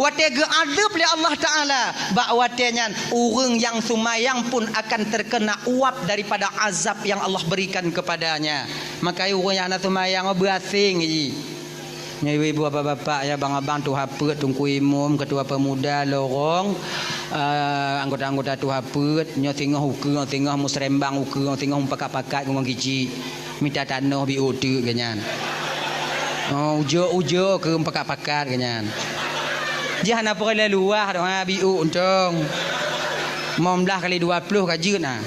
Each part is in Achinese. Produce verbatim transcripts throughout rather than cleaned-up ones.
Watée geuazab lé Allah Taala, bak watée nyan ureuëng nyang seumayang pun akan terkena uap daripada azab yang Allah berikan kepadanya. Maka ureuëng nyang hana seumayang beuaseng jih. Nyoe ibu-ibu, bapak-bapak, ya, abang-abang, tuha peuet, teungku imum, ketua pemuda, lorong, eh, anggota-anggota tuha peuet, nyoe singoh ukeue, singoh musrembang ukeue, singoh mupakat-pakat ngon kicik. Mita tanoh biôh teuk geuh nyan. Oh, ujoe-ujoe keu mupakat-pakat geuh nyan. Jih hana peureulée luwah doh, ha, biôh untông. Lima belas kali dua puluh ka jeuet na.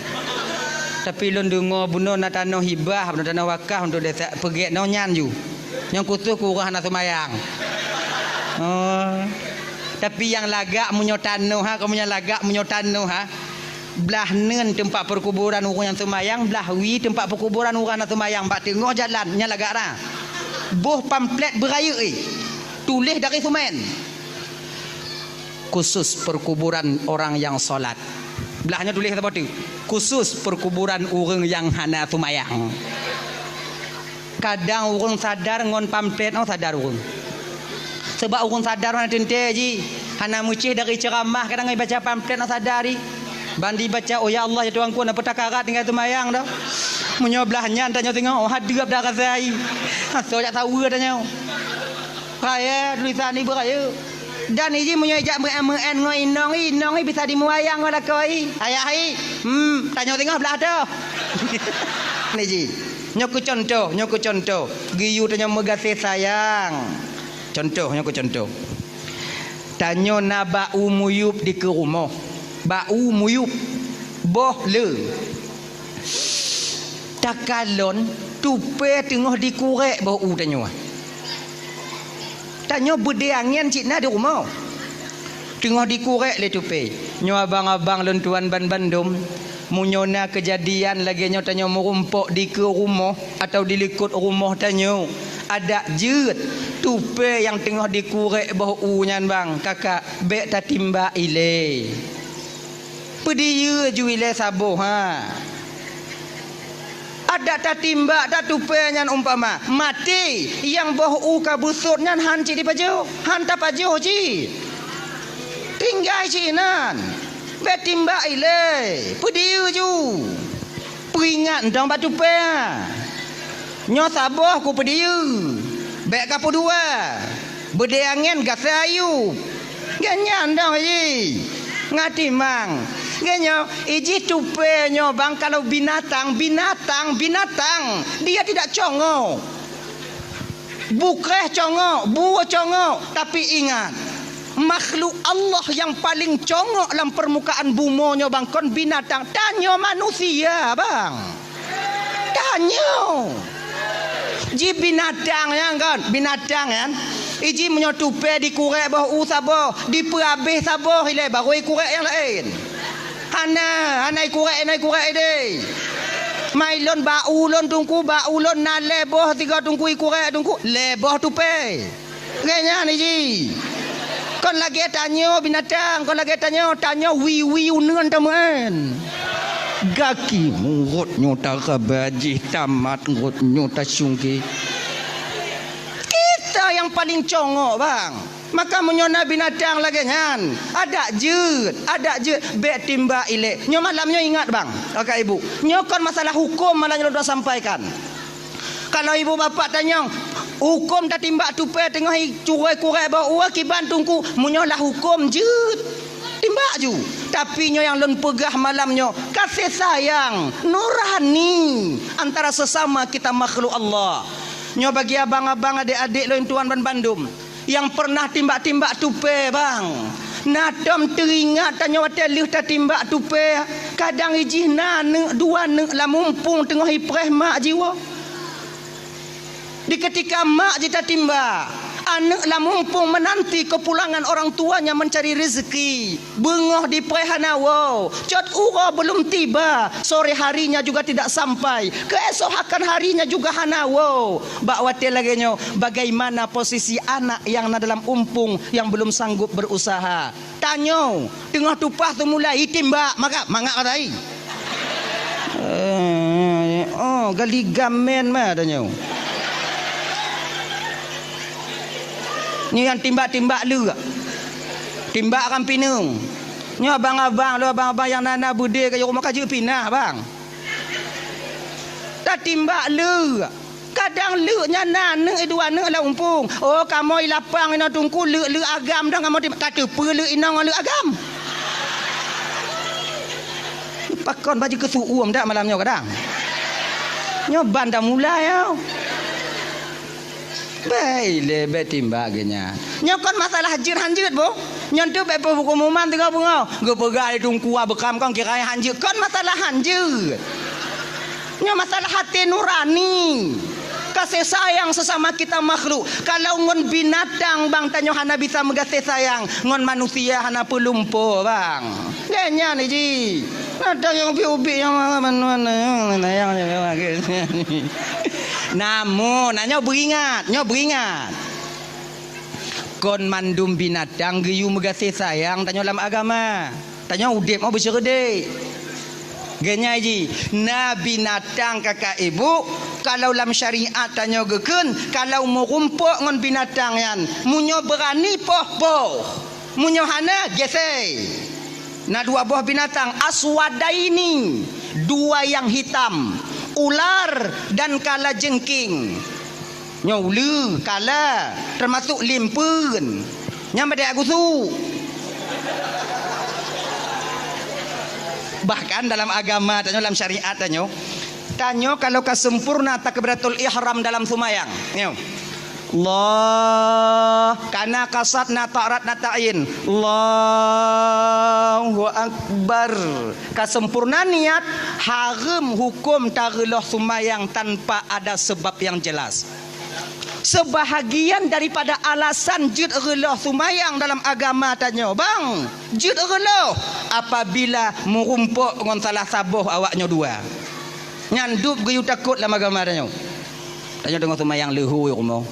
Tapi lôn deungoe bunoe na tanoh hibah, bunoe tanoh wakaf untuk desa, peugét nyoe nyan ju. Nyang khusos keu ureuëng hana seumayang. Oh. Tapi nyang lagak meunyoe tanoh ha, kamoe nyang lagak meunyoe tanoh ha. Blah neun teumpat peukuburan ureuëng nyang seumayang, blah wie teumpat peukuburan ureuëng hana seumayang, bak teungoh jalan nyan lagak ra. Boh pamflet beurayeuk, eh. Tuléh dari semen. Khusus perkuburan orang yang salat. Blah nyoe tuléh saboh teuk. Khusus perkuburan ureuëng nyang hana seumayang. Kadang ureuëng sadar ngon pamflet nyoe sadar ureuëng. Sebab ureuëng sadar hana teuntée jih, hana meucéh dari ceuramah, kadang ibaca pamflet nyoe sadar jih. Ban dibaca, "Oh ya Allah, ya Tuhanku, na peutakarat tinggai seumayang dah." Meunyoe blah nyan tanyoe singoh, oh, hadeup dah rasa jih. Asoe jak saweue tanyoe. Raya tulisan ibu raya. Dan iji meunyoe ijak meu'en-meu'en ngon inong i, inong i bisa dimuayang ngon lakoe i. Ayah i, hmm, tanyoe singoh blah toh. Niji, nyoe keu contoh, nyoe keu contoh. Geuyue tanyoe meugaséh sayang. Contoh, nyoe keu contoh. Tanyoe na bak u muyueb dikeue rumoh. Bak u muyueb. Boh le. Takalon tupée teungoh dikurek boh u tanyoe. Tanyoe beudée angén cit na di rumoh. Teungoh dikurek lé tupée. Nyoe abang-abang lôn tuan ban bandum, meunyoe na keujadian lagée nyoe tanyoe meurumpok dikeue rumoh atawa dilikot rumoh tanyoe, adak jeuet tupée nyang teungoh dikurek boh u nyan bang, kakak, bék tatimbak ilée. Peudiyeu ju ilée saboh, ha. Adak tatimbak that tupée nyan umpama maté, nyang boh u ka beusot nyan han cit dipajoh, han tapajoh cit. Tinggai cit inan. Bék timbak ilée, peudiyeu ju. Peuingat dong bak tupée. Nyoe saboh kupeudiyeu, bék kapeudua. Beudée angén gasai ayue. Geuh nyan dong jih. Ngatimang. Geuh nyoe, ijih tupée nyoe bang kalau binatang, binatang, binatang. Dia tidak congok. Bukreh congok, bue congok. Tapi ingat, makhluk Allah nyang paleng congok lam peurmukaan bumoe nyoe bang kon binatang. Tanyoe manusia bang. Tanyoe. Ji binatang nyan kan, binatang nyan. Iji meunyoe tupée dikurek boh u saboh, dipeuhabéh saboh ilée baru ikurek nyang laén. Hana, hana ikurek, hana ikurek ideh. Mai lôn bak u lôn teungku, bak u lôn na lhée boh sigoe teungku ikurek teungku, lhée boh tupée. Lagée nyan iji. Kon lagée tanyoe binatang, kon lagée tanyoe, tanyoe wiwi uneuen tameu'en. Gaki murot nyoe taraba jih tamat rot nyoe tasungke. Kita nyang paleng congok, bang. Maka meunyoe na binatang lagée nyan, adak jeuet, adak jeuet, bék timbak ilée. Nyoe malam nyoe ingat, bang, kakak ibu. Nyoe kon masalah huköm malam nyoe lôn sampaikan. Kalau ibu bapak tanyong, huköm tatimbak tupée teungoh i curôi kurek boh u kiban teungku, meunyoe lah huköm jeuet, timbak ju. Tapi nyoe nyang lôn peugah malam nyoe, kasih sayang nurani antara sesama kita makhluk Allah. Nyoe bagi abang-abang, adék-adék lôn tuan ban bandum. Nyang peureunah timbak-timbak tupée, bang. Na tom teuingat tanyoe watée lheueh tatimbak tupée, kadang ijih na aneuk dua aneuk lam mumpung teungoh ipreh mak jiwoe. Di keutika mak jitatimbak, aneuk lam mumpung meunanti keupulangan orang tuanya mencari rezeki. Beungoh dipreh hana woe, cot uroe belum tiba, sore harinya juga tidak sampai, keuesokan harinya juga hana woe. Bak watée lagée nyoe, bagaimana posisi anak nyang na dalam umpung nyang belum sanggup berusaha? Tanyoe, teungoh tumpah teumulai itimbak, maka mangat katai. Eh, oh, gali gamen ma tanyoe. Nyoe nyang timbak-timbak le. Timbak kan pineung. Nyoe abang-abang, lôn abang-abang nyang na-na beudé keu rumoh ka jeuet pinah, bang. Tatimbak leuk. Kadang leuk nyan na neuk dua neuk lam umpung. Oh, kamoe lapang inoe teungku leuk-leuk agam dong kamoe timbak. Ka teupeue leuk inong ngon leuk agam. Pakon baju keu su'um dak malam nyoe kadang. Nyoe ban dah mulai, yo. Bèk ilèe, bèk timbak geuh nyan. Nyoe kon masalah jeuet han jeuet, boh. Nyan teuh bèk peuhuköm-huköman teungoh beungoh. Geupeugah lé teungku beukam kon kira han jeuet. Kon masalah han jeuet. Nyoe masalah até nurani. Kasih sayang sesama kita makhluk. Kalau ngon binatang bang tanyoe hana bisa meugaséh sayang, ngon manusia hana peulumpo bang. Lé nyan ji. Ada nyang ubit-ubit nyang mana-mana nyang, nyang, nyang, nyang. Namun, nah, nyoe beuingat, nyoe beuingat. Kon mandum binatang geuyue meugaséh sayang tanyoe lam agama. Tanyoe udép mau beusyeureudék. Geunyai ji, na binatang kakak ibu, kalau lam syariat tanyoe geukheun, kalau meurumpok ngon binatang nyan, meunyoe beurani poh-poh. Meunyoe hana, gesé. Na dua boh binatang, aswadaini, dua yang hitam, ular dan kalajengking. Nyoe uleue, kala, teumasok limpeuen. Nyan padahai gusuk. Bahkan dalam agama tanyoe, dalam syariat tanyoe, tanyoe kalau ka sempurna takbiratul ihram dalam seumayang. Nyoe. Allah, kana kasad na ta'rat na ta'yin. Allahu Akbar. Ka sempurna niat, hareuem huköm tareuloh seumayang tanpa ada sebab yang jelas. Seubahagian daripada alasan jeuet reuloh seumayang dalam agama tanyoe, bang, jeuet reuloh apabila meurumpok ngon salah saboh awak nyoe dua. Nyan dub geuyue takot lam agama tanyoe. Tanyoe teungoh seumayang leuhô rumoh.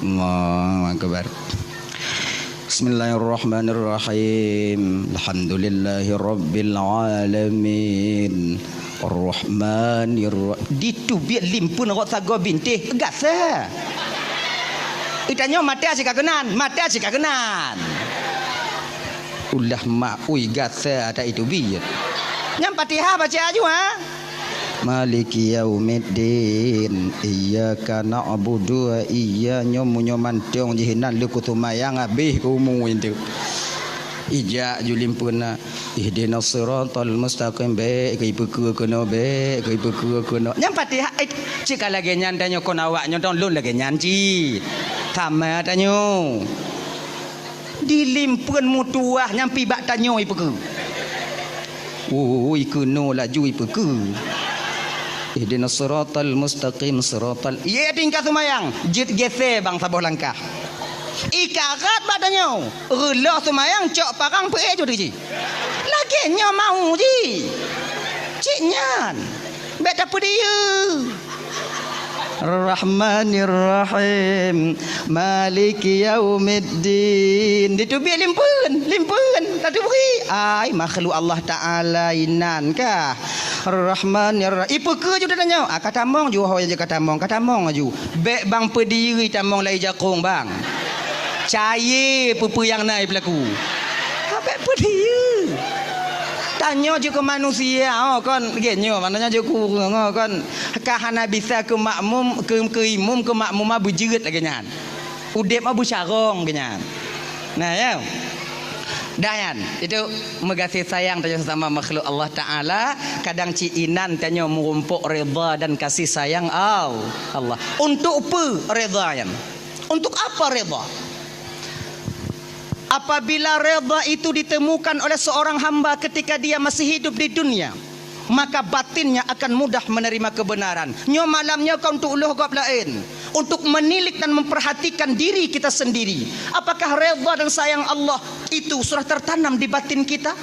Allahu Akbar. Bismillahirrahmanirrahim. Alhamdulillahirabbil alamin. Arrahmanirra-, diteubiet limpeuen rot sagoe bintéh, gaséh. Itanyoe maté cit ka keunan, maté cit ka keunan. Ulah mak ui gaséh ata iteubiet. Nyan Fatihah baca aju, ha? Maliki yaumiddin. Iyyaka na'budu wa iyya-, nyoe meunyoe mantong jih nan leuku seumayang habéh umu itu. Ijak ju limpeuna. Ihdinas siratal mustaqim, bèk keu ipeukeue keunoe, bèk keu ipeukeue keunoe. Nyan Fatihah, eh, cit ka lagèe nyan tanyoe kon awak nyoe dong lôn lagèe nyan cit. Sama tanyoe. Di limpeuen meutuwah nyang pih bak tanyoe ipeukeue. Ui, keunoe laju ipeukeue. Ihdinas siratal mustaqim, siratal. Ye tingkat seumayang, jeuet gesé bang saboh langkah. Ikarat bak tanyoe, reuloh seumayang cok parang peuék ju teuji. Lagèe nyoe mau ji. Cit nyan. Bèk tapeudiyeu. Rahmanirrahim. Maliki yaumiddin. Diteubiet limpeuen, limpeuen. Tateubiet. Ai, makhluk Allah Taala inan kah. Rahmanirrahim. Ipeukeue ju tanyoe. Ah, ka tamong ju, ho, ka tamong, ka tamong ju. Bèk bang peudiyeu tamong lai jakong bang. Cayée peue-peue nyang na ipeulaku. Habéh peudiyeu. Tanyoe jeuet keu manusia, oh, kon, lagèe nyoe, maknanya jeuet keu ureueng, oh, kon, ka hana bisa keu makmum, keu, keu imum, keu makmuma beujeuet lagèe nyan. Udép mah beucarông lagèe nyan. Nah, ya. Dah nyan, itu meugaséh sayang tanyoe sesama makhluk Allah Taala, kadang cit inan tanyoe meurumpok redha dan kasih sayang Al-, Allah. Untuk peue redha nyan? Untuk apa redha? Apabila redha itu ditemukan oleh seorang hamba ketika dia masih hidup di dunia, maka batinnya akan mudah menerima kebenaran. Nyoe malam nyoe kon untuk lôh gob laén, untuk menilik dan memperhatikan diri kita sendiri. Apakah redha dan sayang Allah itu sudah tertanam di batin kita?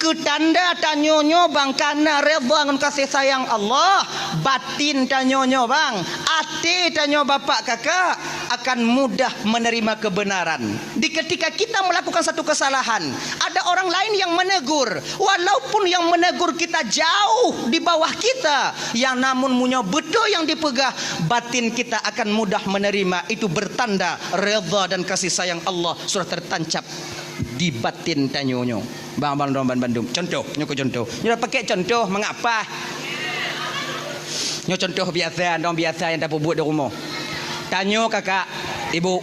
Tanda tanyoe nyoe bang kana redha ngon kasih sayang Allah, batin tanyoe nyoe bang, até tanyoe bapak kakak akan mudah menerima kebenaran. Di ketika kita melakukan satu kesalahan, ada orang lain yang menegur, walaupun yang menegur kita jauh di bawah kita, yang namun meunyoe beutôi yang dipeugah, batin kita akan mudah menerima. Itu bertanda redha dan kasih sayang Allah sudah tertancap di batin tanyoe nyoe. Bang, bang, dong, ban, bandum. Contoh, nyoe keu contoh. Nyoe pakai contoh, mengapa? Nyoe contoh biasa, dong biasa nyang tapeubuet di rumoh. Tanyoe kakak, ibu.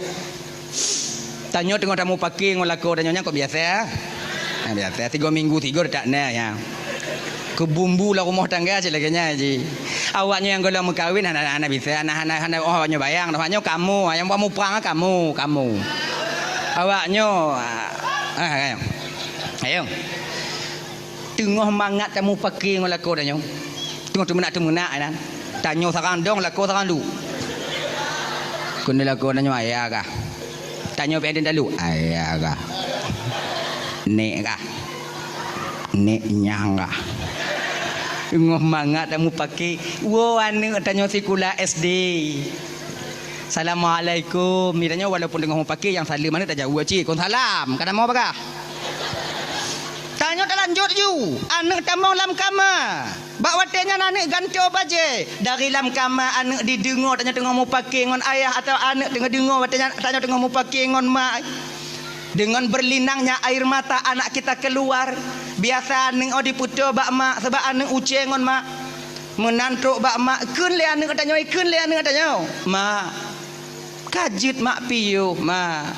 Tanyoe teungoh tamupake ngon lakoe tanyoe nyan kok biasa. Ha, biasa, tiga minggu tiga tak na ya. Keu bumbu lam rumoh tangga cit lagèe nyan ji. Awaknyoe nyang gohlom meukawen hana, hana bisa, hana, hana, hana, oh, awaknyoe bayang, awaknyoe kamoe, nyang buat muprang kamoe, kamoe. Awaknyoe, ah, ah, ayo. Teungoh mangat tamupake ngon lakoe tanyoe. Teungoh teumeunak-teumeunak inan. Tanyoe sarang dong, lakoe sarang lu. Keuneuk lakoe tanyoe ayah kah. Tanyoe pih talu, ayah kah. Nek kah. Nek nyang kah. Teungoh mangat tamupake, woe aneuk tanyoe sikula S D. Assalamualaikum. Mitanyoe walaupun teungoh mupake nyang saleuem aneuk tajaweueb cit, kon salam. Ka tamong bagah. Tanyoe talanjut ju. Aneuk tamong lam kama. Bak watèe nyan aneuk gantoe bajèe. Dari lam kama aneuk dideungoe tanyoe teungoh mupake ngon ayah atawa aneuk teungoh deungoe watèe nyan tanyoe teungoh mupake ngon mak. Dengan berlinangnya air mata anak kita keluar. Biasa aneuk oh dipeutoe bak mak sabab aneuk ucèe ngon mak. Meunan trok bak mak, kheun lé aneuk tanyoe, kheun lé aneuk tanyoe. Mak, ka jeuet mak piôh, mak.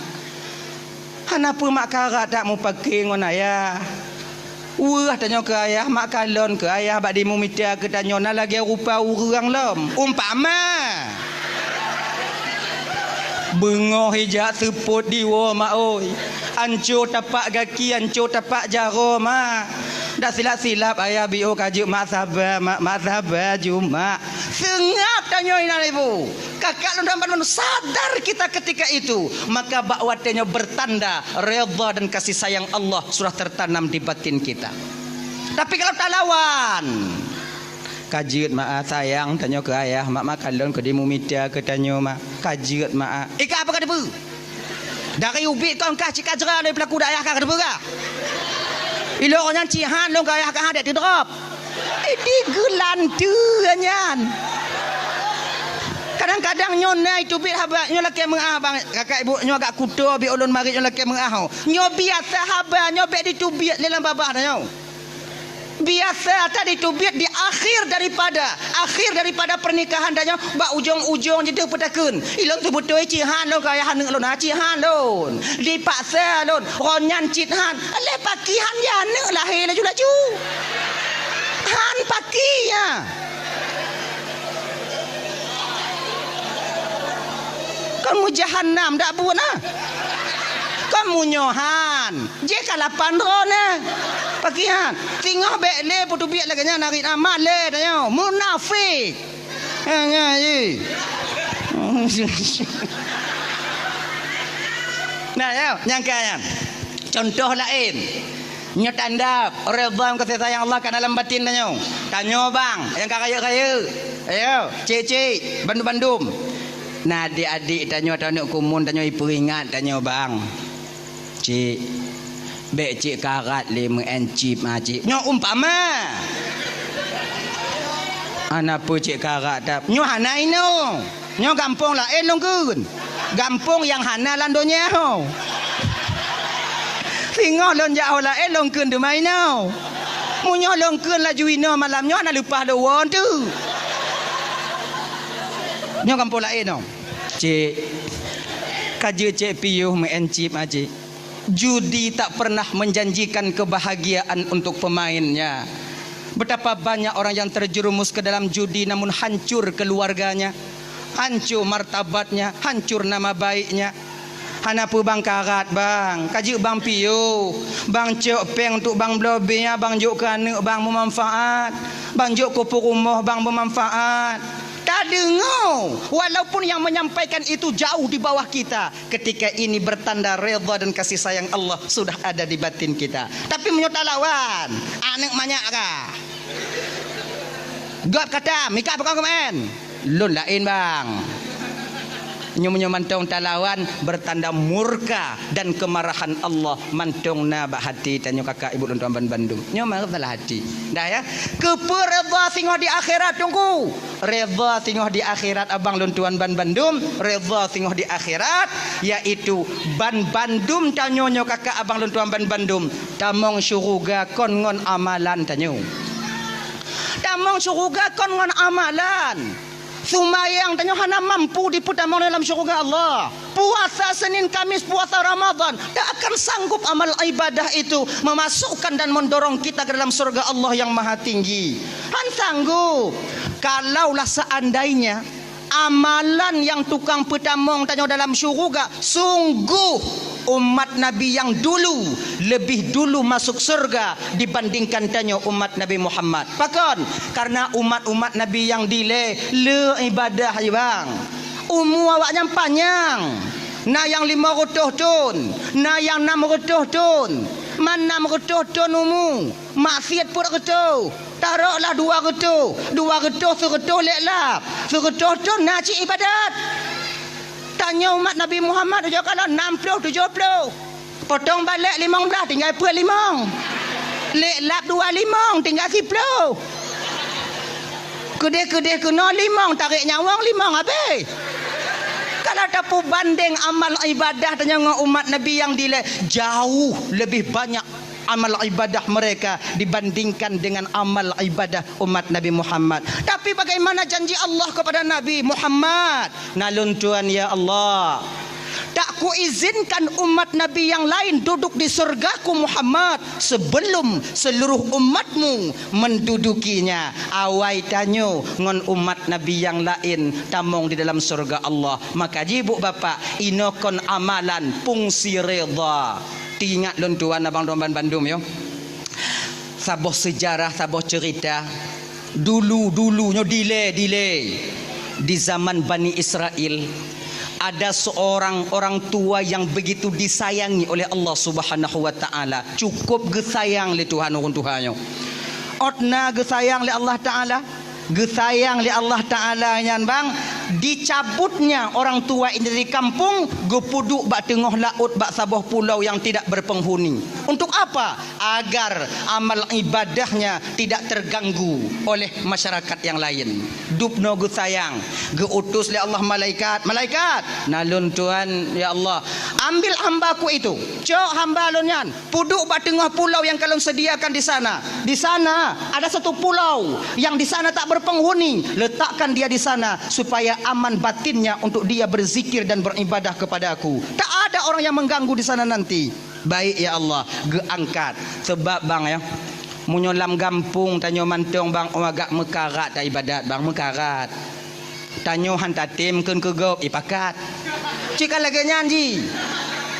Hana peue mak karat that mupake ngon ayah. Weueh tanyoe keu ayah, mak kalon keu ayah bak dimumita keu tanyoe na lagèe rupa ureueng lom. Umpama. Beungoh ijak seupôt diwoe mak oi. Anco tapak gaki, anco tapak jaroe mak. Dak silap-silap ayah biôh ka jeuet mak saba, mak, mak saba ju mak. Seungap tanyoe inan ibu. Kakak lôn dan bandum sadar kita ketika itu. Maka bak watèe nyoe bertanda redha dan kasih sayang Allah sudah tertanam di batin kita. Tapi kalau talawan, ka jeuet mak ah, sayang tanyoe keu ayah, mak, mak kalon keu dimumita keu tanyoe mak. Ka jeuet mak ah. Ika apa ka teupeu? Dari ubit kon kah cit ka jra lé peulaku dak ayah kah ka teupeu kah? Ilôn nyan cit han lôn keu ayah kah han dek teudrop. Di geulanteue nyan. Kadang-kadang nyoe na iteubiet haba nyoe lakèe meu'ah bang, kakak ibu nyoe agak kuto bi ulôn marit nyoe lakèe meu'ah ho. Nyoe biasa haba nyoe bèk diteubiet lé lam babah tanyoe. Biasa that diteubiet di akhir daripada, akhir daripada pernikahan tanyoe bak ujong-ujong jideuh peutakheun. Ilôn seubeutôi cit han lôn keu ayah aneuk lôn, ha, cit han lôn. Dipaksa lôn, ron nyan cit han. Lé paki han ya aneuk lahé laju-laju. Han paki ya. Kon meujahanam dak buet na. Kon meunyoe han. Jih ka lapan droe na. Paki han. Teungoh bèk lé peuteubiet lagèe nyan narit amat lé tanyoe. Munafik. Ha, nyan jih. Nah, ya, nyang ka nyan. Contoh laén. Nyoe tanda redha ngon kasih sayang Allah ka dalam batin tanyoe. Tanyoe bang, nyang ka rayeuk-rayeuk. Ayo, cik-cik, bandum-bandum. Nah, adik-adik tanyoe atau aneuk kumun tanyoe ipeuingat tanyoe bang. Cik, bèk cik karat lé meu'en chip ma cik. Nyoe umpama. Hana peue cik karat tap. Nyoe hana inoe. Nyoe gampông laén lôn kheun. Gampông nyang hana lam donya ho. Singoh lôn jak ho laén lôn kheun teuma inoe. Meunyoe lôn kheun laju inoe malam nyoe hana leupah lôn woe teuk. Nyoe gampông laén nyoe. Cik, ka jeuet cik piôh meu'en chip ma cik. Judi tak pernah menjanjikan kebahagiaan untuk pemainnya. Betapa banyak orang yang terjerumus ke dalam judi namun hancur keluarganya, hancur martabatnya, hancur nama baiknya. Hana peue bang karat bang, ka jeuet bang piôh, bang cok péng untuk bang bloe bia, bang jok keu aneuk bang beumanfaat, bang jok keu peurumoh bang beumanfaat. Deungoe, walaupun yang menyampaikan itu jauh di bawah kita, ketika ini bertanda redha dan kasih sayang Allah sudah ada di batin kita. Tapi meunyoe talawan, aneuk manyak ka. Gob kata, mika pakon keumaén? Lôn laén, bang. Nyoe meunyoe mantong talawan, bertanda murka dan kemarahan Allah mantong na bak hati tanyoe kakak ibu lôn tuan ban bandum. Nyoe meusalah hati. Dah ya. Keupeue redha singoh di akhirat, Teungku? Redha singoh di akhirat, abang lôn tuan ban bandum, redha singoh di akhirat, yaitu ban bandum tanyoe nyoe kakak abang lôn tuan ban bandum, tamong syuruga kon ngon amalan tanyoe. Tamong syuruga kon ngon amalan. Seumayang tanyoe hana mampu dipeutamong dalam syuruga Allah. Puasa Senin Kamis, puasa Ramadan, tak akan sanggup amal ibadah itu memasukkan dan mendorong kita ke dalam surga Allah yang Maha Tinggi. Han sanggup. Kalaulah seandainya amalan yang tukang peutamong tanyoe dalam syuruga, sungguh umat Nabi yang dulu lebih dulu masuk surga dibandingkan tanyoe umat Nabi Muhammad. Pakon? Karena umat-umat Nabi yang dilée le ibadah, bang. Umu awaknyan panyang. Na nyang limong reutôh thon, na nyang nam reutôh thon. Man nam reutôh thon umu, maksiat peuet reutôh. Taroklah dua reutôh, dua reutôh, seureutôh lé lap, seureutôh thon na cit ibadat. Tanyoe umat Nabi Muhammad ujoe kalon nam ploh tujoh ploh. Potong balek limong blaih tinggai peuet limong. Lé lap dua limong tinggai siploh. Keudeh-keudeh keunoe limong, tarek nyawöng limong habéh. Kalau tapeubandeng amal ibadah tanyoe ngon umat Nabi nyang dilée, jauh lebih banyak amal ibadah mereka dibandingkan dengan amal ibadah umat Nabi Muhammad. Tapi bagaimana janji Allah kepada Nabi Muhammad? Na lôn tuan, ya Allah, tak kuizinkan umat Nabi yang lain duduk di surgaku Muhammad sebelum seluruh umatmu mendudukinya. Awai tanyoe ngon umat Nabi yang lain tamong di dalam surga Allah. Maka jibuk bapak, inoe kon amalan fungsi redha. Teuingat lôn tuan abang lôn ban bandum, yo. Saboh seujarah, saboh ceurita. Dulu-dulu nyoe dilée, dilée. Di zaman Bani Israel, ada seorang orang tua yang begitu disayangi oleh Allah Subhanahu wa Taala. Cukup geusayang lé Tuhan ureuëng tuha nyoe. Ôt na geusayang lé Allah Taala, geusayang lé Allah Taala nyan bang, dicabutnya orang tua ini dari kampung, geupeuduek bak teungoh laôt bak saboh pulau yang tidak berpenghuni. Untuk apa? Agar amal ibadahnya tidak terganggu oleh masyarakat yang lain. Dubnoe geusayang, geuutus lé Allah malaikat, "Malaikat, na lôn tuan, ya Allah, ambil hambaku itu, cok hamba lôn nyan, peuduek bak teungoh pulau yang ka lôn sediakan di sana. Di sana ada satu pulau yang di sana tak berpenghuni, letakkan dia di sana supaya aman batinnya untuk dia berzikir dan beribadah kepada-Ku. Tak ada orang yang mengganggu di sana nanti." "Baik, ya Allah," geuangkat. Sebab bang, ya, meunyoe lam gampông tanyoe mantong bang, oh, agak meukarat ta ibadat bang, meukarat. Tanyoe han tatem kheun keu gob, ipakat. Cit ka lagée nyan jih.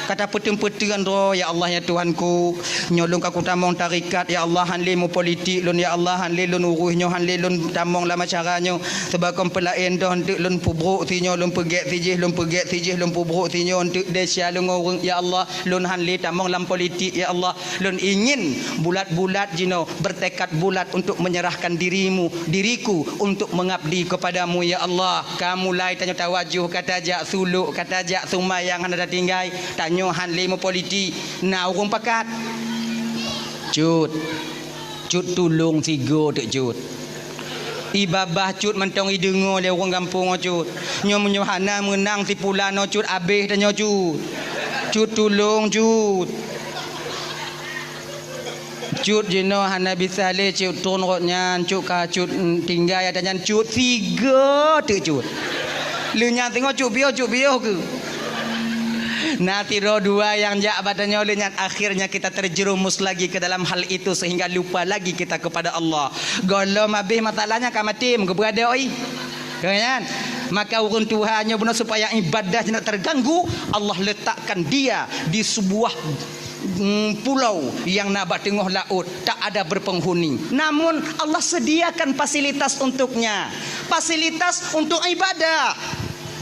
Ka tapeuteun-peuteun droe, "Ya Allah, ya Tuhanku, nyoe lôn ka kutamong tarekat, ya Allah, han lé meupolitik lôn, ya Allah, han lé lôn urus nyoe, han lé lôn tamong lam acara nyoe. Sebab kon peulaén doh, eunteuk lôn peubrok sinyoe, lôn peugét sijih, lôn peugét sijih, lôn peubrok sinyoe, eunteuk desya lôn ureuëng, ya Allah." Lôn han lé tamong lam politik, ya Allah. Lôn ingin bulat-bulat jinoe, bertekad bulat untuk menyerahkan dirimu, diriku untuk mengabdi kepadamu, ya Allah. Ka mulai tanyoe tawajoh, ka tajak suluk, ka tajak seumayang hana tatinggai. Tanyoe han lé meupolitik, na ureuëng pakat. Cut. Cut tulông sigoe teuk Cut. Ié babah Cut mantong ideungoe lé ureuëng gampông nyoe Cut. Nyoe meunyoe hana meunang si pulan nyoe Cut, abéh tanyoe Cut. Cut tulông Cut. Cut jinoe hana bisa lé Cut tron rot nyan, Cut ka Cut, mm, tinggai ata nyan Cut sigoe teuk Cut. Lheueh nyan teungoh Cut piôh, Cut piôh keuh. Na sidroe dua nyang jak bak tanyoe lheueh nyan, akhirnya kita terjerumus lagi ke dalam hal itu sehingga lupa lagi kita kepada Allah. Gohlom abéh masalahnya ka maté, meukeubeuadoi. Kan? Maka ureuëng tuha nyoe bunoe supaya ibadah tidak terganggu, Allah letakkan dia di sebuah mm, pulau yang na bak teungoh laôt, tak ada berpenghuni. Namun, Allah sediakan fasilitas untuknya. Fasilitas untuk ibadah.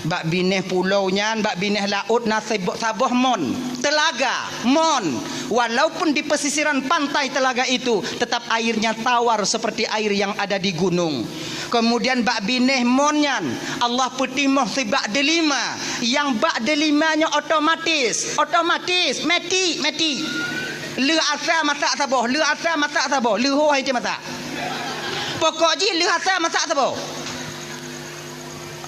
Bak binéh pulau nyan, bak binéh laôt na sebo-, saboh mon, telaga, mon. Walaupun di pesisiran pantai telaga itu, tetap airnya tawar seperti air yang ada di gunung. Kemudian bak binéh mon nyan, Allah peutimoh sibak delima. Nyang bak delima nyoe otomatis, otomatis, meti, meti. Lheuh asa masak saboh, lheuh asa masak saboh, lheuh ho hai masak. Pokok jih lheuh asa masak saboh.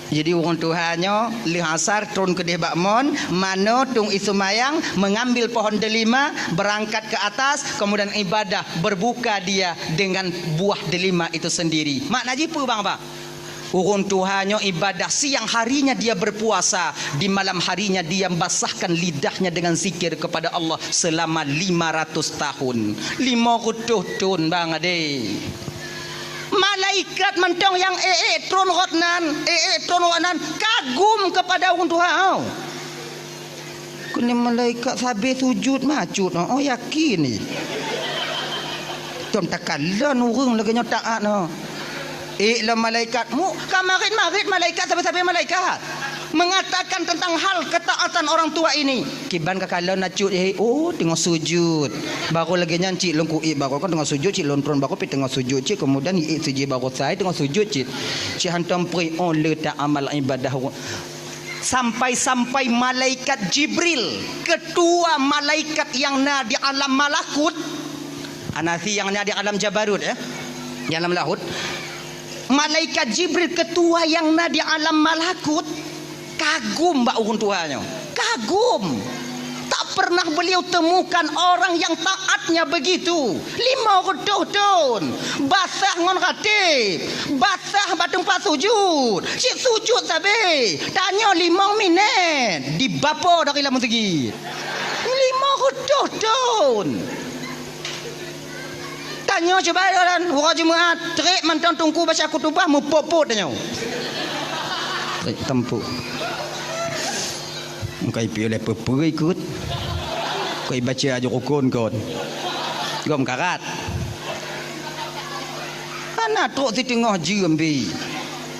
Jadi, ureuëng tuha nyoe lheuh asar tron keudeh bak mon, manoe tueng ie seumayang, mengambil pohon delima, berangkat ke atas, kemudian ibadah, berbuka dia dengan buah delima itu sendiri. Makna jih peue, bang, bang? Ureuëng tuha nyoe ibadah, siang harinya dia berpuasa, di malam harinya dia basahkan lidahnya dengan zikir kepada Allah selama lima ratus tahun. Lima ratus thon, bang, adé. Malaikat mantong nyang ék-ék tron rot nan, ék-ék tron rot nan, kagum kepada ureuëng tuha. Keuneuk malaikat sabe sujud macut, oh, yakin ni. Tom takalon ureuëng lagée nyoe taat, oh. Ék lom malaikat, mu, ka marit-marit malaikat, sabe-sabe malaikat. Mengatakan tentang hal ketaatan orang tua ini. Kiban ka kalon acut, eh, oh, teungoh sujud. Baru lagée nyan cit lôn kuék, baru kan teungoh sujud cit, lôn tron baru pih teungoh sujud cit, kemudian iék sujud baru sai teungoh sujud cit. Cit hantom preh, oh, le ta amal ibadah. Sampai-sampai malaikat Jibril, ketua malaikat yang na di alam malakut, anasi yang na di alam jabarut, eh, di alam lahut. Malaikat Jibril, ketua yang na di alam malakut, kagum bak ureuëng tuha nyoe. Kagum. Tak pernah beliau temukan orang yang taatnya begitu. Lima ratus thon. Basah ngon rateb. Basah bak teumpat sujud. Cit sujud sabe. Tanyoe limong minét. Dibapo dari lam meuseujid. Lima ratus thon. Tanyoe cuba, uroe Jumat, trek mantong teungku baca khutubah, meupot-pot tanyoe. Trek teumpu. Engkai piôh lé peue-peue ikot. Koi baca aju rukun kon. Gom karat. Hana trok siteungoh jeuem bi.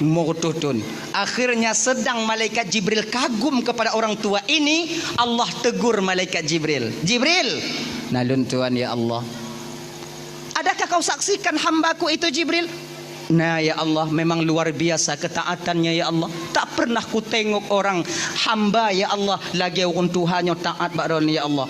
Lima ratus thon. Akhirnya sedang malaikat Jibril kagum kepada orang tua ini, Allah tegur malaikat Jibril. "Jibril!" "Na lôn tuan, ya Allah." "Adakah kau saksikan hamba-Ku itu, Jibril?" "Na, ya Allah, memang luar biasa ketaatannya, ya Allah. Tak pernah kutengok orang hamba, ya Allah, lagée ureuëng tuha nyoe taat bak droeneuh, ya Allah."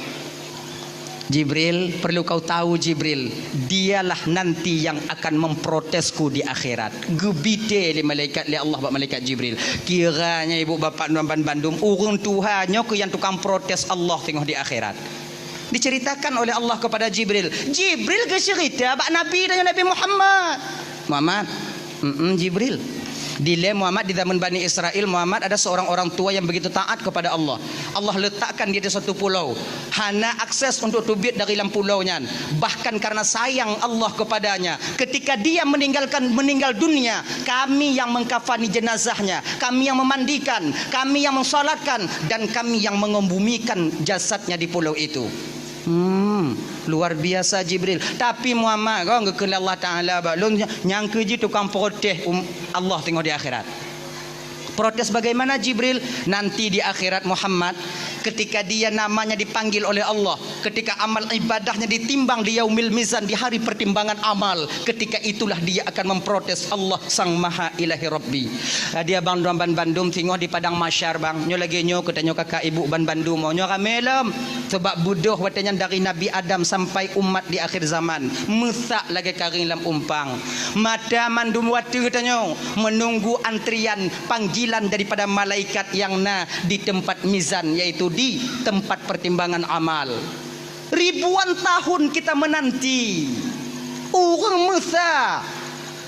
"Jibril, perlu kau tahu, Jibril, dialah nanti yang akan memprotesku di akhirat." Geubite lé malaikat, lé Allah bak malaikat Jibril. Kiranya ibu bapak nuan ban bandum, ureuëng tuha nyoe keuh nyang tukang protes Allah teungoh di akhirat. Diceritakan oleh Allah kepada Jibril. Jibril geuceurita bak Nabi dan Nabi Muhammad. Muhammad, mm Jibril. Dilée Muhammad di zaman Bani Israel, Muhammad ada seorang orang tua yang begitu taat kepada Allah. Allah letakkan dia di satu pulau, hana akses untuk teubiet dari lam pulau nyan. Bahkan karena sayang Allah kepadanya, ketika dia meninggalkan, meninggal dunia, kami yang mengkafani jenazahnya, kami yang memandikan, kami yang mensalatkan, dan kami yang mengembumikan jasadnya di pulau itu. Hmm, luar biasa Jibril. Tapi Muhammad, kong geukheun lé Allah Taala bak lôn, nyang keuh jih tukang protes um, Allah teungoh di akhirat. Protes bagaimana, Jibril? Nanti di akhirat, Muhammad, ketika dia namanya dipanggil oleh Allah, ketika amal ibadahnya ditimbang di yaumil mizan, di hari pertimbangan amal, ketika itulah dia akan memprotes Allah Sang Maha Ilahi Rabbi. Dia bang droe ban bandum teungoh di padang mahsyar, bang. Nyoe lagée nyoe keu tanyoe kakak ibu ban bandum, nyoe ramé lom. Sebab beudôh watée nyan dari Nabi Adam sampai umat di akhir zaman, meusak lagée karéng lam umpang. Mata mandum watée tanyoe menunggu antrian panggilan daripada malaikat yang na di tempat mizan, yaitu di tempat pertimbangan amal. Ribuan tahun kita menanti. Ureuëng meusak.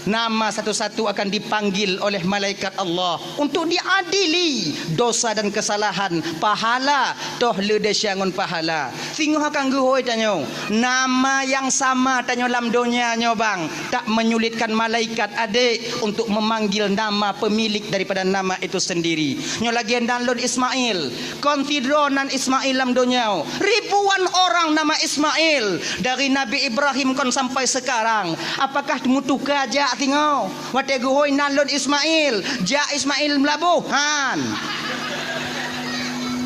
Nama satu-satu akan dipanggil oleh malaikat Allah untuk diadili dosa dan kesalahan, pahala, toh le desya ngon pahala. Singoh akan geuhôi tanyoe, nama nyang sama tanyoe lam donya nyoe bang, tak menyulitkan malaikat adek untuk memanggil nama pemilik daripada nama itu sendiri. Nyoe lagèe nan lôn Ismail, kon sidroe nan Ismail lam donya. Ribuan orang nama Ismail, dari Nabi Ibrahim kon sampai sekarang. Apakah meutuka jak singoh? Watèe geuhôi nan lôn Ismail, jak Ismail Meulaboh, han.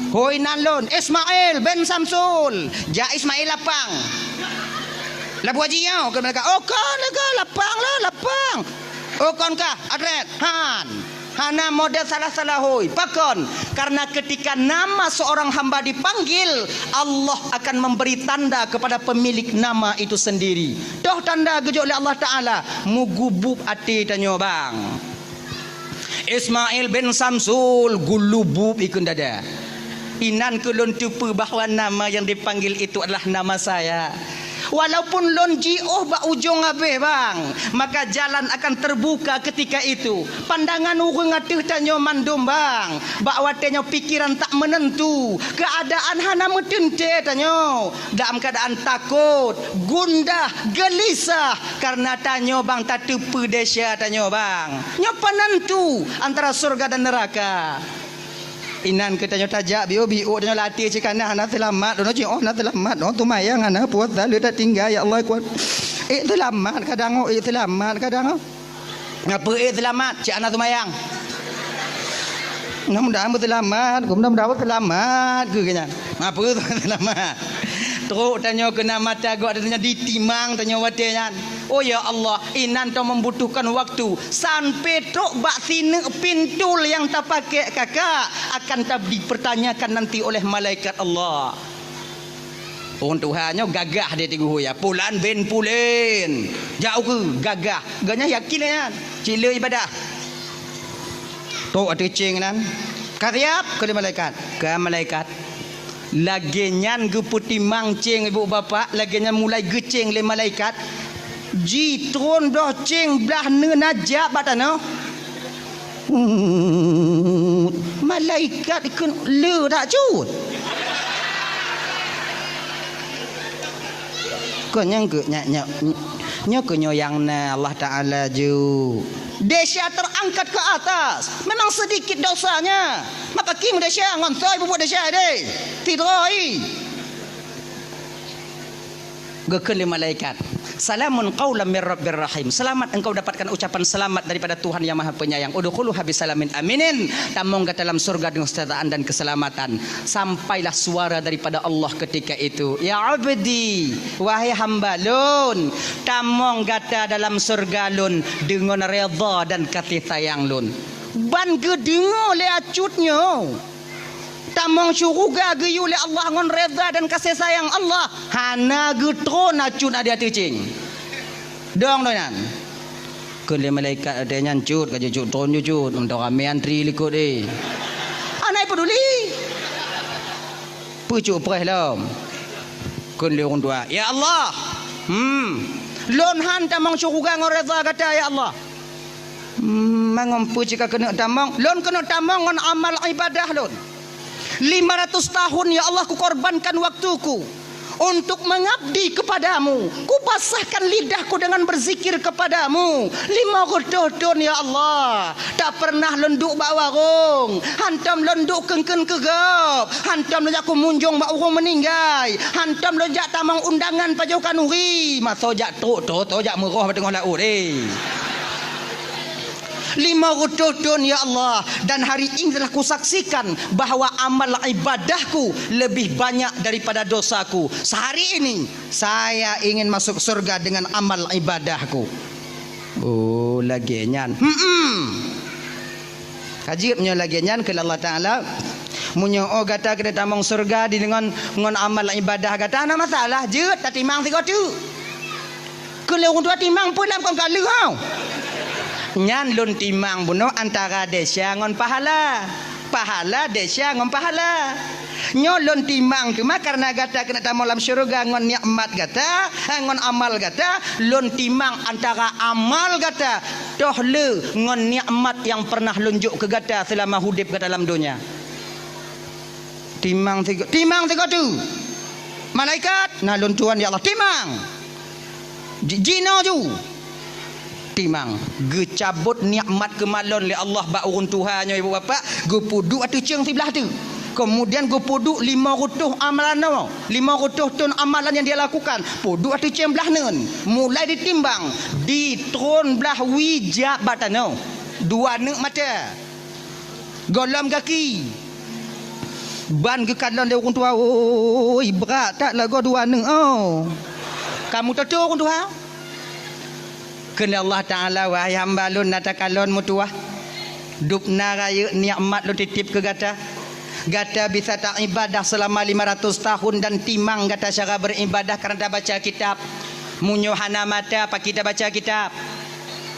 Hôi nan lôn, Ismail bin Samsul, jak Ismail Lapang. Laboh Haji nyoe, keu malaikat, "Oh, kon lagèe Lapang lah, Lapang." "Oh, kon kah, Adret?" "Han." Hana model salah-salah hôi. Pakon? Karena ketika nama seorang hamba dipanggil, Allah akan memberi tanda kepada pemilik nama itu sendiri. Toh tanda geujok lé Allah Ta'ala, meugubub até tanyoe bang. Ismail bin Samsul gulubub ikun dada. Inan keuh lôn teupeue bahwa nama yang dipanggil itu adalah nama saya. Walaupun lôn jiôh bak ujong abéh bang, maka jalan akan terbuka ketika itu. Pandangan ureuëng ateueh tanyoe mandum bang. Bak watée nyoe pikeran tak meunentu, keuadaan hana meuteuntée tanyoe. Dalam keuadaan takot, gundah, geulisah, kareuna tanyoe bang tateupeue desya tanyoe bang. Nyoe peunentu antara syurga dan neuraka. Inan keu tanyoe tajak biôh-biôh tanyoe latih cit kana hana seulamat, droeneuh jiôh hana seulamat, droeneuh seumayang hana puasa le tatinggai, ya Allah kuat. Ék seulamat kadang, oh, ék seulamat kadang. Ngapeue ék seulamat? Cit hana seumayang. Mudah-mudahan beuseulamat, mudah-mudahan beuseulamat keu nyan. Ngapeue seulamat? Trok tanyoe keunan mata gok tanyoe ditimang tanyoe watée nyan. Oh ya Allah, inan tanyoe membutuhkan waktu sampai trok bak sineuk pintul nyang tapakék kakak akan ta-, dipertanyakan nanti oleh malaikat Allah. Ureuëng tuha nyoe gagah di Teungku Huya, Pulan bin Pulen. Jak ukeue gagah. Gobnyan yakin nyan. Cit le ibadah. Trok ateueh céng nan. Ka siap keu lé malaikat. Ka malaikat. Lagée nyan geupeutimang céng ibu bapak, lagée nyan mulai geucéng lé malaikat. Jitron doh céng blah neuna jak bak tanoh. Hmm, malaikat ikheun le dak cut. Kon nyang keu nyak nyak nyoe keu nyoe nyang na Allah Taala ju. Desya terangkat ke atas. Memang sedikit dosanya. Maka kim desya ngon soi bubuk desya deh. Tidroi. Geukheun lé malaikat, "Salamun qaulam mir rabbir rahim." Selamat engkau dapatkan ucapan selamat daripada Tuhan yang Maha Penyayang. "Udkhuluha bisalamin aminin." Tamong gata dalam surga dengan kesejahteraan dan keselamatan. Sampailah suara daripada Allah ketika itu, "Ya abdi, wahai hamba lôn, tamong gata dalam surga lôn deungon redha dan kasih sayang lôn." Ban geudeungoe lé acut nyoe. Tamong syuruga geuyue lé Allah ngon redha dan kasih sayang Allah, hana geutron acut na di ateueh céng. Dong doh nyan. Kheun lé malaikat watée nyan, "Cut, ka jeuet cut, tron jeuet cut, meuntang ramé antri likot eh." Hana peduli. Peucok preh lom. Kheun lé ureuëng tuha, "Ya Allah, hmm, lôn han tamong syuruga ngon redha gata ya Allah." Hmm, mangon peue cit ka keuneuk tamong? Lôn keuneuk tamong ngon amal ibadah lôn. Lima ratus tahun, ya Allah, kukorbankan waktuku untuk mengabdi kepadamu. Kupasahkan lidahku dengan berzikir kepadamu. Lima reutôh thon, ya Allah. Tak pernah lôn duek bak warong. Hantom lôn duek keun-keun keu gob. Hantom lôn jak kumunjong bak ureuëng meuninggai. Hantom lôn jak tamong undangan pajoh khanuri. Masa jak trok, trok, trok jak meuroh bak teungoh laôt, eh. Lima reutôh thon, ya Allah, dan hari ini telah kusaksikan bahwa amal ibadahku lebih banyak daripada dosaku. Sehari ini, saya ingin masuk surga dengan amal ibadahku. Oh, lagée nyan. Hmm. Ka jeuet meunyoe lagée nyan keu Allah Taala. Meunyoe oh gata keuneuk tamong surga di deungon ngon amal ibadah gata, hana masalah, jeuet tatimang sigoe teuk. Keu lôn dua timang peue lam kon ka lheueh hau. Nyan lôn timang bunoe antara desya ngon pahala. Pahala, desya ngon pahala. Nyoe lôn timang teuma kareuna gata keuneuk tamong lam syeuruga ngon nikmat gata, eh, ngon amal gata, lôn timang antara amal gata toh le ngon nikmat nyang pernah lôn jok keu gata seulama udeb gata lam donya. Timang sigo-, timang sigoe teuk. Malaikat, na lôn tuan ya Allah, timang. Ji-, jinoe ju. Timang. Geucabot nikmat keumalon lé Allah bak ureuëng tuha nyoe, ibu bapak, geupeuduek ateueh ceueng siblah teuk. Kemudian geupeuduek lima reutôh amalan nyoe, lima reutôh thon amalan nyang dia lakukan, peuduek ateueh ceueng blah neuen. Mulai ditimbang, di tron blah wie jak bak tanoh. Dua neuk mata. Gohlom gaki. Ban geukalon lé ureuëng tuha, "Oi, brat that lagoe dua neuk, oh." Kamu toto ureuëng tuha? Kheun lé Allah Taala, "Wahai hamba lôn, na takalon meutuwah. Dubna rayeuk nikmat lôn titip keu gata. Gata bisa taibadah seulama lima ratus tahun dan timang gata cara beribadah kareuna tabaca kitab. Meunyoe hana mata, pakri tabaca kitab?"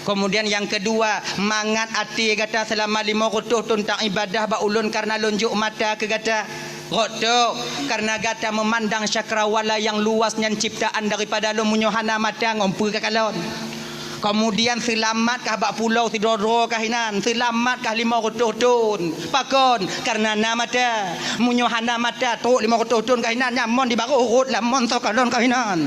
Kemudian nyang keudua, mangat até gata seulama lima reutôh thon taibadah bak ulôn kareuna lôn jok mata keu gata. Rot tok, kareuna gata meumandang cakrawala nyang luas nyan ciptaan daripada lôn, meunyoe hana mata ngon peue kakalon. Kemudian seulamat kah bak pulo sidroe-droe kah inan, seulamat kah lima reutôh thon. Pakon? Kareuna na mata. Meunyoe hana mata, trok lima reutôh thon kah inan, nyan mon di barôh rot lam mon soe kalon kah inan.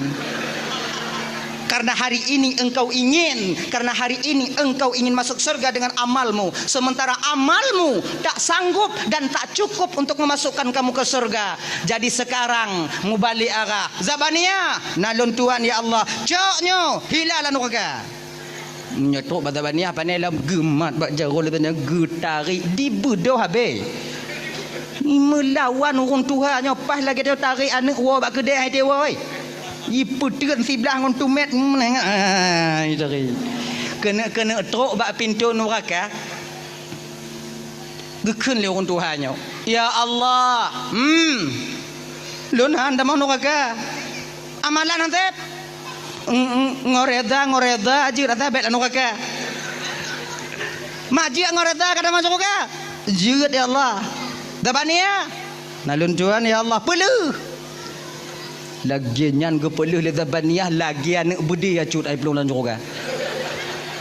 Karena hari ini engkau ingin, karena hari ini engkau ingin masuk surga dengan amalmu, sementara amalmu tak sanggup dan tak cukup untuk memasukkan kamu ke surga. Jadi sekarang mubalik arah. Zabaniah, na lôn tuan ya Allah, cok nyoe hila lam nuraka. Nyoe trok bak Zabaniah, pane lom geumat bak jaroe lé tanyoe, geutarek, dibeudoh habéh. Meulawan ureuëng tuha nyoe paih lagée tarek aneuëk woe bak keudée hai teuwoe. Jipeuteun siblah ngon tumét, meunengah, ah, jitari. Keuneuk-keuneuk trok bak pintoe nuraka. Geukheun lé ureuëng tuha nyoe, "Ya Allah, hmm, lôn han tamong nuraka. Amalan han sép. Ng-, ng-, ngon reda, ngon reda jeuet rasa bék lam nuraka. Mak jeuet ngon reda ka tamong syeuruga? Jeuet, ya Allah. Zabaniah, na lôn tuan, ya Allah, peuleueh." Lagée nyan geupeuleueh lé Zabaniah lagée aneuëk beudé ya cut ai plueng lam syeuruga.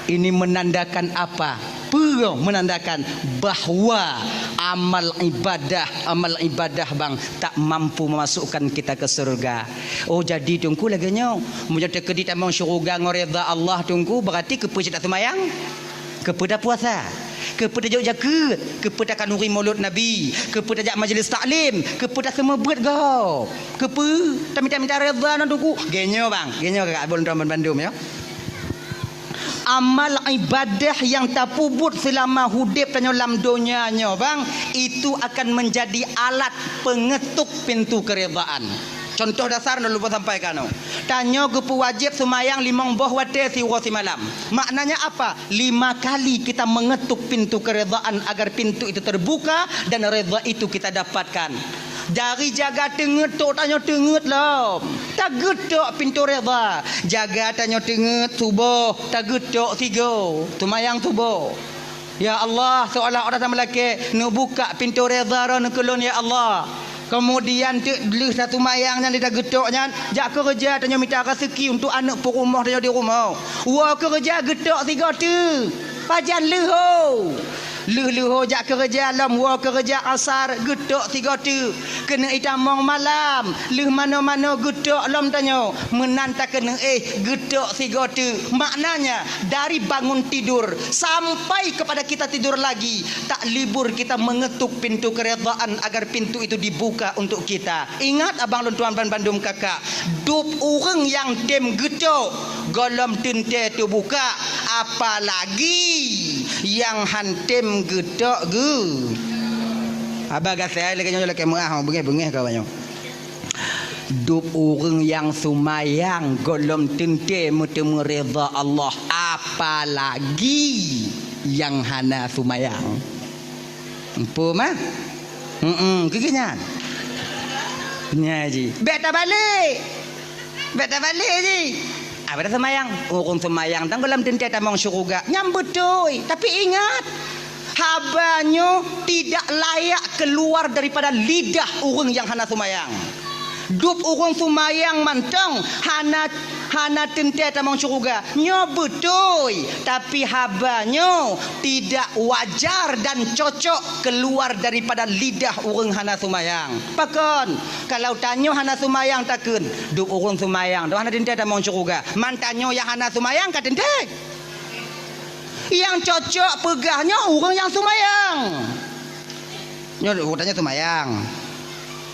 Ini menandakan apa? Peue menandakan bahwa amal ibadah, amal ibadah bang tak mampu memasukkan kita ke surga. Oh, jadi Teungku lagée nyoe, meunyoe teukeudi tamong syeuruga ngon reda Allah Teungku, berarti keupeue cit tak seumayang? Keupeue tapuasa? Keupeue tajok jakeuet? Keupeue takanuri mulod Nabi? Keupeue tajak majlis taklim? Keupeue taseumeubeuet gob? Keupeue tamita-mita reda nan Teungku? Geuh nyoe bang, geuh nyoe kakak abon tuan bandum ya. Amal ibadah nyang tapeubuet seulama udeb tanyoe lam donya nyoe bang, itu akan menjadi alat pengetuk pintu keredaan. Contoh dasar na lôn sampaikan nyoe. Tanyoe geupeuwajéb seumayang limong boh watée siuroe simalam. Maknanya apa? Lima kali kita mengetuk pintu keredaan agar pintu itu terbuka dan reda itu kita dapatkan. Dari jaga teungeut tok tanyoe teungeut lom, tageutok pintoe reda. Jaga tanyoe teungeut suboh, tageutok sigoe, seumayang suboh. Ya Allah, seolah-olah tameulakée, neubuka pintoe reda droeneuh keu lôn, ya Allah. Keumudian teuk lheueh taseumayang nyan, lheueh tageutok nyan, jak keureuja tanyoe mita raseuki untuk aneuëk peurumoh tanyoe di rumoh. Woe keureuja geutok sigoe teuk. Pajan leuho. Lheueh leuho jak keureuja lom, woe keureuja asar geutok sigoe teuk. Keuneuk itamong malam, lheueh manoe-manoe geutok lom tanyoe. Meunan takeuneuk éh geutok sigoe teuk. Maknanya, dari bangun tidur sampai kepada kita tidur lagi, tak libur kita mengetuk pintu keredaan agar pintu itu dibuka untuk kita. Ingat abang lôn tuan bandum kakak, dub ureuëng nyang tem geutok gohlom teuntée teubuka, apalagi nyang han tem geutok geu. Haba gasai lagée nyoe lakée meuah, beungéh-beungéh ka banyoe. Dub ureuëng nyang seumayang gohlom teuntée meuteumé reda Allah, apalagi nyang hana seumayang. Empu mah? Heeh, keu nyan. Nya ji. Bék tabalek. Bék tabalek ji. Abah dah seumayang. Ureuëng seumayang tan gohlom teuntée tamong syeuruga. Nyan beutôi. Tapi ingat, Haba nyoe tidak layak keluar daripada lidah ureuëng nyang hana seumayang. Dub ureuëng seumayang mantong hana, hana teuntée tamong syeuruga. Nyoe beutôi, tapi haba nyoe tidak wajar dan cocok keluar daripada lidah ureuëng hana seumayang. Pakon? Kalau tanyoe hana seumayang takheun, dub ureuëng seumayang, dub hana teuntée tamong syeuruga. Man tanyoe nyang hana seumayang ka teuntée. Nyang cocok peugah nyoe ureuëng nyang seumayang. Nyoe ureuëng tanyoe seumayang.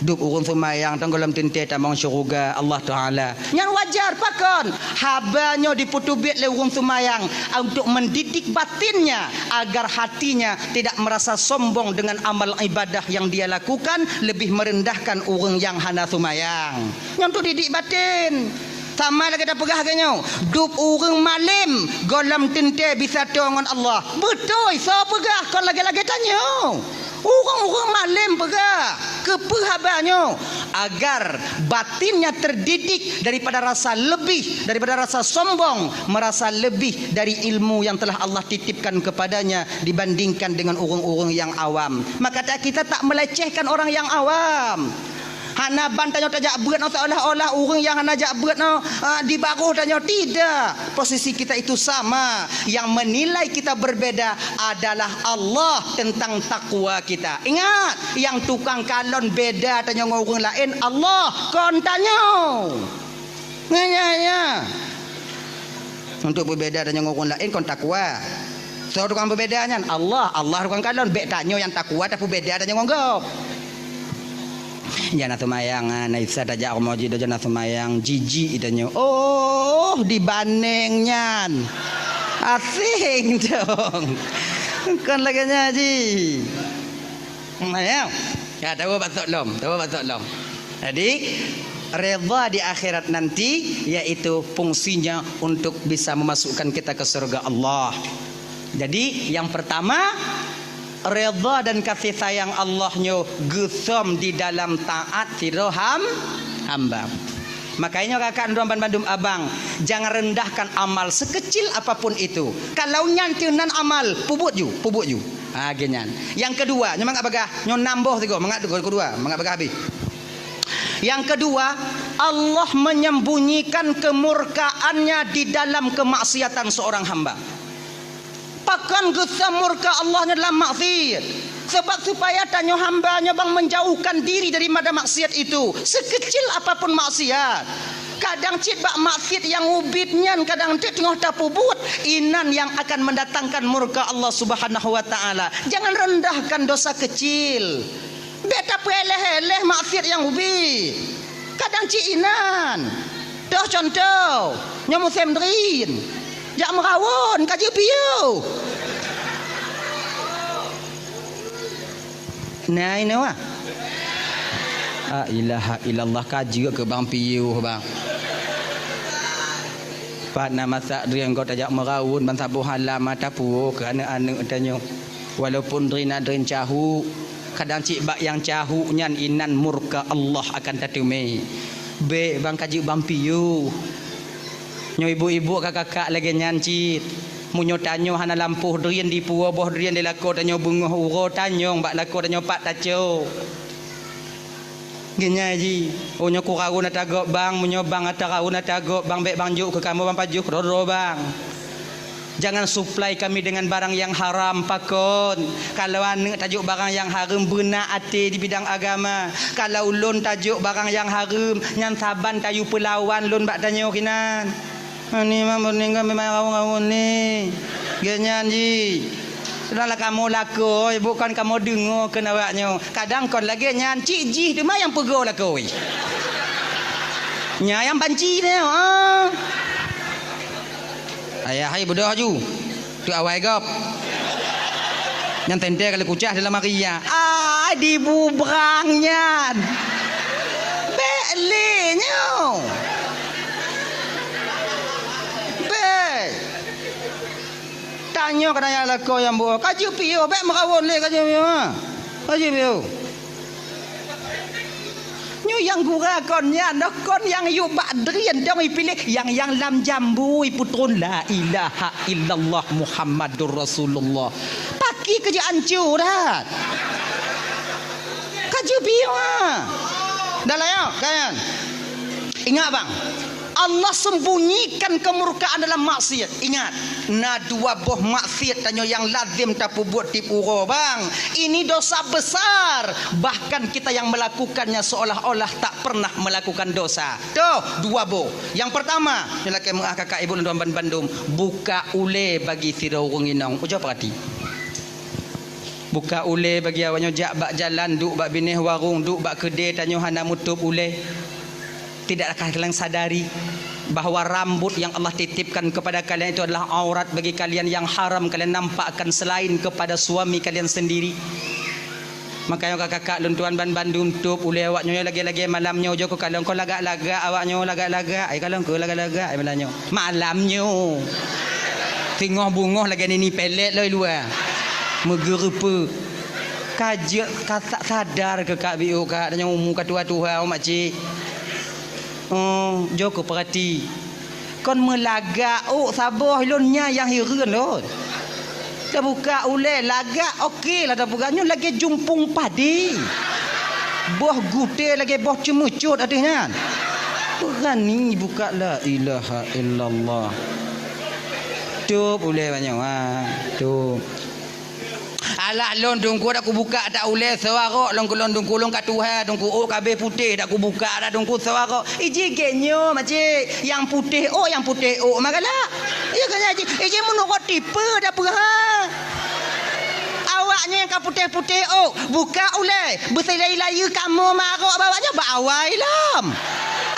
Dub ureuëng seumayang tong gohlom teuntée tamong syeuruga Allah Taala. Nyan wajar pakon? Haba nyoe dipeuteubiet lé ureuëng seumayang untuk mendidik batinnya agar hatinya tidak merasa sombong dengan amal ibadah yang dia lakukan, lebih merendahkan ureuëng nyang hana seumayang. Nyan tu didik batin. Sama lagée tapeugah lagée nyoe, dub ureuëng malem gohlom teuntée bisa toe ngon Allah. Beutôi, soe peugah kon lagée-lagée tanyoe? Ureuëng-ureuëng malem peugah. Keupeue haba nyoe? Agar batinnya terdidik daripada rasa lebih, daripada rasa sombong, merasa lebih dari ilmu yang telah Allah titipkan kepadanya dibandingkan dengan ureuëng-ureuëng nyang awam. Maka ta-, kita tak melecehkan orang yang awam. Hana ban tanyoe tajak beuet nyoe seolah-olah ureuëng nyang hana jak beuet nyoe, ah, di baroh tanyoe. Tidak. Posisi kita itu sama. Yang menilai kita berbeda adalah Allah tentang takwa kita. Ingat, nyang tukang kalon beda tanyoe ngon ureuëng laén Allah, kon tanyoe. Nyan, nyan, nyan. Untuk peubeda tanyoe ngon ureuëng laén kon takwa. Soe tukang peubeda nyan? Allah. Allah tukang kalon. Bék tanyoe nyang takwa tapeubeda tanyoe ngon gob. Jana seumayang, ah, na Isa tajak rumoh jih, jana seumayang, jijik tanyoe. Oh, dibandeng nyan. Asing dong. Kon lagée nyan jih. Hmm, ya. Ya, tahu batok lom, tahu batok lom. Jadi, redha di akhirat nanti yaitu fungsinya untuk bisa memasukkan kita ke surga Allah. Jadi, yang pertama, redha dan kasih sayang Allah nyoe geusom di dalam taat sidroe ham-, hamba. Makanya kakak droe bandum abang, jangan rendahkan amal sekecil apapun itu. Kalau nyan teuh nan amal, pubuet ju, pubuet ju. Ha, geuh nyan. Yang kedua, nyoe mangat bagah, nyoe nam boh sigoe, mangat kedua, mangat bagah habéh. Yang kedua, Allah menyembunyikan kemurkaannya di dalam kemaksiatan seorang hamba. Pakon geusom murka Allah nyoe dalam maksiat? Sebab supaya tanyoe hamba nyoe bang menjauhkan diri daripada maksiat itu, sekecil apapun maksiat. Kadang cit bak maksiat nyang ubit nyan kadang cit teungoh tapubuet, inan nyang akan mendatangkan murka Allah Subhanahu wa Taala. Jangan rendahkan dosa kecil. Bék tapeuéléh-éléh maksiat nyang ubit. Kadang cit inan. Toh contoh, nyoe musém drien. Jak meurawon, ka jeuet piôh. Nah, inoe wah. La ilaha illallah, ka jeuet keu bang piôh, bang. Pat na masak drien gob tajak meurawon ban saboh halam mata puwoe keu aneuk-aneuk tanyoe. Walaupun drien na drien cahuk, kadang cit bak nyang cahuk nyan inan murka Allah akan tateumé. Bék bang ka jeuet bang piôh. Nyoe ibu-ibu ka kakak lagée nyan cit. Meunyoe tanyoe hana lampôh drien dipuwoe boh drien di lakoe tanyoe beungoh uroe tanyong bak lakoe tanyoe pat tacok. Geunyai jih, oh nyoe kurawon ata gob bang, meunyoe bang ata rawon ata gob bang, bék bang jok keu kamoe bang pajoh keudroe-droe bang. Jangan suplai kami dengan barang yang haram, pakon. Kalau aneuk tajok barang yang hareuem, beuna até di bidang agama. Kalau lôn tajok barang yang hareuem, nyan saban tayue peulawan lôn bak tanyoe kinan. Ani mah meuneuk ngon memang rawon-rawon ni. Geuh nyan jih. Sudahlah kamoe lakoe, bukan kamoe deungoe keu awak nyoe. Kadang kon lagée nyan, cit jih teuma nyang peugoe lakoe. Nya nyang banci nyoe, ah. Ayah hai beudôh ju. Tu awai gob. Nyang teuntée kali kucah dalam hari ya. Ai dibubrang nyan. Bék lé nyoe. Bék. Tanyoe keu nyan lakoe nyang buoh. Ka jeuet piôh, bék meurawon lé ka jeuet piôh. Ha. Ka jeuet piôh. Nyoe nyang gura kon nyan, noh kon nyang yue bak drien dong ipiléh, nyang, nyang lam jambu ipeutrôn la ilaha illallah Muhammadur Rasulullah. Pat Ki keu jeuet anco that. Ka jeuet piôh, ha. Dah layak, kan? Ingat, bang. Allah sembunyikan kemurkaan dalam maksiat. Ingat, na dua boh maksiat tanyoe nyang lazem tapeubuet tiep uroe, bang. Ini dosa besar. Bahkan kita yang melakukannya seolah-olah tak pernah melakukan dosa. Toh, dua boh. Nyang pertama, nyoe lakée meu'ah kakak ibu lôn tuan ban bandum, buka ulée bagi sidroe ureuëng inong. Ujoe peurati. Buka ulée bagi awaknyoe, jak bak jalan, duek bak binéh warong, duek bak keudée tanyoe hana meutôb ulée. Tidakkah kalian sadari bahwa rambut yang Allah titipkan kepada kalian itu adalah aurat bagi kalian yang haram kalian nampakkan selain kepada suami kalian sendiri? Makanya kakak-kakak lôn tuan ban bandum tôb ulée awaknyoe lagée-lagée malam nyoe, jok keu kalon keu lagak-lagak awaknyoe lagak-lagak, ai kalon keu lagak-lagak ai malam nyoe. Malam nyoe. Singoh bungoh lagée nini pelet lom i luwa. Meugeureupeue. Ka jeuet ka sa-, sadar keu kak biôk kak, tanyoe umu ka tuha-tuha, oh, makcik. Oh, jok keu peurati. Kon meulagak ôk saboh lôn nyan nyang hireuen lôn. Tabuka ulée lagak, oke lah tabuka. Nyoe lagée jumpung padé. Boh gutée lagée boh ceumeucot ateueh nyan. Beurani buka, la ilaha illallah. Tôb ulée banyoe, ha. Tôb. Alah lôn teungku dak kubuka dak ulée soe arok lôn keu lôn teungku, lôn ka tuha teungku, ôk ka abéh putéh dak kubuka dak teungku soe arok. Iji gét nyoe makcik, nyang putéh ôk, nyang putéh ôk mah galak. Iya kan iji, iji meunurot tipe dak peue ha. Awaknyan ka putéh-putéh ôk, buka ulée, beusilai-layeue kamoe marok bak awaknyan bak awai lom.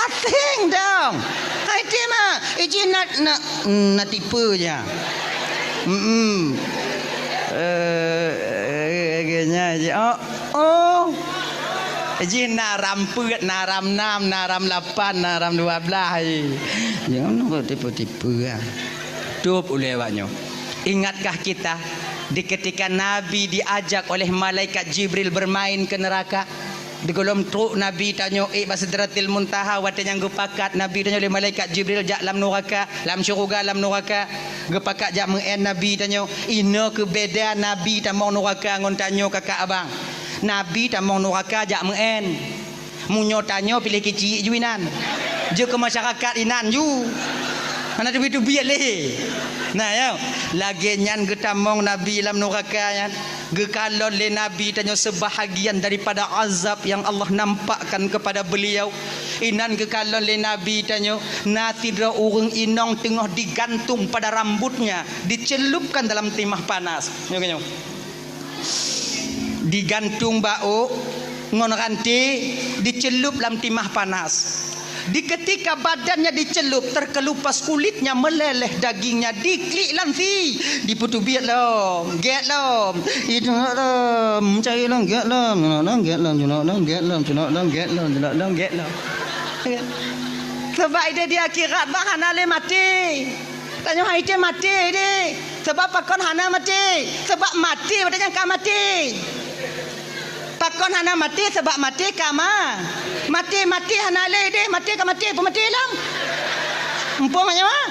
Aséng dong. Hai ti mah, iji na, na, na tipe ja. Hmm. Eh, eh, eh, nya ji. Oh, oh. Jih na ram peuet, na ram nam, na ram lapan, na ram dua belas ji. Jangan kau tipu-tipu ya. Tôb ulée awaknyoe. Ingatkah kita di ketika Nabi diajak oleh malaikat Jibril bermain ke neraka? Di gohlom trok Nabi tanyoe ék bak Sidratil Muntaha, watée nyang geupakat Nabi tanyoe lé malaikat Jibril jak lam nuraka, lam syeuruga lam nuraka, geupakat jak meu'én Nabi tanyoe. Inoe keu beda Nabi tamong nuraka ngon tanyoe kakak abang. Nabi tamong nuraka jak meu'én. Meunyoe tanyoe piléh keuchik ju inan. Jeuet keu masyarakat inan ju. Hana teubiet-teubiet lé. Nah, ya. Lagée nyan geutamong Nabi lam nuraka nyan. Geukalon lé Nabi tanyoe seubahagian daripada azab nyang Allah nampakkan kepada beliau. Inan geukalon lé Nabi tanyoe, na sidroe ureuëng inong teungoh digantung pada rambutnya, dicelupkan dalam timah panas. Nyoe, nyoe. Digantung bak ôk ngon ranté, dicelup lam timah panas. Di ketika badannya dicelup, terkelupas kulitnya, meleleh dagingnya, diklik lam sie, dipeuteubiet lom, gét lom, ituek lom, cai lom, gét lom, cunok lom, gét lom, cunok lom, gét lom, cunok lom, gét lom, cunok lom, gét lom. Sabab ideh di akhirat bah hana lé maté. Tanyoe hai tém maté ideh. Sabab pakon hana maté? Sabab maté watée nyan ka maté. Pakon hana maté? Sabab maté ka ma-, maté, maté hana lé deh, maté ka maté, peumaté lom. Muphom nyoe?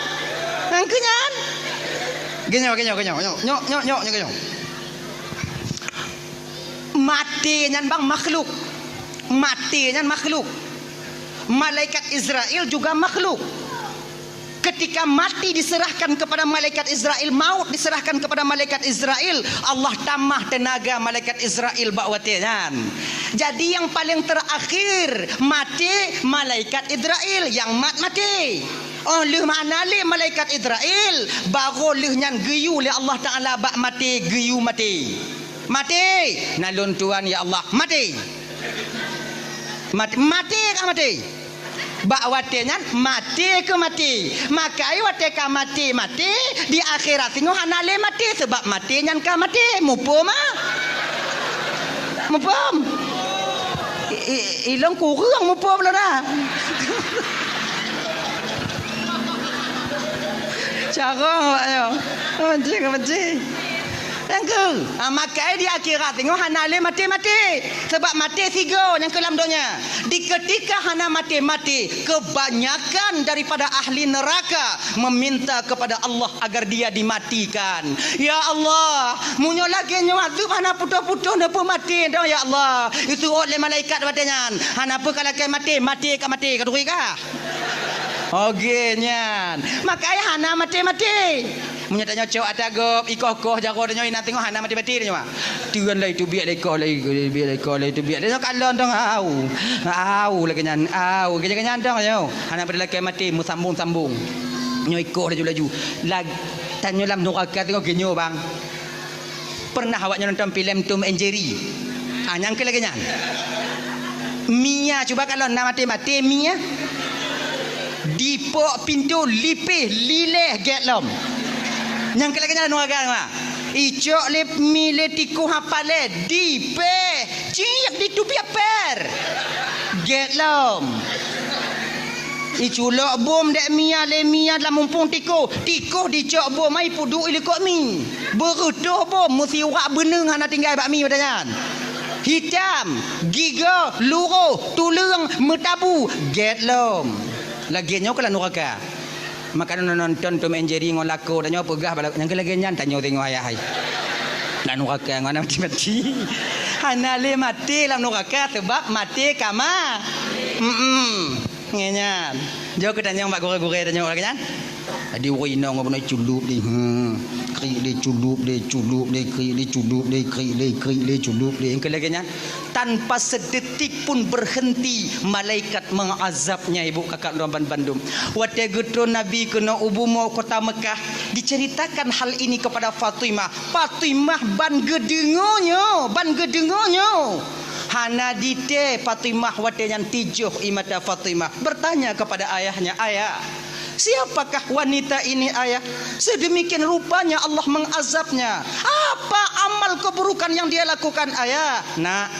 Nyang keu nyan? Geunyoe, geunyoe, geunyoe, nyoe, nyoe, nyoe, nyoe, nyoe, geunyoe. Maté nyan bang makhluk. Maté nyan makhluk. Malaikat Israel juga makhluk. Ketika mati diserahkan kepada malaikat Israel, maut diserahkan kepada malaikat Israel, Allah tamah teunaga malaikat Israel bak watée nyan. Jadi nyang paleng terakhir maté malaikat Israel nyang mat maté. Oh lheueh mana lé malaikat Israel, baru lheueh nyan geuyue lé Allah Taala bak maté, geuyue maté. Maté, na lôn tuan ya Allah, maté. Mat-, maté kah maté? Bak watée nyan maté keu maté. Makai watée ka maté, maté, di akhirat singoh hana lé maté, sabab maté nyan ka maté. Muphom ah? Muphom? I, i, ilong kureueng muphom lôn ah. Carông awak nyoe. Benci, benci. Nyang keu, ha, makai di akhirat singoh hana lé maté-maté. Sebab maté sigoe nyang keu lam donya. Di ketika hana maté-maté, kebanyakan daripada ahli neraka meminta kepada Allah agar dia dimatikan. "Ya Allah, meunyoe lagée nyoe azeueb hana putôh-putôh neupeumaté dong, ya Allah." Jisuruh lé malaikat watée nyan, "Hana peue ka lakée maté, maté ka maté, ka turi kah?" Oge nyan. Makai hana maté-maté. Meunyoe tanyoe cok ata gob, ikoh-koh jaroe tanyoe, inan singoh hana maté-maté tanyoe. Teun laju teubiet lé ikoh, laju teubiet lé ikoh, laju teubiet. Tanyoe kalon dong, au. Au lagée nyan, au. Lagée nyan dong tanyoe. Hana pada lakée maté, meusambong-sambong. Nyoe ikoh laju-laju. Lag-, tanyoe lam nuraka singoh geunyoe, bang. Pernah awaknyoe nonton filem Tom and Jerry? Ah, nyang keu lagée nyan. Mia, cuba kalon na maté-maté mia. Dipok pintoe lipéh lileh gét lom. Nyang keu lagée nyan nuraka, ha. Icok lé mi lé tikoh hapalé, dipéh, ciek diteubiet pér. Gét lom. Iculok bom dék mia lé mia lam mumpung tikoh. Tikoh dicok bom, ai peuduek ilikot mi. Beureutoh bom, meusiwak beuneueng hana tinggai bak mi watée nyan. Hitam, gigoe, luroh, tuleueng, meutabu, gét lom. Lagée nyoe keuh lam nuraka. Maka nonton Tom and Jerry ngon lakoe tanyoe peugah bak lakoe, nyang keu lagée nyan tanyoe teungoh ayah hai. Lam nuraka ngon maté-maté. Hana lé maté lam nuraka sebab maté ka ma-, mm-mm. Ngon nyan. Jok keu tanyong bak gurée-gurée tanyoe lagée nyan. Jadi ureueng inong beuna culop deh. Hmm. Krik deh, culop deh, culop deh, krik deh, culop deh, krik deh, krik deh, culop deh. Nyang keu lagée nyan, tanpa sedetik pun berhenti malaikat mengazabnya, ibu kakak lôn bandum. Watée geutron Nabi keunoe u bumoe kota Mekah, diceritakan hal ini kepada Fatimah. Fatimah ban geudeungoe nyoe, ban geudeungoe nyoe. Hana ditée Fatimah watée nyan tijoh ie mata Fatimah, bertanya kepada ayahnya, "Ayah, siapakah wanita ini, Ayah? Sedemikian rupanya Allah mengazabnya. Apa amal keburukan yang dia lakukan, Ayah?" "Nak,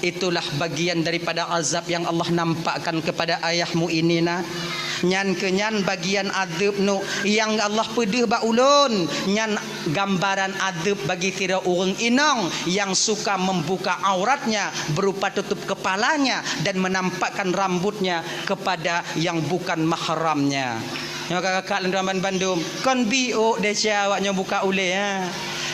itulah bagian daripada azab yang Allah nampakkan kepada ayahmu ini, Nak. Nyan keuh nyan bagian azab nu nyang Allah peudeuh bak ulôn. Nyan gambaran azab bagi sidroe ureueng inong yang suka membuka auratnya berupa tutup kepalanya dan menampakkan rambutnya kepada yang bukan mahramnya." Nyoe kakak-kakak lôn tuan bandum, kon biôk desya awaknyoe buka ulée, ha.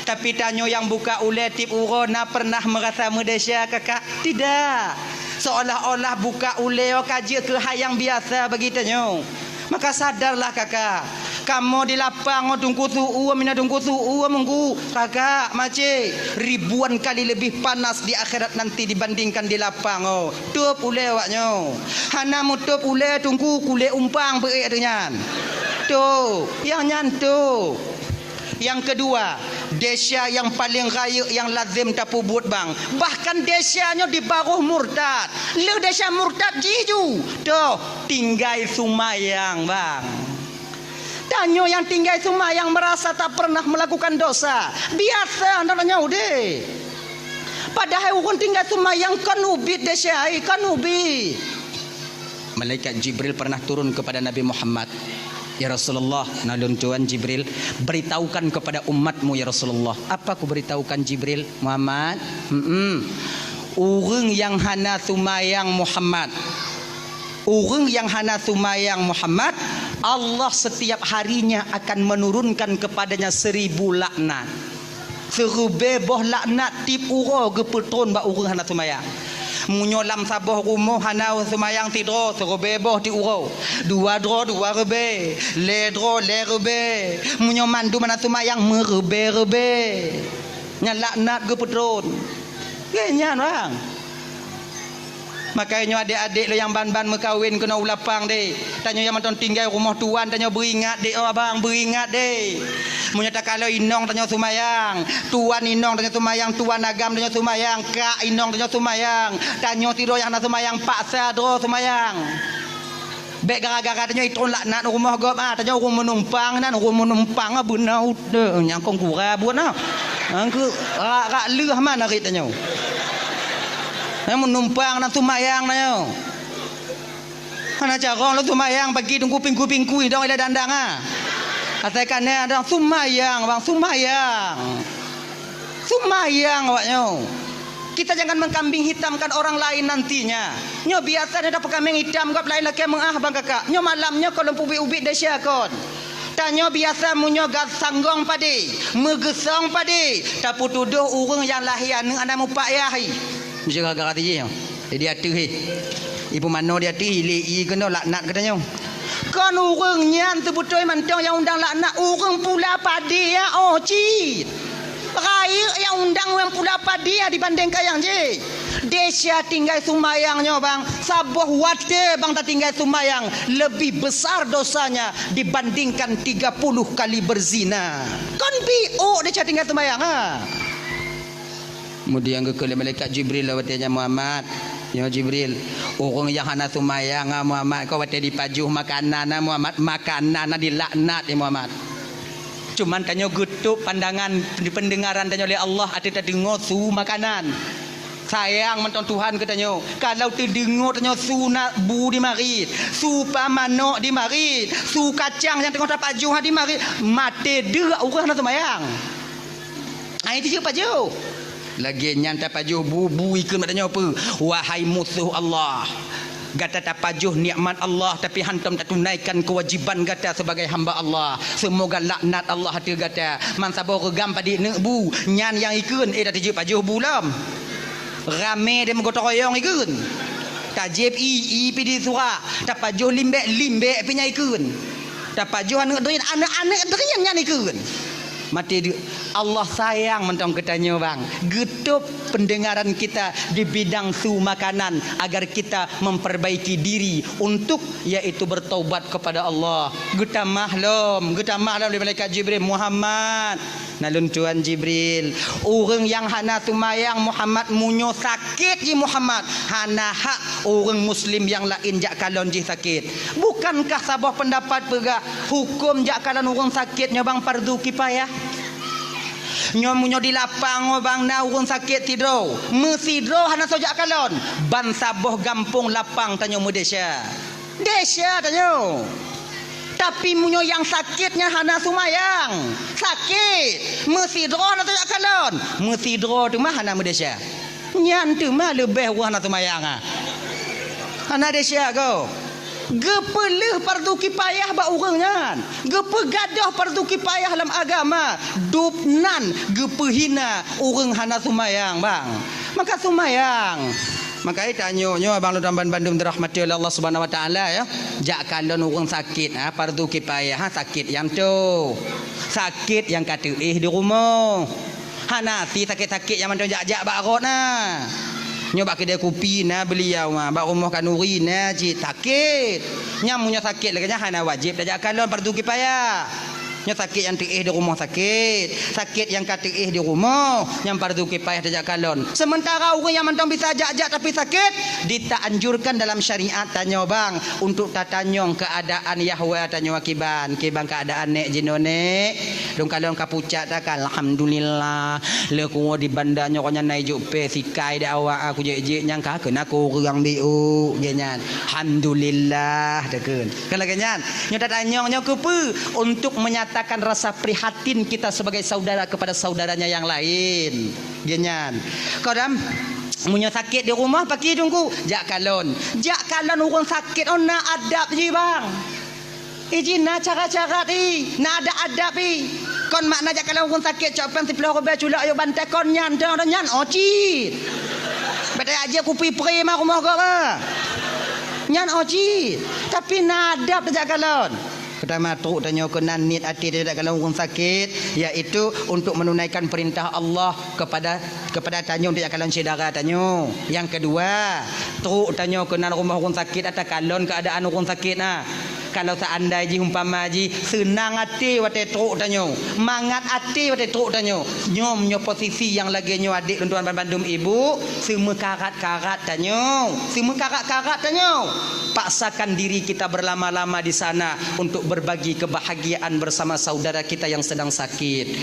Tapi tanyoe nyang buka ulée tieb uroe na pernah meurasa meudesya, kakak? Tidak. Seolah-olah buka ulée nyoe ka jeuet keu hai nyang biasa bagi tanyoe. Maka sadarlah, kakak. Kamoe di lapang ngon Teungku Su'u, mina Teungku Su'u meunggu, kakak, macé, ribuan kali lebih panas di akhirat nanti dibandingkan di lapang, oh. Tôb ulée awaknyoe. Hana meutôb ulée Teungku, kulét umpang beuék ateueh nyan. Tôb, nyang nyan tôb. Nyang keudua, desya nyang paleng rayeuk nyang lazem tapeubuet, bang. Bahkan desya nyoe di baroh murtad. Lheueh desya murtad jih ju. Toh, tinggai seumayang, bang. Tanyoe nyang tinggai seumayang meurasa tak pernah meulakukan dosa. Biasa na tanyoe deh. Padahai ureueng tinggai seumayang kon ubit desya, ai, kon ubit. Malaikat Jibril pernah turun kepada Nabi Muhammad. "Ya Rasulullah, na lôn tuan Jibril, beritahukan kepada umatmu, ya Rasulullah." "Apa kuberitahukan, Jibril?" "Muhammad, mm-mm, ureueng nyang hana seumayang, Muhammad, ureueng nyang hana seumayang, Muhammad, Allah setiap harinya akan menurunkan kepadanya seribu laknat." Siribée boh laknat tieb uroe geupeutron bak ureueng hana seumayang. Meunyoe lam saboh rumoh hana seumayang sidroe, siribée boh tieb uroe. Dua droe, dua ribée. Lhée droe, lhée ribée. Meunyoe mandum hana seumayang, meuribée-ribée. Nyan laknat geupeutron. Lagée nyan, bang. Maka nyoe adék-adék lôn nyang ban-ban meukawen keunoe u lapang deh. Tanyoe nyang mantong tinggai rumoh tuan, tanyoe beuingat deh, oh abang, beuingat deh. Meunyoe takalon inong tanyoe seumayang, tuan inong tanyoe seumayang, tuan agam tanyoe seumayang, kak inong tanyoe seumayang, tanyoe sidroe nyang hana seumayang, paksa droe seumayang. Bék gara-gara tanyoe itron laknat rumoh gob, ah, tanyoe ureueng meunumpang nan, ureueng meunumpang, ah, beuna udeueng nyang kon gura buet na. Nyang keu rak-rak lheueh man arit tanyoe. Nyang meunumpang nan seumayang tanyoe. Hana carông lôn seumayang pagi teungku pingkui-pingkui dong ilée dandang, ah. Asai kané dong seumayang, bang, seumayang. Seumayang awak nyoe. Kita jangan mengkambing hitamkan orang lain nantinya. Nyoe biasa nyoe tapeukameng itam gob laén lakée meuáh bang kakak. Nyoe malam nyoe kon lôn peubiet-ubiet desya kon. Tanyoe biasa meunyoe gat sanggong padé, meugeusong padé, tapeutudôh ureuëng nyang lahé aneuëk hana mupak yah. Meuseuh gara-gara tijih nyoe. Jadi ateueh hé. Ipeumanoe di ateueh, ilée ié keunoe laknat geutanyoe. Kon ureuëng nyan seubeutôi mantong nyang undang laknat, ureuëng pula padé nyan oh cit. Rayeuk nyang undang ureuëng pula padé nyan dibandéng kayang jih. Desya tinggai seumayang nyoe bang, saboh watée bang tatinggai seumayang, lebih besar dosanya dibandingkan tiga puluh kali berzina. Kon biôk desya tinggai seumayang ha. Kemudian geukheun lé malaikat Jibril lom watée nyan, "Muhammad, nyoe Jibril, ureuëng nyang hana seumayang, ah, Muhammad, kon watée jipajoh makanan, ah, Muhammad, makanan, ah, jilaknat, ya Muhammad. Cuman tanyoe geutôb pandangan, peundeungaran tanyoe lé Allah ateueh tadeungoe su makanan. Sayang mantong Tuhan keu tanyoe. Kalau teudeungoe tanyoe su na bu jimarit, su pa manok jimarit, su kacang nyang teungoh tapajoh jimarit, maté deuek ureuëng hana seumayang." Ai tijeuet pajoh. Lagée nyan tapajoh bu, bu ikheun bak tanyoe peue? Wahai musoh Allah, gata tapajoh nikmat Allah, tapi hantom tatunaikan keuwajiban gata sebagai hamba Allah. Seumoga laknat Allah ateueh gata. Man saboh reugam padit neuk bu, nyan nyang ikheun, eh, dak tijeuet pajoh bu lom. Ramé deh meugoto royong ikheun. Tajieb ié, ié pih di surak. Tapajoh limbek, limbek pih nyan ikheun. Tapajoh aneuëk drien, aneuëk-aneuëk drien nyan ikheun. Maté deuek. Allah sayang mantong keu tanyoe bang. Geutôb peundeungaran kita di bidang su makanan agar kita memperbaiki diri untuk yaitu bertaubat kepada Allah. Geutamah lom, geutamah lom lé malaikat Jibril, "Muhammad, na lôn tuan Jibril, ureuëng nyang hana seumayang Muhammad meunyoe sakét jih Muhammad, hana hak ureuëng muslim nyang laén jak kalon jih sakét. Bukankah saboh peundapat peugah huköm jak kalon ureuëng sakét nyoe bang fardu kifayah? Nyoe meunyoe di lapang nyoe bang na ureuëng sakét sidroe, meusidroe hana soe jak kalon, ban saboh gampông lapang tanyoe meudesya." Desya tanyoe. Tapi meunyoe nyang sakét nyan hana seumayang, sakét, meusidroe hana soe jak kalon, meusidroe teuma hana meudesya. Nyan teuma leubeh ureuëng hana seumayang, ah. Hana desya goe. Geupeuleueh fardu kifayah bak ureuëng nyan. Geupeugadôh fardu kifayah lam agama. Dub nan geupeuhina ureuëng hana seumayang, bang. Maka seumayang. Maka tanyoe nyoe abang lôn ban bandum dirahmati oleh Allah Subhanahu Wa Taala, ya. Jak kalon ureuëng sakét, ha, fardu kifayah, ha, sakét nyang toe. Sakét nyang ka teuéh di rumoh. Hana si sakét-sakét nyang mantong jak-jak bak rot na. Nyoe bak keudè kupi na beuliau, ha, bak rumoh khanuri na cit sakét. Nyang meunyoe sakét lagée nyan hana wajéb tajak kalon fardu kifayah. Nyoe sakét nyang teuéh di rumoh sakét, sakét nyang ka teuéh di rumoh, nyang fardu kifayah tajak kalon. Seumeuntara ureuëng nyang mantong bisa jak-jak tapi sakét, ditaanjurkan dalam syariat tanyoe bang untuk tatanyong keuadaan yahwa tanyoe kiban, kiban keuadaan nék jinoe nék. Lôn kalon ka pucak takan, alhamdulillah. Lé kuwoe di banda nyoe nyan na ijok pé sikai di awak aku jek-jek nyang ka keunan kureueng biôk, gét nyan. Alhamdulillah, takheun. Kan lagée nyan. Nyoe tatanyong nyoe keupeue? Untuk menyatakan rasa prihatin kita sebagai saudara kepada saudaranya yang lain. Gét nyan. Kadang meunyoe sakét di rumoh, pakri teungku, jak kalon. Jak kalon ureuëng sakét, oh na adab jih, bang. Iji na cara-cara i, na adab-adab i. Kon makna jak kalon ureuëng sakét, cok péng siplôh ribée culok ayue bantai, kon nyan, nyan, nyan, oh cit. Bèk tajak jép kupi pri ma rumoh gob, ah. Nyan oh cit. Tapi na adab tajak kalon. Peutama, trok tanyoe keunan niet até tajak kalon ureuëng sakét, yaitu untuk menunaikan perintah Allah kepada, kepada tanyoe tajak kalon syedara tanyoe. Nyang keudua, trok tanyoe keunan rumoh ureuëng sakét, ata kalon keuadaan ureuëng sakét na. Kalau seandai jih, umpama jih, seunang até watée trok tanyoe, mangat até watée trok tanyoe, nyoe, nyoe posisi nyang lagée nyoe, adék lôn tuan bandum ibu, seumeukarat-karat tanyoe, seumeukarat-karat tanyoe. Paksakan diri kita berlama-lama di sana untuk berbagi kebahagiaan bersama saudara kita yang sedang sakit.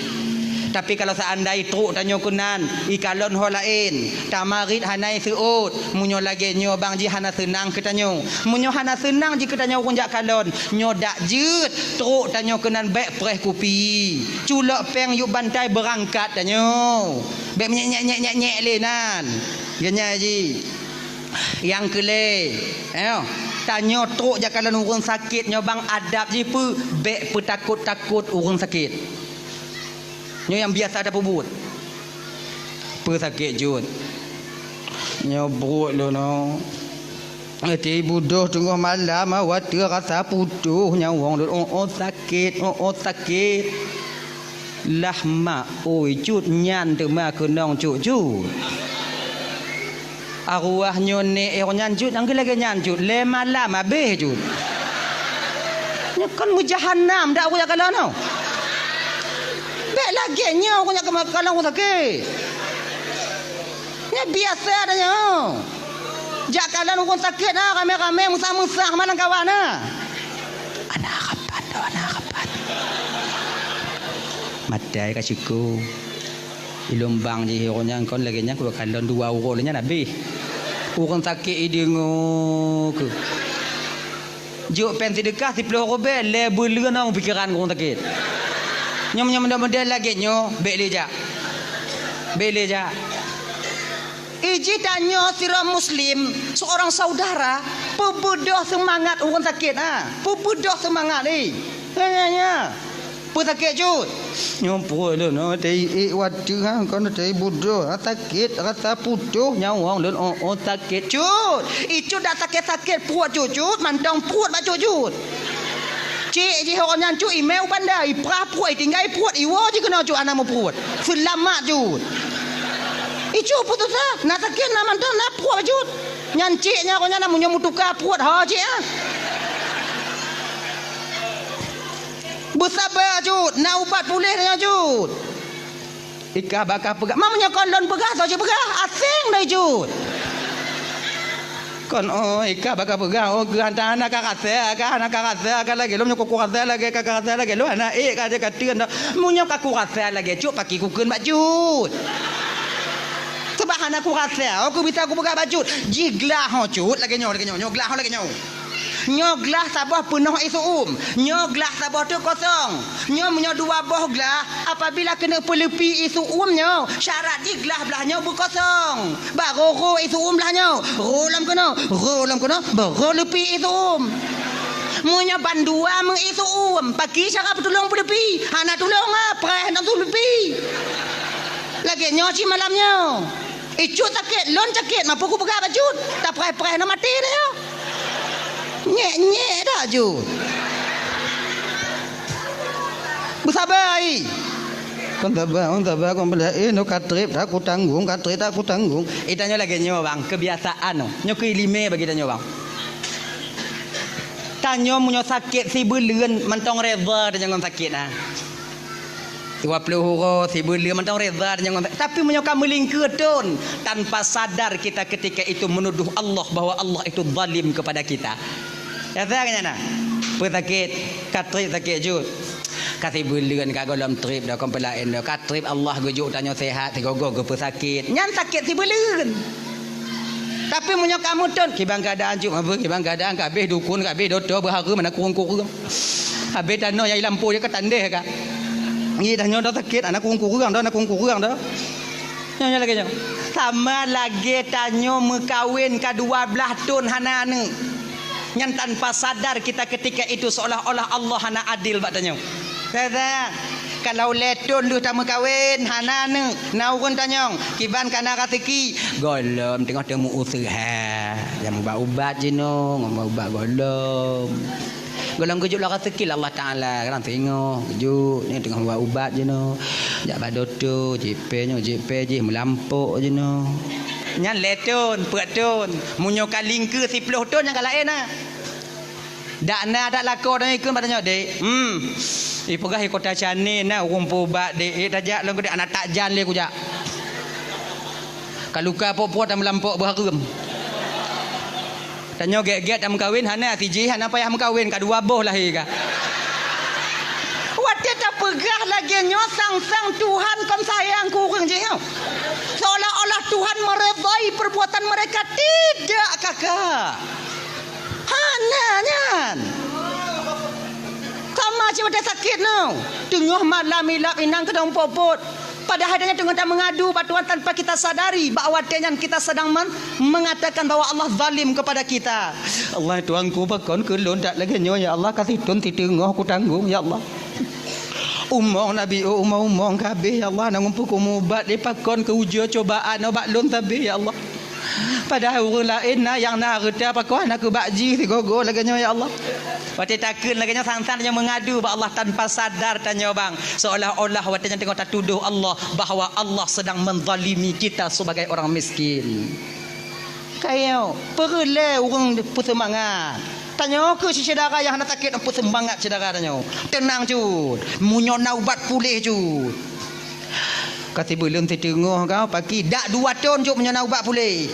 Tapi kalau seandai trok tanyoe keunan, ikalon ho laén, tamarit hana iseuôt, meunyoe lagée nyoe bang jih hana seunang keu tanyoe. Meunyoe hana seunang jih keu tanyoe ureuëng jak kalon, nyoe dak jeuet trok tanyoe keunan bék preh kupi. Culok péng yup bantai beurangkat tanyoe. Bék menyek-nyek-nyek-nyek lé nan. Geunya jih. Nyang keu lhée, eh, tanyoe trok jak kalon ureuëng sakét nyoe bang adab jih peue, bék peutakot-takot ureuëng sakét. Nyoe nyang biasa tapeubuet. Peue sakét jeuet? Nyoe bruek lôn nyoe. Ati budôh teungoh malam, watée rasa putôh nyawöng lôn, oh, oh, sakét, oh, oh, sakét. Lah mak, oi, cut nyan teuma keunong cut-cut. Arwah nyoe nek eh nyan cut, nyang lagée nyan cut, lé malam habéh cut. Nyoe kon meujahanam dak ureuëng jak kalon nyoe. Bék lagée nyoe ureuëng jak kalon ureuëng sakét. Nyoe biasa dah nyoe. Jak kalon ureuëng sakét na ramé-ramé, meusah-meusah malam kawan na. Ana rapat, ana rapat. Matai ka syukur. Ilôn bang jih ureuëng nyan kon lagée nyan, kukalon dua uroe lé nyan habéh. Ureuëng sakét ideungoe keuh. Jok péng seudeukah siplôh rubée, lé beuleuen ong pikeran ureuëng sakét. Nyoe meunyoe model-model lagée nyoe, bék lé jak. Bék lé jak. Iji tanyoe sidroe muslim, seorang saudara, peubeudoh seumangat ureuëng sakét, ha. Peubeudoh seumangat, eh. Ya, ya, ya. Peue sakét cut? Nyoe pruet lôn, oh, teuiék watée, ha, kon teuiék budôh, ha, sakét, rasa putôh nyawöng lôn, oh, oh, sakét cut. Icut dak sakét-sakét pruet cut-cut, mantong pruet bak cut-cut. Cik jih ureuëng nyan cut, imé u banda, iprah pruet, itinggai pruet, iwoe jih keunoe cut, hana meupruet. Seulamat cut. Icut putus asa, na sakét, na mantong, na pruet bak cut. Nyan cik nyan, ureuëng nyan na meunyoe meutuka pruet, ho cik, ah. Beusaba cut, na ubat puléh nyan cut. Ikah bakah peugah, ma meunyoe kon lôn peugah, soe cit peugah, aséng dai cut. Kon, oh, ikah bakah peugah, oh, geuh hana ka rasa, ka hana ka rasa, ka lagée lôn meunyoe ka kurasa lagée, ka, ka rasa lagée lôn, hana ék ka, ka teun dah. Meunyoe ka kurasa lagée cut, pakri kukheun bak cut. Sabab hana kurasa, oh, kubisa kupeugah bak cut. Jih glah ho cut, lagée nyoe, lagée nyoe, nyoe glah ho lagée nyoe. Nyoe glah saboh peunoh ié seu-uem. Nyoe glah saboh teuk kosong. Nyoe meunyoe dua boh glah, apabila keuneuk peuleupi ié seu-uem nyoe, syarat jih glah blaih nyoe beukosong. Barô rô ié seu-uem blaih nyoe. Rô lom keunoe, rô lom keunoe, barô leupi ié seu-uem. Meunyoe bandua meu ié seu-uem, pakri cara peutulông peuleupi. Hana tulông, ah, preh nang peuleupi. Lagée nyoe cit malam nyoe. Icut sakét, lôn sakét, ma peue kupeugah bak cut. Tapreh-preh na maté dah nyoe. Nyek-nyek dah cut. Beusaba, ai. Kon saba, kon saba, kon bela, eh, nyoe ka treb, dak kutanggong, ka treb, dak kutanggong. Eh, tanyoe lagée nyoe, bang, kebiasaan nyoe. Nyoe keuiéleumé bagi tanyoe, bang. Tanyoe meunyoe sakét sibeuleuen, mantong reda tanyoe ngon sakét, ah. Dua ploh uroe, sibeuleuen mantong reda tanyoe ngon, tapi meunyoe ka meulingkeue thon, tanpa sadar kita ketika itu menuduh Allah bahwa Allah itu zalim kepada kita. Ya, saya kata na. Peue sakét, ka treb sakét cut. Ka sibeuleuen ka gohlom treb dah, kon peue laén dah. Ka treb Allah geujok tanyoe sehat, sigoe-goe geupeusakét. Nyan sakét sibeuleuen. Tapi meunyoe ka meuthon, kiban keuadaan cut, apa kiban keuadaan, ka habéh dukun, ka habéh dokto, beuhareuem, hana kureueng-kureueng. Habéh tanoh nyang i lampôh jih ka tandeh ka. Ngieng tanyoe dah sakét, hana kureueng-kureueng dah, hana kureueng-kureueng dah. Nyoe, nyoe lagée nyoe. Sama lagée tanyoe meukawen ka dua blaih thon hana aneuëk. Nyan tanpa sadar kita ketika itu seolah-olah Allah hana adil bak tanyoe. Saya, saya, kalau lhée thon lheueh tameukawen, hana aneuëk, na ureuëng tanyong, kiban ka na raseuki, gohlom teungoh teumeuuseuha. Nyang ubat-ubat jinoe, ngon ubat gohlom. Gohlom geujok lom raseuki lé Allah Taala, kadang singoh geujok, nyoe teungoh ubat-ubat jinoe. Jak bak dokto, jieb pèng nyoe, jieb pèng jih, meulampôk jinoe. Nyan lhée thon, peuet thon. Meunyoe ka lingkeue siploh thon, nyan ka laén na. Dak na, dak lakoe tanyoe ikheun bak tanyoe, "Dek, hmm, ipeugah i Kota Chennai na ureuëng peuubat, Dek, eh, tajak lôn keu Dek, hana tajak lé kujak. Ka luka po-po tameulampôk beuhareuem." Tanyoe gét-gét tameukawen, hana, sijih hana payah meukawen, ka dua boh lahé ka. Watée ta Peugah lagée nyoe, sang-sang Tuhan kon sayang keu ureuëng jih nyoe. Seolah-olah Tuhan meredai perbuatan mereka. Tidak, kakak. Hana nyan. Sama cit watée sakét nyoe. Teungoh malam ilab inong keudong pot-pot. Padahai tanyoe teungoh tameungadu bak Tuhan tanpa kita sadari bahwa watée nyan kita sedang men-, mengatakan bahwa Allah zalim kepada kita. Allah Tuhanku, pakon keu lôn that lagée nyoe, ya Allah, ka siton siteungoh kutanggong, ya Allah. Umong nabi, oh, umong-umong ka habéh, ya Allah, na ngumpul keu mubat, di pakon keu ujoe cobaan bak lôn sabe, ya Allah. Padahai ureuëng laén na nyang na reuta pakon na keu bak jih sigoe-goe lagée nyoe, ya Allah. Watée takheun lagée nyoe, sang-sang tanyoe meungadu bak Allah tanpa sadar tanyoe bang, seolah-olah watée nyan teungoh tatudoh Allah bahwa Allah sedang menzalimi kita sebagai orang miskin. Kayo, peureulée ureuëng peuseumangat. Tanyoe keu syedara nyang hana sakét, peuseumangat syedara tanyoe. Teunang cut, meunyoe na ubat puléh cut. Ka sibuleuen siteungoh kau paki, dak dua thon cut meunyoe na ubat puléh.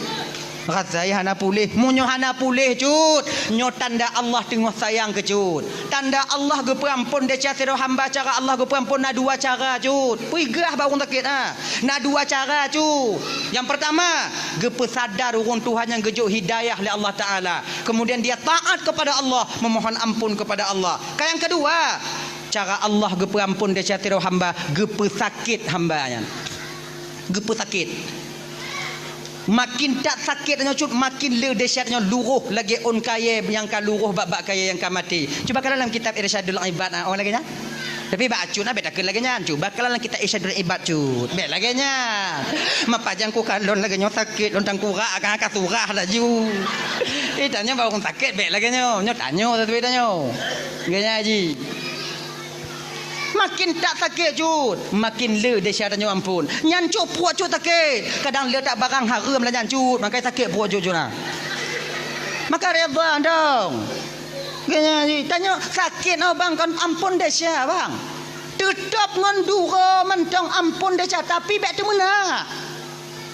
Rasa hana puléh, meunyoe hana puléh cut, nyoe tanda Allah teungoh sayang keu cut. Tanda Allah geupeuampon desya sidroe hamba, cara Allah geupeuampon na dua cara cut. Peugah bak ureuëng sakét, ha. Na dua cara cut. Nyang pertama, geupeusadar ureuëng tuha nyang geujok hidayah lé Allah Taala. Kemudian dia taat kepada Allah, memohon ampun kepada Allah. Ka nyang kedua, cara Allah geupeuampon desya sidroe hamba, geupeusakét hamba nyan. Geupeusakét. Makin that sakét nyoe cut, makin le desya nyoe luroh lagée ôn kayée nyang ka luroh bak-bak kayée nyang ka maté. Cuba kalon lam kitab Irsyadul Ibad, ah, oh lagée nyan. Tapi bak acut na bék takheun lagée nyan. Cuba kalon lam kitab Irsyadul Ibad cut. Bék lagée nyan. Mapa jang ku kalon lagée nyoe sakét lôn tangkurak ka, ka surah laju. Eh, tanyoe bak ureuëng sakét bék lagée nyoe. Nyoe tanyoe, tapi tanyoe. Lagée nyan ji. Makin that sakét cut, makin le desya tanyoe ampon. Nyan cut pruet cut sakét. Kadang le that barang hareuem lah nyan cut, maka sakét pruet cut cut na. Maka redha dong. Geunya tanyoe sakét nyoe bang kon ampon desya bang. Teutap ngon duro mantong ampon desya, tapi bék teumeunak.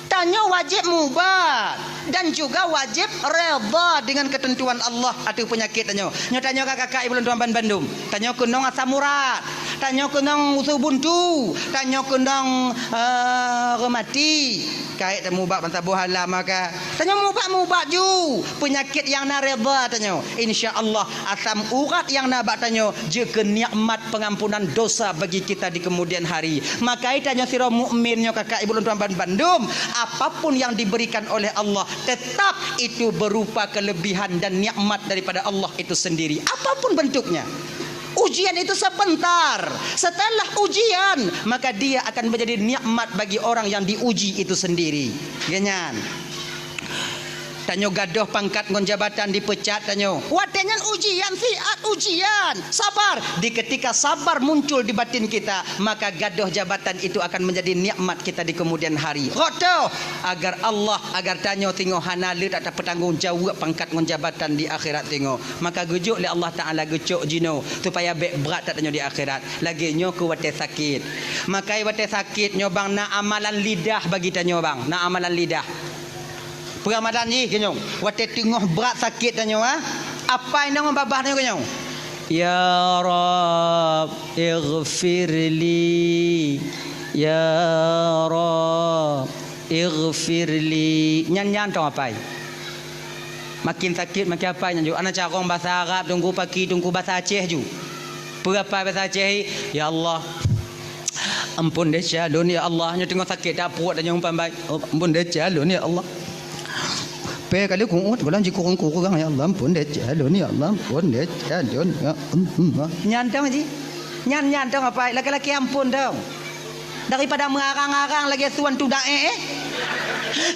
Tanyoe wajéb mubat dan juga wajéb redha dengan ketentuan Allah ateueh peunyakét tanyoe. Nyoe tanyoe ka kakak ibu lôn tuan ban bandum. Tanyoe keunong asam urat. Tanyoe keunong usus buntu. Tanyoe keunong, eh, reumati. Kait tamubat ban saboh alam maka. Tanyoe mubat-mubat ju. Peunyakét nyang na redha tanyoe. Insya Allah, asam urat nyang na bak tanyoe jeuet keu nikmat pengampunan dosa bagi kita di kemudian hari. Maka tanyoe sidroe mukmin nyoe kakak ibu lôn tuan ban bandum, apapun yang diberikan oleh Allah, tetap itu berupa kelebihan dan nikmat daripada Allah itu sendiri. Apapun bentuknya. Ujian itu sebentar. Setelah ujian, maka dia akan menjadi nikmat bagi orang yang diuji itu sendiri. Geunya nyan. Tanyoe gadôh pangkat ngon jabatan dipeucat tanyoe. Watée nyan ujian, siat ujian. Sabar. Di ketika sabar muncul di batin kita, maka gadôh jabatan itu akan menjadi nikmat kita di kemudian hari. Rot toh, agar Allah, agar tanyoe singoh hana le that tapeutanggong jaweueb pangkat ngon jabatan di akhirat singoh. Maka geujok lé Allah Taala geucok jinoe supaya bék brat that tanyoe di akhirat. Lagée nyoe keu watée sakét. Maka watée sakét nyoe bang na amalan lidah bagi tanyoe bang. Na amalan lidah. Peuramadan jih keunoe, watée teungoh brat sakét tanyoe, ha? Apai ngon babah tanyoe keunoe. Ya Rabb, ighfirli. Ya Rabb, ighfirli. Nyan nyan tong apai. Makin sakét makin apai nyan ju. Ana carong basa Arab, teungku paki, teungku basa Aceh ju. Peue apai basa Aceh, ya Allah, ampun desya lôn ya Allah. Nyoe teungoh sakét that pruet dan nyoe umpan bai. Oh, ampun desya lôn ya Allah. Pé kali kuut, gohlom jikurong-kurong ya Allah. Ampun desya lôn ya Allah. Ampun desya lôn ya Allah. Nyan tong ji. Nyan nyan tong apai. Laki-laki ampun tong. Daripada meurarang-rarang lagée suan tu dae eh.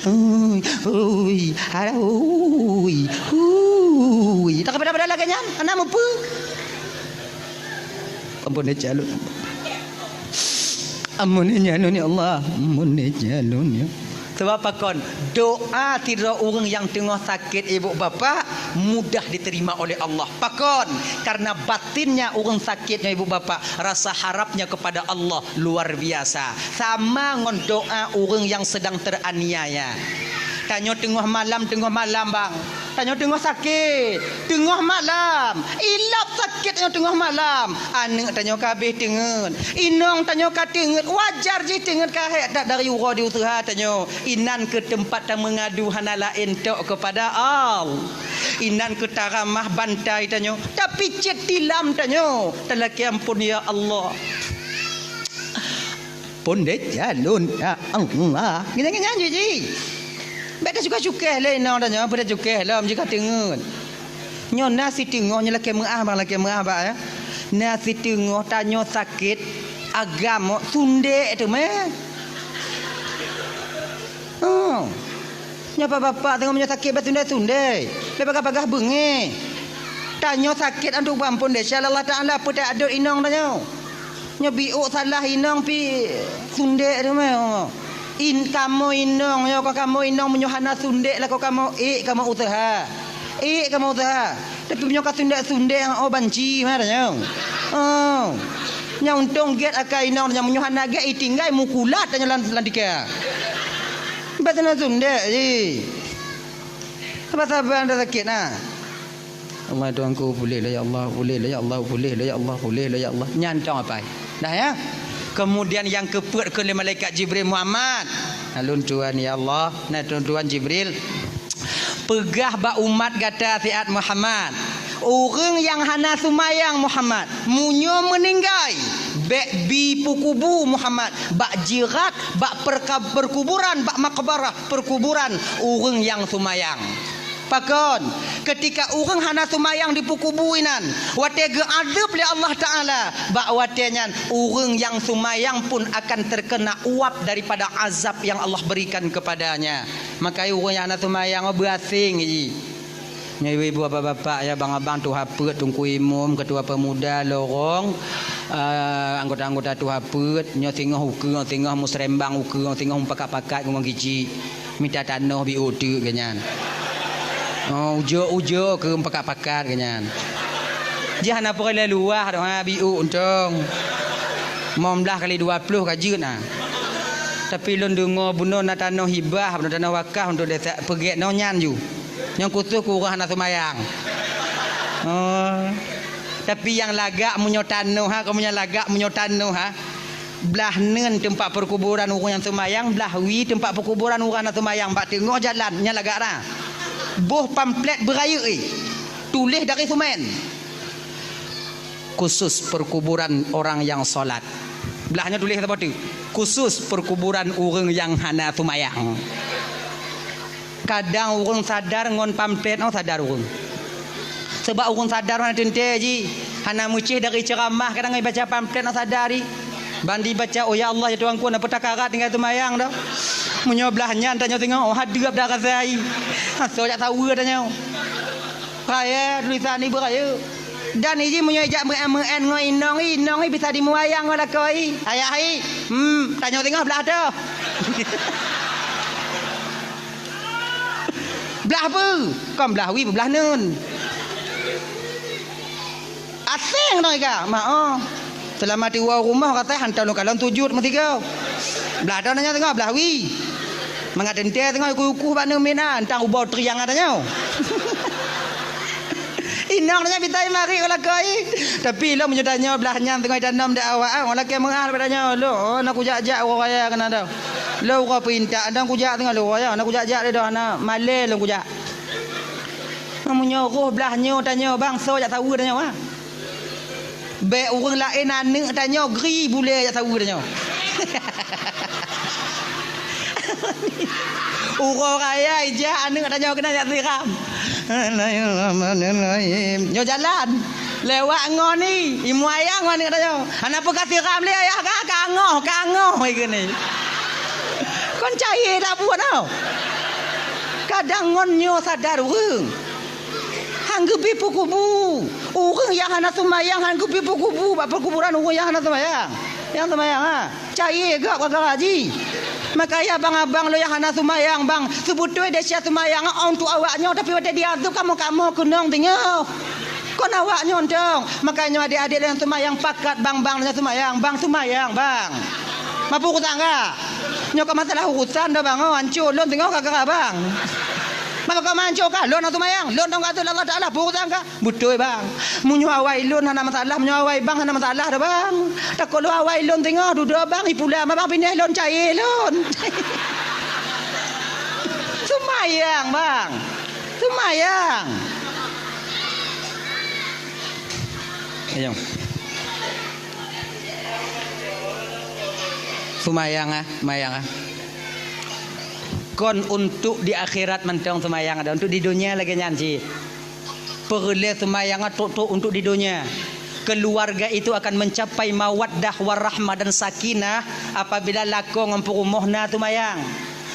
Ui, ui, alah, ui, ui. Daripada-pada lagée nyan, hana mupu. Ampun desya lôn. Ampun desya lôn ya Allah. Ampun desya lôn ya. Sebab pakon, doa sidroe ureuëng nyang teungoh sakét ibu bapak mudah diterima oleh Allah. Pakon, karena batinnya ureuëng sakét nyoe ibu bapak rasa harapnya kepada Allah luar biasa. Sama ngon doa ureuëng nyang sedang teraniaya. Tanyoe teungoh malam, teungoh malam bang. Tanyoe teungoh sakét, teungoh malam. Ilab sakét tanyoe teungoh malam. Aneuk tanyoe ka habéh teungeut. Inong tanyoe ka teungeut. Wajar jih teungeut ka hék that dari uroe di useuha tanyoe. Inan keuh teumpat tameungadu hana laén tok keupada Allah. Inan keuh taramah bantai tanyoe. Tapicét tilam tanyoe. Talakée amphon, ya Allah. Pondét jalon, ya Allah. Nyan, nyan, nyan, ji, ji. Bèk teucukéh-cukéh lé inong tanyoe, peue teucukéh lom jih ka teungeut. Nyoe na siteungoh, nyoe lakée meu'ah bang, lakée meu'ah bang, ya. Na siteungoh tanyoe sakét, agam, sundék teumé. Oh. Nyoe bapak-bapak teungoh meunyoe sakét bèk sundék-sundék. Bèk bagah-bagah beungéh. Tanyoe sakét antu bang pondét, insya Allah Taala peutak adot inong tanyoe. Nyoe biôk salah inong pih sundék teumé. In, kamoe inong, nyoe ka kamoe inong meunyoe hana sundék lakoe kamoe, ék kamoe useuha. Ék kamoe useuha. Tapi meunyoe ka sundék-sundék, oh, banci meunan tanyoe. Oh. Nyang untông gét akai inong, nyang meunyoe hana gét, itinggai mukulat tanyoe lam, lam tika. Bèk sundék-sundék jih. Saban-saban dah sakét na. Allah Tuhanku, puléh lé ya Allah, puléh lé ya Allah, puléh lé ya Allah, puléh lé ya Allah. Nyan tong apai. Dah ya. Kemudian nyang keupeuet kheun lé malaikat Jibril, Muhammad. Lôn tuan ya Allah, na lôn tuan Jibril. Peugah bak umat gata siat Muhammad. Ureuëng nyang hana seumayang Muhammad, meunyoe meuninggai, bèk bi peukubu Muhammad, bak jirat, bak perka-, perkuburan, bak makbarah, perkuburan ureuëng nyang seumayang. Pakon, keutika ureuëng hana seumayang dipeukubu inan, watée geuadeueb lé Allah Taala, bak watée nyan ureuëng nyang seumayang pun akan terkena uap daripada azab yang Allah berikan kepadanya. Maka ureuëng nyang hana seumayang, oh, beuaséng jih. Nyoe ibu-ibu, bapak-bapak, ya, abang-abang, tuha peuet, teungku imum, ketua pemuda, lorong, eh, anggota-anggota tuha peuet, nyoe singoh ukeue, singoh musrembang ukeue, singoh mupakat-pakat ngon kicik. Mita tanoh biôk teuk geuh nyan. Oh, ujoe-ujoe keu pakat-pakat geuh nyan. Jih hana peureulée luwah doh, ha, biôk untông. Limong blaih kali dua ploh ka jeuet na. Tapi lôn deungoe bunoe na tanoh hibah, bunoe tanoh wakaf untuk desa, peugét nyoe nyan ju. Nyang khusos keu ureuëng hana seumayang. Oh. Tapi nyang lagak meunyoe tanoh ha, kamoe nyang lagak meunyoe tanoh ha. Blah neun teumpat peukuburan ureuëng nyang seumayang, blah wie teumpat peukuburan ureuëng hana seumayang bak teungoh jalan, nyan lagak na. Boh pamflet beurayeuk, eh, tuléh dari seumén. Khusus perkuburan orang yang salat. Blah nyoe tuléh saboh teuk. Khusus perkuburan ureuëng nyang hana seumayang. Kadang ureuëng sadar ngon pamflet, oh, sadar ureuëng. Sabab ureuëng sadar hana teuntée jih, hana meucéh dari ceuramah, kadang ibaca pamflet, oh, sadar jih. Ban dibaca, "Oh, ya Allah, ya Tuhanku, na peue takarat tinggai seumayang dah." Meunyoe blah nyan tanyoe singoh, oh, hadeueb dah rasa jih. Asoe jak saweue tanyoe. Raya tulisan ibu raya. Dan iji meunyoe ijak meu'en-meu'en ngon inong i, inong i bisa dimuayang ngon lakoe i. Ayah i, hmm, tanyoe singoh blah toh. Blah peue? Kon blah wie, blah neun. Aséng ngon ika, mak oh. Seulama tiwoe rumoh, kata hantom lôn kalon sujud meusigoe. Blah toh tanyoe singoh, blah wie. Mangat teuntée singoh ikuh-ikuh bak neumina, entang ubau triang tanyoe. Inong tanyoe bitai marit u lakoe. Tapi lom meunyoe tanyoe blah nyan teungoh tanom di awak, ah, lakée meu'ah bak tanyoe. Lom, oh, na kujak-jak uroe raya keunan dah. Lom uroe peuintak, dan kujak teungoh lom uroe raya, na kujak-jak lé dah, na malée lom kujak. Meunyoe roh blah nyoe tanyoe, bang, soe jak saweue tanyoe, ah. Bék ureuëng laén aneuk tanyoe gri bulée jak saweue tanyoe. Uroe raya ijak aneuk tanyoe keunan jak siram. Bismillahirrahmanirrahim. Nyoe jalan. Lewat ngon i, imuayang ngon aneuk tanyoe. Hana peue ka siram lé ayah ka, kangoh, kangoh i keunoe. Kon cayée dak buet tau. Kadang ngon nyoe sadar ureuëng. Han geubi peukubu. Ureuëng nyang hana seumayang han geubi peukubu bak peukuburan ureuëng nyang hana seumayang. Nyang seumayang, ha. Cayée gak gara-gara jih. Makanya abang-abang lôn nyang hana seumayang, bang, seubeutôi desya seumayang untuk awak nyoe, tapi watée diazeueb kamoe-kamoe keunong teungoh. Kon awak nyoe dong. Makanya adék-adék lôn nyang seumayang pakat, bang, bang lôn nyang seumayang, bang seumayang, bang. Mapu urusan ka? Nyoe ka masalah urusan dah, bang, oh, hancô lôn teungoh gara-gara bang. Maka kau manco kah? Lôn hana seumayang. Lôn tong kata Allah Taala, peue urusan kah? Beutôi, bang. Meunyoe awai lôn hana masalah, meunyoe awai bang hana masalah dah, bang. Takot lôn awai lôn teungoh dudoe bang, ipula ma bang, pinah lôn cai lôn. Seumayang, bang. Seumayang. Ayo. Seumayang ah, seumayang ah. Kon untuk di akhirat mantong seumayang, ada untuk di dunia lagèe nyan cit. Peureulèe seumayang trok-trok untuk di dunia. Keluarga itu akan mencapai mawaddah warahmah dan sakinah apabila lakoe ngon peurumoh na seumayang.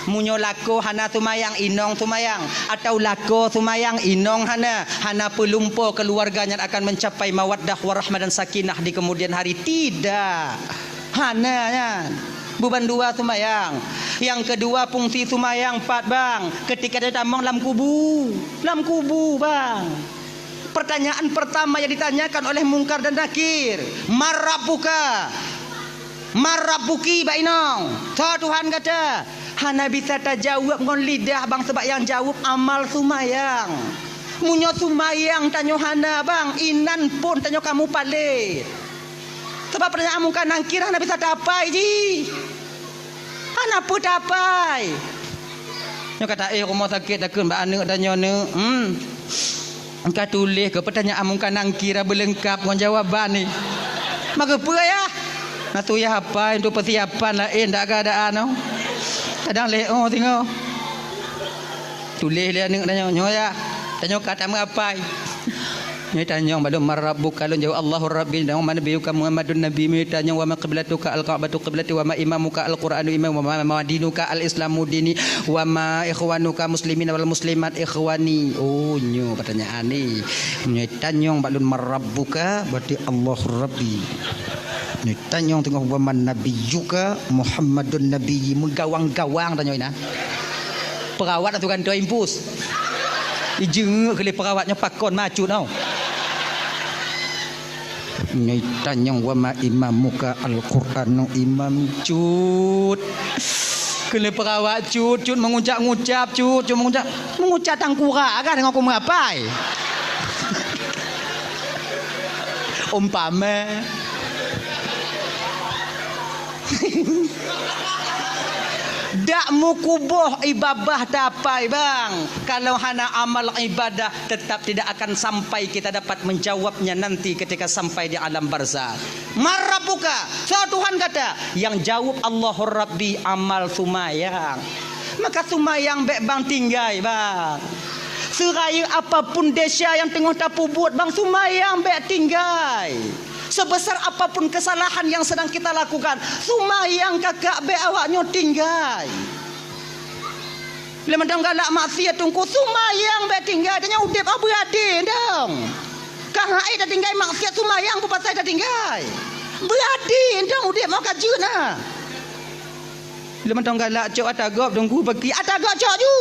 Meunyoe lakoe hana seumayang, inong seumayang, atau lakoe seumayang, inong hana, hana peulumpo keluarga nyan akan mencapai mawaddah warahmah dan sakinah di kemudian hari. Tidak. Hana nyan. Buban dua seumayang. Nyang keudua, fungsi seumayang pat, bang. Ketika tatamong lam kubu. Lam kubu, bang. Pertanyaan pertama yang ditanyakan oleh Mungkar dan Nakir, "Man rabbuka?" "Man rabbuki, bak inong? Soe Tuhan gata?" Hana bisa tajaweueb ngon lidah, bang, sabab nyang jaweueb amal seumayang. Meunyoe seumayang tanyoe hana, bang, inan phon tanyoe ka mupalét. Sabab pertanyaan Mungkar Nakir hana bisa tapai jih. Hana peue tapai. Nyoe ka taéh rumoh sakét takheun bak aneuk tanyoe, "Neuk, hmm, ka tuléh keu pertanyaan Mungkar Nakir beuleungkap ngon jawaban nyoe." Maka peue, Yah? Na tu yah apai untuk persiapan laén dak keadaan nyoe. Kadang lé oh singoh. Tuléh lé aneuk tanyoe, nyoe ya. Tanyoe ka tameuapai. Nyoe tanyong bak lôn, "Man rabbuka?" Lôn jaweueb, "Allahu Rabbi." Tanyong, "Man nabiyyuka?" "Muhammadun nabiyyi." Tanyong, "Wa ma qiblatuka?" "Al-Ka'batu qiblati." "Wa ma imamuka?" "Al-Qur'anu imami." "Wa ma, ma dinuka?" "Al-Islamu dini." "Wa ma ikhwanuka muslimina wal muslimat ikhwani?" Oh, nyoe pertanyaan ni. Nyoe tanyong bak lôn, "Man rabbuka?" Berarti, "Allahu Rabbi." Nyoe tanyong teungoh, "Wa man nabiyyuka?" "Muhammadun nabiyyi." Meugawang-gawang tanyong inan. Perawat atau gantoe impus. Ijeungeuk keu lé perawat nyoe pakon macut tau. Nyoe tanyong, "Wa ma imamuka?" "Al-Qur'anu imami." Cut. Keu lé perawat cut, cut meungucap-ngucap, cut, cut meungucap. Meungucap tangkurak kan deungon kumeuapai. Umpama. Dak meukuboh ibadah tapai, bang. Kalau hana amal ibadah, tetap tidak akan sampai kita dapat menjawabnya nanti ketika sampai di alam barzakh. "Man rabbuka?" Soe Tuhan gata? Nyang jaweueb, "Allahu Rabbi," amal seumayang. Maka seumayang bèk bang tinggai, bang. Seurayeuk apapun desya nyang teungoh tapeubuet, bang, seumayang bèk tinggai. Sebesar apapun kesalahan yang sedang kita lakukan, seumayang kakak bèk awak nyoe tinggai. Lé mantong galak maksiat teungku, seumayang bèk tinggai, tanyoe udép oh beuadé dong. Ka hai tatinggai maksiat, seumayang peue pasai tatinggai. Beuadé dong udép oh ka jeuet na. Lé mantong galak cok ata gob teungku, peuki ata gob cok ju.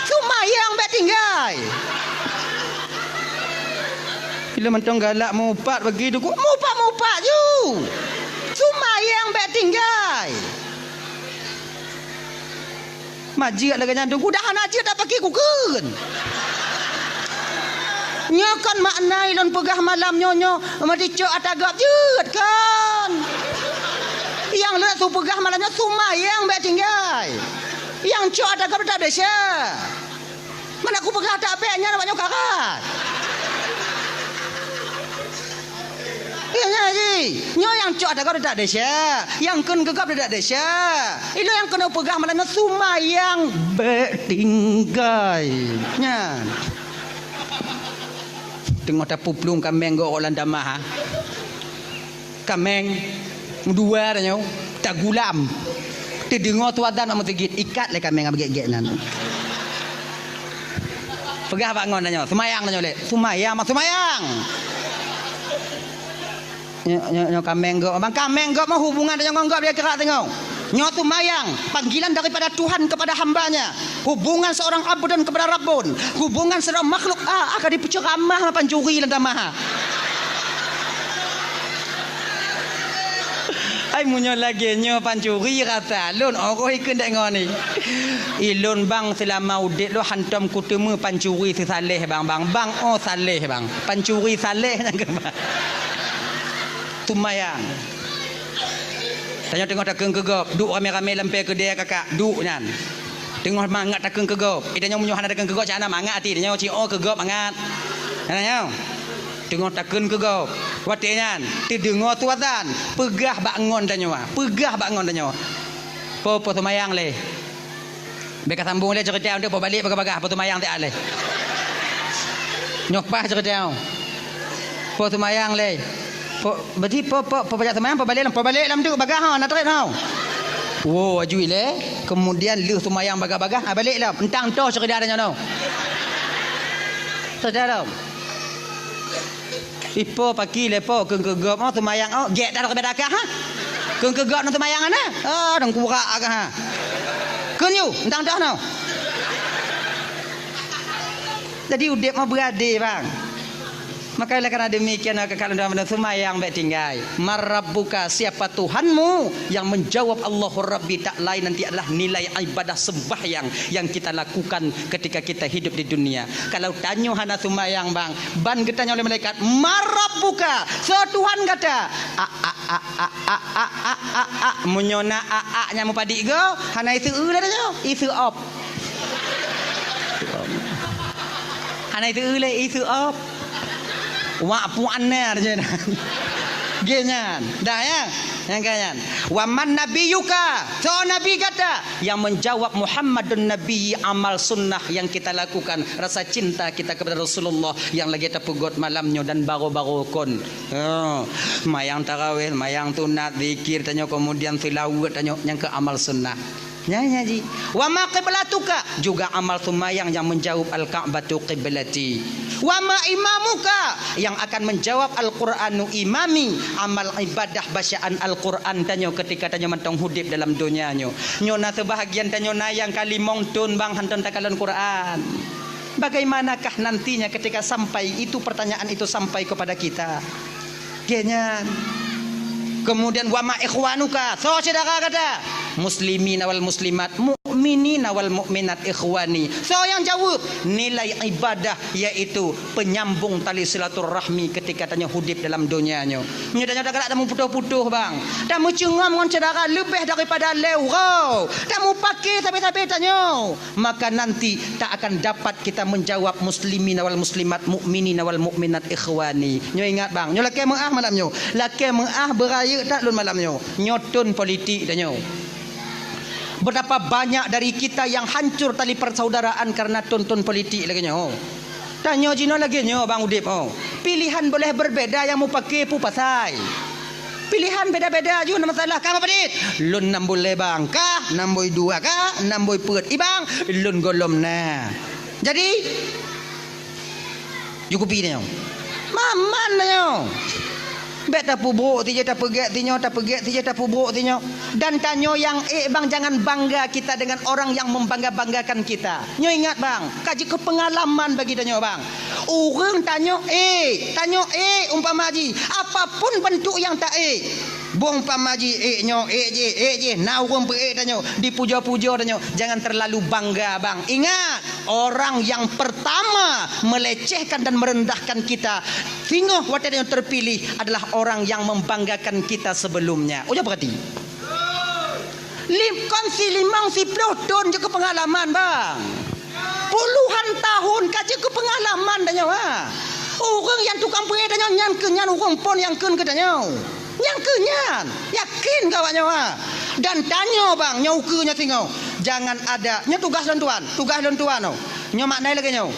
Seumayang bèk tinggai. Lé mantong galak mupat peuki teungku, mupat-mupat ju. Seumayang bèk tinggai. Majeuet lagèe nyan teungku, dah hana jeuet dak paki kukheun. Nyoe kon makna lôn peugah malam nyoe, nyoe meudicok ata gob jeuet kon. Nyang lôn su peugah malam nyoe seumayang bèk tinggai. Nyang cok ata gob dak desya. Mana kupeugah ata bèk nyan awak nyoe karat. Ingat jih, nyoe nyang cok ata gob dak desya, nyang kheun keu gob dak desya. Ilôn nyang keuneuk peugah malam nyoe seumayang bèk tinggai. Nyan. Teungoh tapuplueng kaméng gob lam tamah, ha. Kaméng meudua tanyoe, tagulam. Teudeungoe su azan bak meuseujid, ikat lé kaméng bak gét-gét nyan. Peugah bak ngon tanyoe, seumayang tanyoe lé. Seumayang, mak seumayang. Nyoe, nyoe, nyoe kaméng gob, bang, kaméng gob mah hubungan tanyoe ngon gob dia keurak teungoh. Nyoe seumayang, panggilan daripada Tuhan kepada hamba-Nya. Hubungan seorang abdun kepada Rabbun. Hubungan seorang makhluk, ah, akan dipeuceramah pancuri lam tamah. Meunyoe lagèe nyoe pancuri rasa lôn, oroh ikheun dek ngon ni. Ilôn bang seulama udép lôn hantom kuteumé pancuri seusaleh bang, bang. Bang oh saleh bang. Pancuri saleh nyang keubah. Seumayang. Tanyoe teungoh takheun keu gob, duek ramé-ramé lam pèe keudè kakak, duek nyan. Teungoh mangat takheun keu gob. Itanyoe meunyoe hana takheun keu gob, cak hana mangat até tanyoe, ci oh keu gob mangat. Hana nyoe. Teungoh takheun keu gob. Watèe nyan, teudeungoe su azan, peugah bak ngon tanyoe, peugah bak ngon tanyoe. Po, po seumayang lé. Bèk ka sambung lé ceurita nyoe, po balek bagah-bagah, po seumayang siat lé. Nyoe paih ceurita nyoe. Po seumayang lé. Po, berarti po, po, po pajak seumayang, po balek lam, po balek lam tu bagah ha, na trép ha. Wo, aju ilèe. Kemudian lheueh seumayang bagah-bagah, ha, balek lam. Entang toh ceurita tanyoe nyoe. Ceurita lom. Ipo paki lé po kheun keu gob oh seumayang oh gèt dah keu dakah ha. Kheun keu gob nang seumayang ana. Ah, dong kurak agak ha. Kheun yu, entang dah noh. Jadi udép mah beuadé bang. Maka oleh karena demikian, maka kalau dalam seumayang bèk tinggai. Man rabbuka, siapa Tuhanmu? Yang menjawab Allahu Rabbi tak lain nanti adalah nilai ibadah sembahyang yang kita lakukan ketika kita hidup di dunia. Kalau tanyoe hana seumayang bang, ban geutanyoe lé malaikat, "Man rabbuka?" Soe Tuhan gata? A, a, a, a, a, a, a, a, a. Meunyoe na a, a nyang meupadik go, hana iseu lé tanyoe, iseu op. Hana iseu lé, iseu op. Wak puan na je. Ge nyan. Dah ya? Nyang ka nyan. "Wa man nabiyyuka?" Soe nabi gata? Yang menjawab, "Muhammadun Nabi," amal sunnah yang kita lakukan, rasa cinta kita kepada Rasulullah yang lagi tapeugot malam nyoe dan baroe-baroe kon. Oh, mayang tarawih, mayang sunat, zikir tanyoe, kemudian seulaweuet tanyoe, nyang keu amal sunnah. Nyan, nyan ji. "Wa ma qiblatuka?" Juga amal seumayang yang menjawab, "Al-Ka'batu qiblati." "Wa ma imamuka?" Yang akan menjawab, "Al-Qur'anu imami." Amal ibadah bacaan Al-Qur'an tanyoe ketika tanyoe mantong udép dalam donya nyoe. Nyoe na seubahagian tanyoe na nyang ka limong thon bang hantom takalon Qur'an. Bagaimanakah nantinya ketika sampai itu pertanyaan itu sampai kepada kita? Ge nyan. Kemudian, "Wa ma ikhwanuka?" Soe syedara gata? "Muslimina wal muslimat, mukminina wal mukminat ikhwani." Soe nyang jaweueb? Nilai ibadah, yaitu penyambung tali silaturahmi ketika tanyoe udép dalam donya nyoe. Nyoe tanyoe tagalak tameuputoh-putoh bang. Tameucungom ngon syedara leubeh daripada lhèe uroe. Tameupaké sabe-sabe tanyoe. Maka nanti tak akan dapat kita menjawab, "Muslimina wal muslimat, mukminina wal mukminat ikhwani." Nyoe ingat bang, nyoe lakèe meu'ah malam nyoe. Lakèe meu'ah beurayeuk that lôn malam nyoe. Nyoe thon politik tanyoe. Betapa banyak dari kita yang hancur tali persaudaraan karena thon-thon politik lagèe nyoe. Tanyoe jinoe lagèe nyoe bang udép oh. Pilihan boleh berbeda nyang meupaké peue pasai. Pilihan beda-beda ju na masalah. Ka meupadit? Lôn nam bui lé bang. Ka nam bui dua, ka nam bui peuet. I bang, lôn gohlom na. Jadi, ju kupi tanyoe. Maman tanyoe. Bèk tapeubrok sijeuh, tapeugèt sinyoe, tapeugèt sijeuh, tapeubrok sinyoe. Dan tanyoe nyang ék bang, jangan bangga kita dengan orang yang membangga-banggakan kita. Nyoe ingat bang, ka jeuet keu peungalaman bagi tanyoe bang. Ureueng tanyoe ék, tanyoe ék umpama jih, apapun bentuk nyang ta ék. Boh umpama jih ék nyoe, ék jih, ék jih, na ureueng peuék tanyoe, dipujoe-pujoe tanyoe, jangan terlalu bangga bang. Ingat, orang yang pertama melecehkan dan merendahkan kita, singoh watèe tanyoe terpilih adalah orang yang membanggakan kita sebelumnya. Ujoe peurati. Lim-, kon si limong si ploh thon jeuet keu peungalaman bang. Puluhan tahun ka jeuet keu peungalaman tanyoe ha. Ureueng nyang tukang peuék tanyoe nyan keuh nyan ureueng phon nyang kheun keu tanyoe. Nyan keuh nyan. Yakin keu awak nyoe ha. Dan tanyoe bang, nyoe ukeue nyoe singoh. Jangan ada, nyoe tugaih lôn tuan, tugaih lôn tuan oh. Nyoe makna lagèe nyoe.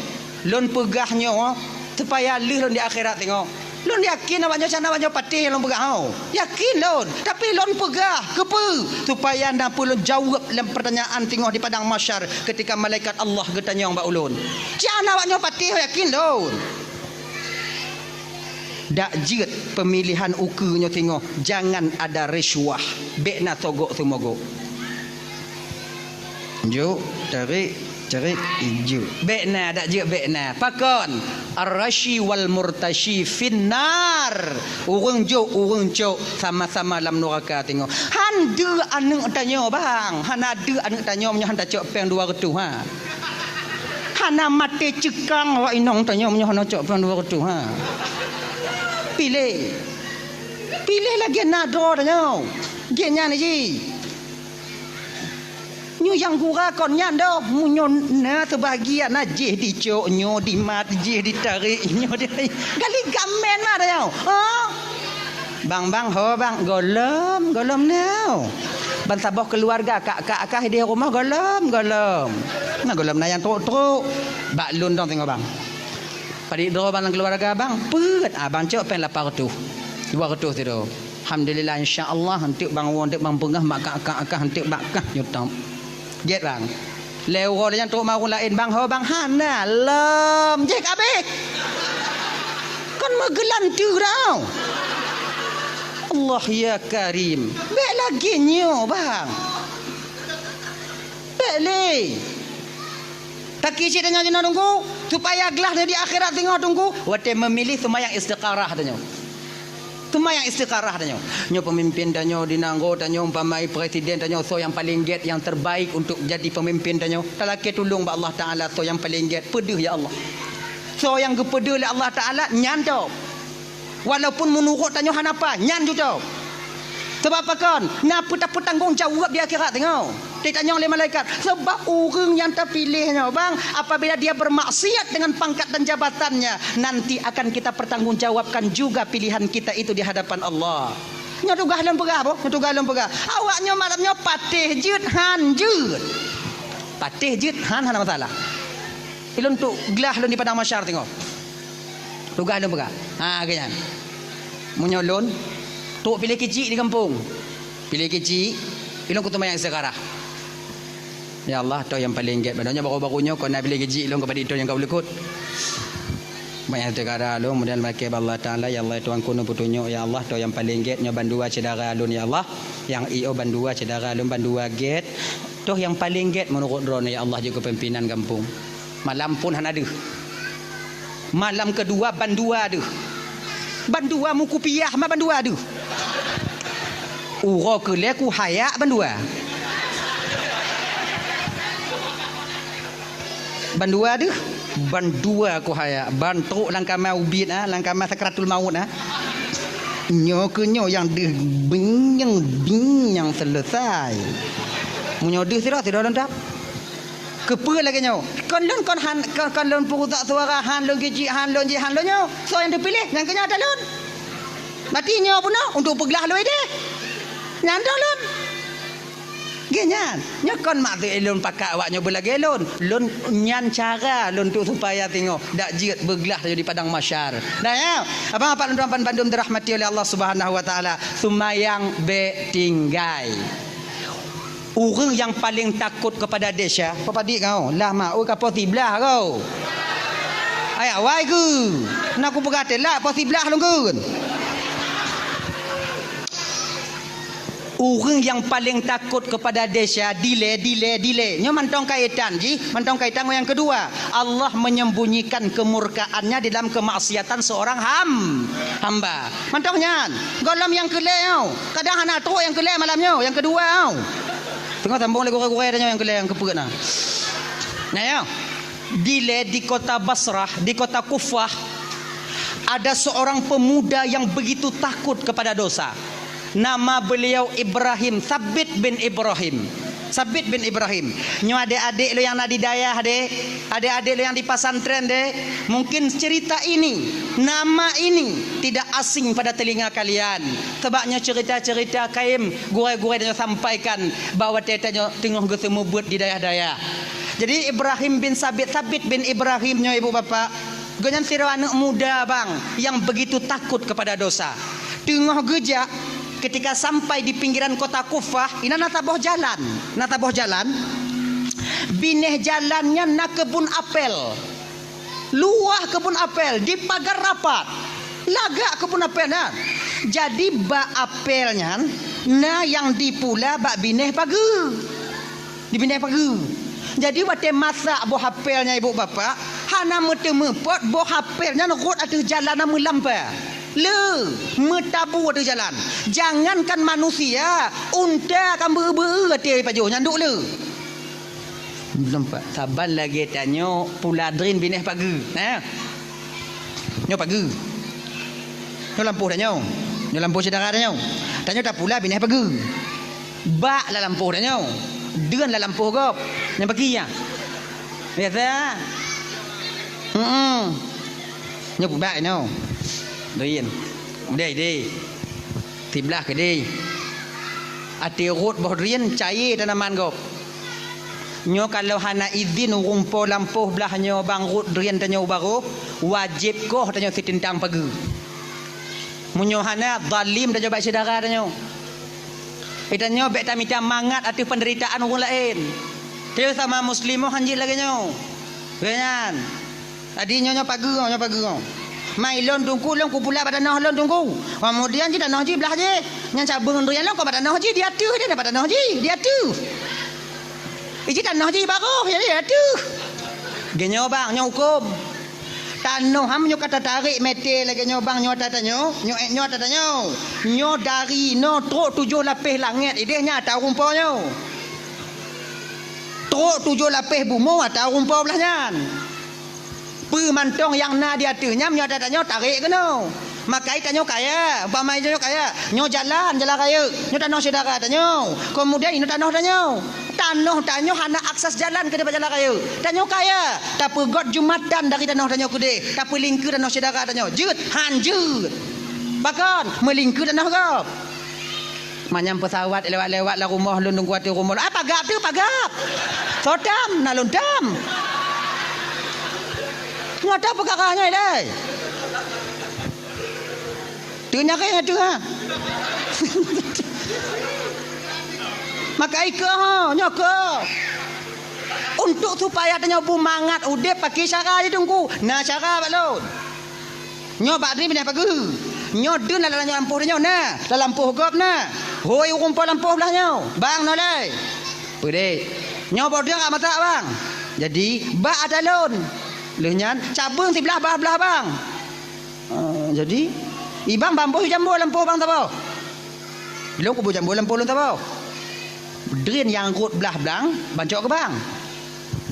Lôn peugah nyoe supaya lheueh lôn di akhirat singoh. Lôn yakin awak nyoe, cana awak nyoe patéh nyang lôn peugah, ho. Yakin lôn, tapi lôn peugah keupeue? Supaya na peue lôn jaweueb lam peurtanyaan singoh di padang mahsyar ketika malaikat Allah geutanyong bak ulôn. Cana awak nyoe patéh, yakin lôn. Dak jeuet peumilihan ukeue nyoe singoh, jangan ada risuah, bèk na sogok seumogok. Juk, tarék, Cerit jeuet. Bék na, dak jeuet bék na. Pakon? Ar-rasyi wal murtasyi finnar. Ureuëng jok, ureuëng cok, sama-sama lam nuraka teungoh. Han deuh aneuëk tanyoe, bang. Hana deuh aneuëk tanyoe meunyoe han tacok péng dua reutôh, ha. Hana maté ceukang awak inong tanyoe meunyoe hana cok péng dua reutôh, ha. Piléh. Piléh lagée na droe tanyoe. Gét nyan jih. Nyoe nyang gura kon nyan doh, meunyoe na seubahagian na jih dicok, nyoe dimat, jih ditarek, nyoe di gali gamen mah dah nyoe. Ha? Bang, bang, ho bang, gohlom, gohlom nyoe. Ban saboh keuluwarga kak-kak kah di rumoh gohlom, gohlom. Na gohlom na nyang trok-trok. Bak lôn dong teungoh bang. Padit droe bang lam keuluwarga bang, peuet, ah, bang cok péng lapan reutôh. Dua reutôh sidroe. Alhamdulillah, insya Allah, eunteuk bang woe, eunteuk bang peugah, mak kak-kak kah, eunteuk bak kah, nyoe tom. Gét bang. Lhée uroe lheueh nyan trok ma ureuëng laén, bang ho bang, hana lom. Jih kabéh. Kon meugeulanteue dah. Allah ya Karim. Bék lagée nyoe bang. Bék lé. Taki cit deungon jinoe teungku, supaya glah di akhirat singoh teungku, watée meumilih seumayang istiqarah tanyoe. Seumayang istiqarah tanyoe. Nyoe peumimpin tanyoe di nanggroe tanyoe, umpama presiden tanyoe, soe nyang paleng gét, nyang terbaik untuk jadi peumimpin tanyoe. Talakée tulông bak Allah Taala, soe nyang paleng gét, peudeuh ya Allah. Soe nyang geupeudeuh lé Allah Taala, nyan cok. Walaupun meunurot tanyoe hana paih, nyan cocok. Sabab pakon? Na peutapeutanggong jaweueb di akhirat teungoh. Ditanyong lé malaikat. Sabab ureuëng nyang tapiléh nyoe, bang, apabila dia bermaksiat dengan pangkat dan jabatannya, nanti akan kita pertanggungjawabkan juga pilihan kita itu di hadapan Allah. Nyoe tugaih lôn peugah, boh. Nyoe tugaih lôn peugah. Awak nyoe malam nyoe patéh jeuet han jeuet. Patéh jeuet han hana masalah. Ilôn trok glah lôn di padang mahsyar teungoh. Tugaih lôn peugah. Ha, geuh nyan. Meunyoe lôn, trok piléh keuchik di gampông. Piléh keuchik, ilôn kuteumayang istiqarah. Ya Allah, toh nyang paleng gét. Padahai nyoe baru-baru nyoe kon na piléh keuchik lôn keupada toh nyang ka ulukot. Seumayang istiqarah lôn, kemudian lakée bak Allah Taala, ya Allah, Tuhanku, neupeutunyok, ya Allah, toh nyang paleng gét nyoe bandua syedara lôn, ya Allah. Nyang i oh bandua syedara lôn, bandua gét. Toh nyang paleng gét meunurot droeneuh, ya Allah, jeuet keu pimpinan gampông. Malam phon hana deuh. Malam keudua bandua deuh. Bandua meukupiah ma bandua deuh. Uroe keulhée kuhayak bandua. Bandua deuh. Bandua kuhayak. Ban trok lam kama ubit, ah, lam kama sakratul maut, ah. Nyoe keuh nyoe nyang deuh bing nyang bing nyang seuleusai. Meunyoe deuh sidroe, sidroe lôn dap. Keupeue lagée nyoe? Kon lôn kon han, kon, kon lôn peurusak suara, han lôn keuchik, han lôn jih, han lôn nyoe. Soe nyang teupiléh, nyang keu nyoe ata lôn. Berarti nyoe bunoe untuk peuglah lôn idéh. Nyan ata lôn. Geuh nyan, nyoe kon maksud lôn pakat awak nyoe beulagée lôn. Lôn nyan cara lôn tu supaya singoh dak jeuet beuglah di padang mahsyar. Nah, ya, abang apak lôn tuan bandum dirahmati oleh Allah Subhanahu wa Taala. Seumayang bék tinggai. Ureuëng nyang paleng takot keupada desya, peue padit kau? Lah ma, oi ka poh siblaih kau. Ayah wai keu. Na kupeugah teulat poh siblaih lôn keu. Ureuëng nyang paleng takot keupada desya, dilée, dilée, dilée. Nyoe mantong kaitan jih, mantong kaitan ngon nyang keudua. Allah menyembunyikan kemurkaannya di dalam kemaksiatan seorang ham-, hamba. Mantong nyan, gohlom nyang keulhée nyoe. Kadang hana trok nyang keulhée malam nyoe, nyang keudua nyoe. Teungoh sambong lé gurée-gurée tanyoe nyang keulhée nyang keupeuet na. Nah, ya. Dilée di kota Basrah, di kota Kufah, ada seorang pemuda yang begitu takut kepada dosa. Nama beliau Ibrahim, Sabit bin Ibrahim. Sabit bin Ibrahim. Nyoe adék-adék lôn nyang na di dayah deh, adék-adék lôn nyang di pesantren deh, mungkin cerita ini, nama ini tidak asing pada telinga kalian. Sebabnya cerita-cerita kaim gurée-gurée tanyoe sampaikan bahwa tanyoe teungoh geuseumeubeuet di dayah-dayah. Jadi Ibrahim bin Sabit, Sabit bin Ibrahim nyoe ibu bapak, gobnyan sidroe aneuëk muda bang yang begitu takut kepada dosa. Teungoh geujak, ketika sampai di pinggiran kota Kufah, inan na saboh jalan. Na saboh jalan. Binéh jalan nyan na keubun apel. Luwah keubun apel, dipagar rapat. Lagak keubun apel nyan. Jadi bak apel nyan, na nyang dipula bak binéh pageue. Di binéh pageue. Jadi watée masak boh apel nyan ibu bapak, hana meuteumeupot boh apel nyan rhot ateueh jalan na meulampa. Le, meutabu ateueh jalan. Jangankan manusia, unta ka beu-beu ateueh pajoh nyan duek le. Nampak? Saban lagée tanyoe pula drin binéh pageue. Nah. Nyoe pageue. Nyoe lampôh tanyoe. Nyoe lampôh syedara tanyoe. Tanyoe tapula binéh pageue. Bak lam lampôh tanyoe. Deuen lam lampôh gob. Nyang bagi nyan. Biasa. Hmm. Nyoe peubak nyoe. Drin. Udeh, deh. Siblah keudeh. Ateueh rhot boh drin cayée tanaman gob. Nyoe kalau hana idhin ureuëng po lampôh blah nyoe bang rhot drin tanyoe u barôh, wajéb koh tanyoe siteutang pageue. Meunyoe hana, zalim tanyoe bak syedara tanyoe. Geutanyoe bék tamita mangat ateueh peundeuritaan ureuëng laén. Tanyoe sama muslim han jeuet lagée nyoe. Lagée nyan. Jadi nyoe, nyoe pageue, nyoe pageue. Mai lôn teungku, lôn kupula bak tanoh lôn teungku. Keumudian jih tanoh jih blah jih. Nyan cabeueng durian lôn ka bak tanoh jih, di ateueh deh, bak tanoh jih, di ateueh. Iji tanoh jih barôh, jadi di ateueh. Geuh nyoe bang, nyoe huköm. Tanoh ham nyoe ka tatarek mete lagée nyoe bang, nyoe ata tanyoe, nyoe, nyoe ata tanyoe. Nyoe dari noe trok tujoh lapéh langét ideh nyan ata ureuëng po nyoe. Trok tujoh lapéh bumoe ata ureuëng po blah nyan. Peue mantong nyang na di ateueh nyan, nyoe ata tanyoe tarek keunoe. Makai tanyoe kaya, umpama tanyoe kaya, nyoe jalan, jalan rayeuk, nyoe tanoh syedara tanyoe. Keumudian inoe tanoh tanyoe. Tanoh tanyoe hana akses jalan keudeh bak jalan rayeuk. Tanyoe kaya, tapeugot jumatan dari tanoh tanyoe keudeh, tapeulingkeue tanoh syedara tanyoe. Jeuet, han jeuet. Pakon, meulingkeue tanoh gob. Manyang peusawat lewat-lewat lam rumoh lôn teungku ateueh rumoh lôn. Ah, pagab tu, pagab. Sotam, na lôn tam. Nyoe ata peukara nyoe, dai. Teunyareng ateueh, ha. Maka ikeu, ha, nyoe keu. Untuk supaya tanyoe beumangat udeb pakai cara jih teungku. Na cara bak lôn. Nyoe bak drin binéh pageue. Nyoe deun lam lampôh tanyoe na, lam lampôh gob na. Hôi ureuëng po lampôh blah nyoe, bang nolai. Peudeh. Nyoe boh drin ka masak bang. Jadi bak ata lôn. Lheueh nyan cabeueng siblah bah blah bang. Ah, jadi ibang bamboh jambo lampôh bang saboh. Lôn kubu jambo lampôh lôn saboh. Drin nyang rhot blah blang, bancok keu bang.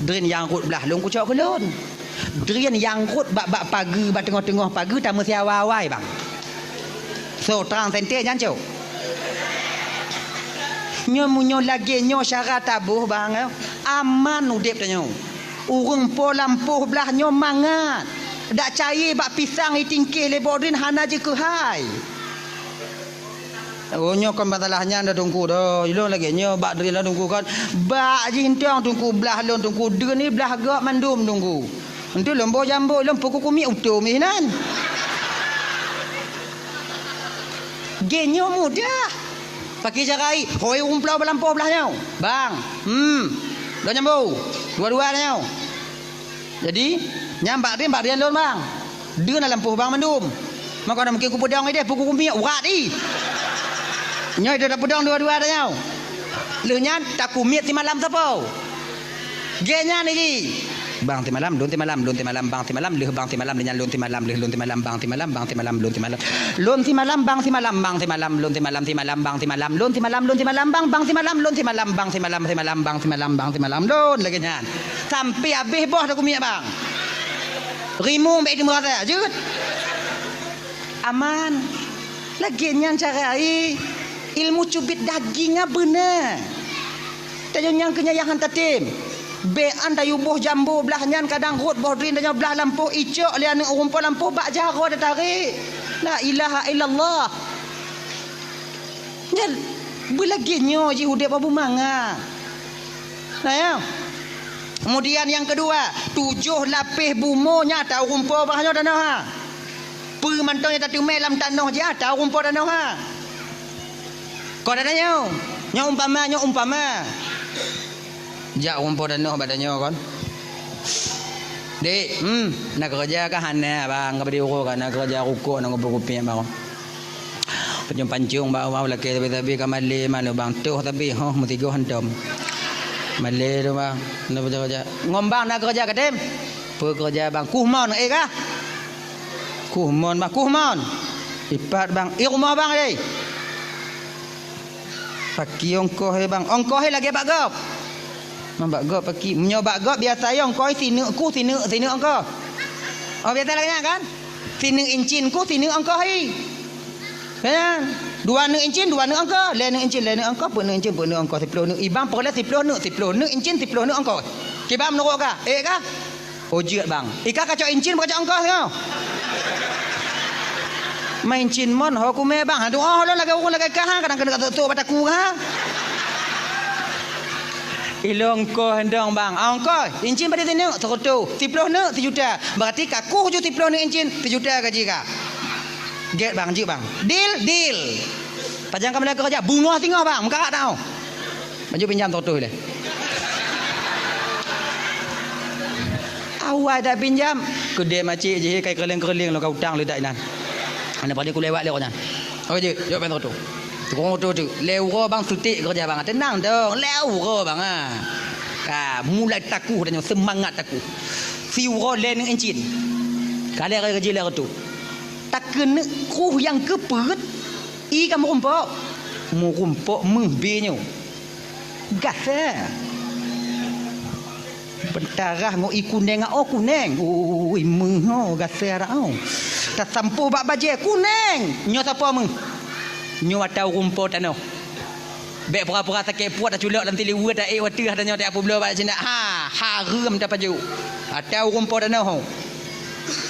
Drin nyang rhot blah lôn kucok keu lôn. Drin nyang rhot bak-bak pageue bak teungoh-teungoh pageue tameusiawa awai bang. So, trang sente nyan cok. Nyoe meunyoe lagée nyoe syara taboh bang, eh, aman udeb tanyoe. Ureuëng po lampôh blah nyoe mangat. Dak cayée bak pisang itingkeh lé boh drin hana jikeuhai. Oh, nyoe kon masalah nyan dah teungku dah. Ilôn lagée nyoe bak drin lôn teungku kon. Bak jih entong teungku blah lôn teungku deun ni blah gob mandum teungku. Entu lôn boh jambo lôn pukul kumiek utom inan. Geuh nyoe mudah. Pakai cara ai, hôi umplau balampôh blah nyoe. Bang, hmm. Lôn jambo. Dua-dua nyoe. Jadi, nyang bak drin, bak drin lôn, bang. Deun na lampôh bang mandum. Maka na mungkin kupeudong ideh, pukul kumiek urat i. Nyoe ideh tapeudong dua-dua tanyoe. Lheueh nyan takumiet simalam sapo? Geuh nyan ji. Bang simalam, lôn simalam, lôn simalam, bang simalam, lheueh bang simalam, lheueh nyan lôn simalam, lheueh lôn simalam, bang simalam, bang simalam, lôn simalam. Lôn simalam, bang simalam, bang simalam, lôn simalam, simalam, bang simalam, lôn simalam, lôn simalam, bang, bang simalam, lôn simalam, bang simalam, bang simalam, bang simalam, lôn lagée nyan. Sampai habéh boh takumiek, bang. Rimueng bék teumeu rasa, jeuet. Aman. Lagée nyan cara ai. Ilmu cubit daging nyan beuna. Tanyoe nyang keu nyan nyang han tatem. Bék an tayue boh jambo blah nyan kadang rhot boh drin tanyoe blah lampôh icok lé aneuëk ureuëng po lampôh bak jaroe tatarek. La ilaha illallah. Nyan beulagée nyoe jih udeb bak beumangat. Nah, ya. Kemudian nyang keudua, tujoh lapéh bumoe nyang ata ureuëng po blah nyoe tanoh ha. Peue mantong nyang tateumé lam tanoh jih ata ureuëng po tanoh ha. Kon ata nyoe, nyoe umpama, nyoe umpama. Jak ureuëng po tanoh bak tanyoe kon. Dek, hmm, na keureuja kah? Hana, bang, ka bri uroe ka na keureuja rukok na kupeue kupiek bang. Pancong-pancong bak awak lakée sabe-sabe ka malée manoe bang toh sabe, hoh meusigoe hantom. Malée tu, bang. Na beujak-jak. Ngon bang na keureuja katem? Peue keureuja bang? Kuh mon, eh, kah? Kuh mon, bang. Kuh mon. Ipat, bang. Eh, rumoh bang, eh. Paki ongkoh, eh, bang. Ongkoh, eh, lagée bak gob. Mang bak gob paki. Meunyoe bak gob biasa, eh, ongkoh, eh, sineuk kuh, sineuk, sineuk ongkoh. Oh, biasa lagée nyan, kan? Sineuk incin kuh, sineuk ongkoh, eh. Kan? Dua neuk incin, dua neuk ongkoh, lhée neuk incin, lhée neuk ongkoh, peuet neuk incin, peuet neuk ongkoh, siploh neuk. Ibang peureulée siploh neuk, siploh neuk incin, siploh neuk ongkoh. Kiban meunurot kah? Eh kah? Oh, jeuet bang. Ika kacok incin, kacok ongkoh nyoe. Ma incin mon, ho kumé bang. Aduh, oh, lôn lagée ureueng lagée kah, kadang keuneuk tok-tok bak taku ha. Ilôn ongkoh dong bang. Ah, ongkoh, incin padum sineuk, seureutôh. Siploh neuk, sijuta. Berarti ka kuh ju siploh neuk incin, sijuta gaji ka. Gét bang, jeuet bang. Deal, deal. Pajan ka mulai keureuja, beungoh singoh bang, meukarat tau. Baju pinjam seratus lé. Awai dak pinjam, keudeh macik jih kai keureuling-keureuling lom ka utang leudak inan. Aneuk padé kulewat lé awak nyan. Oh jeuet, jok péng seratus. Tukang oto tu, lhée uroe bang sutik keureuja bang. Teunang dong, lhée uroe bang ha. Ka mulai takuh tanyoe, seumangat takuh. Siuroe lhée neuk incin. Ka lhée raya jih lhée reutôh. Takeuneuk kruh nyang keupeuet, ié ka meurumpok. Meurumpok meuh bée nyoe. Gasa. Beutarah ngon ié kuneng, oh kuneng. Ui, meuh oh, gasa dak oh. Tasampôh bak bajée, kuneng. Nyoe sapoe meuh? Nyoe ata ureueng po tanoh. Bék pura-pura sakét puet, taculok lam siliweue, taék u ateueh, tanyoe tapeubloe bak sinan. Ha, hareuem tapajoh. Ata ureueng po tanoh.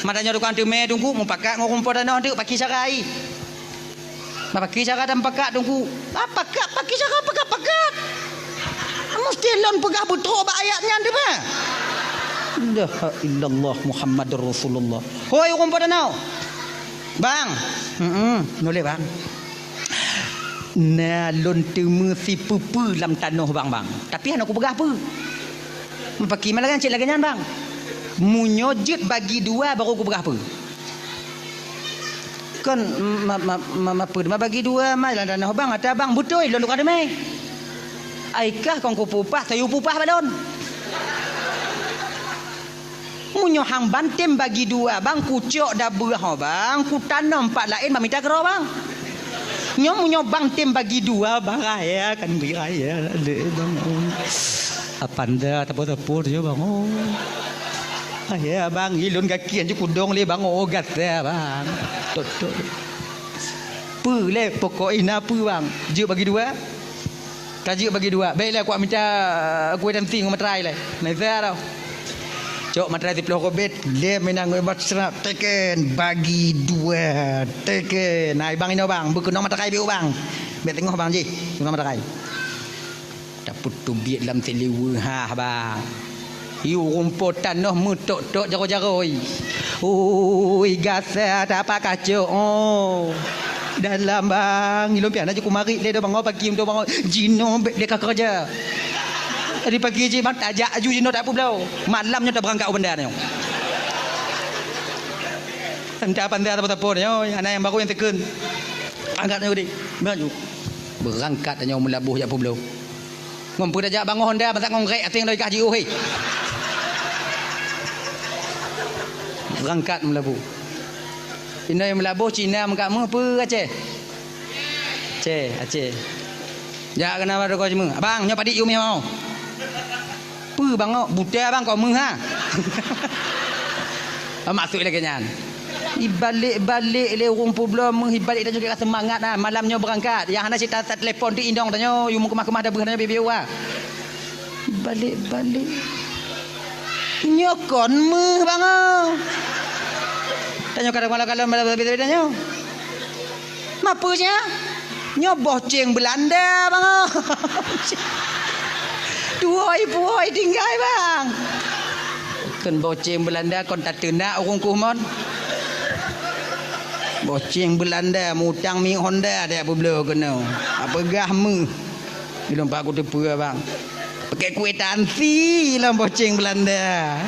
Ma tanyoe tukang teumé teungku, mupakat ngon ureueng po tanoh teuk, pakri cara ai. Pakri cara tamupakat teungku. Ah, pakat, pakri cara pakat-pakat. Musti lôn peugah beutôi bak ayat nyan teuma. La ilaha illallah Muhammadur Rasulullah. Hoi ureueng po tanoh. Bang. Heeh, nulée bang. Na lôn teumé sipeue-peue lam tanoh bang, bang. Tapi hana kupeugah peue. Pakri ma lagée cit lagée nyan, bang. Meunyoe jeuet bagi dua baru kupeugah peue. Kon ma, ma, ma, ma peue ma bagi dua ma lam tanoh, bang, ata bang beutôi lôn tukang teumé. Ai kah kon kupeupah, sayue peupah balon. Meunyoe hang ban tem bagi dua, bang, kucok dabeuh ho, bang, kutanom pat laén bak mita keudroe, bang. Nyoe meunyoe bang tem bagi dua, bang, raya kan bri raya lé, bang. Apanda tapo-tapo nyoe, bang. Oh. Raya, bang, ilôn gaki anju kudong lé, bang. Oh, gata, bang. Tok, tok. Peue lé pokok ina peue, bang? Jeuet bagi dua? Ka jeuet bagi dua. Baiklah, kuat mita kueh dan ting materai lé. Nah, itu dah. Cok materai siploh kobet, lé menang ngon bat serak, teken, bagi dua, teken. Nah, bang inoe bang, beukeunong materai biu bang. Bek tengok bang jih, keunong materai. Tapeuteubiet lam siliweue ha bang. Yu rumpok tanoh meutok-tok jaroe-jaroe. Ui, gasa tapa kacok, oh. Dalam bang, ilôn pian aja kumarit lé do bang, oh, pagi untuk bang, oh. Jinoe bék lé ka keureuja. Jadi pagi jih bang, tajak aju jinoe tak peubloe. Malam nyoe tabeurangkat u banda nyoe. Entah apa entah apa-apa nyoe, anak yang baru yang teken. Angkat nyoe deh. Maju. Beurangkat nyoe meulaboh jak peubloe. Ngon peue tajak bangoh honda, masa ngon rek até ngon ikah jiôh, hei. Beurangkat meulaboh. Inoe meulaboh Cina meukat meuh peue Aceh? Aceh, Aceh. Jak keunan bak toko jimeung. Abang, nyoe padit yue meuh mau. Peue bang, oh, buta bang, kok meuh ha? Maksud lagée nyan. Ibalek-balek lé ureuëng peubloe meuh, ibalek tanyoe ka seumangat ha. Malam nyoe beurangkat. Nyang hana cit that-that telepon ti inong tanyoe, yue meukeumah-keumah dabeuh tanyoe bieu-bieu ha. Ibalek-balek. Nyoe kon meuh bang, oh. Tanyoe kadang malam-malam malam beda-beda nyoe. Ma peue sia? Nyoe boh ceng Beulanda, bang. Tuwoi-puwoi tinggai, bang. Kon boh ceng Beulanda, kon tateunak ureuëng kuh mon. Boh ceng Beulanda, mutang minyeuk Honda, dak peubloe keunoe. Peugah meuh. Ilôn pat kuteupeue, bang. Pakai kue tansi lam boceng Belanda.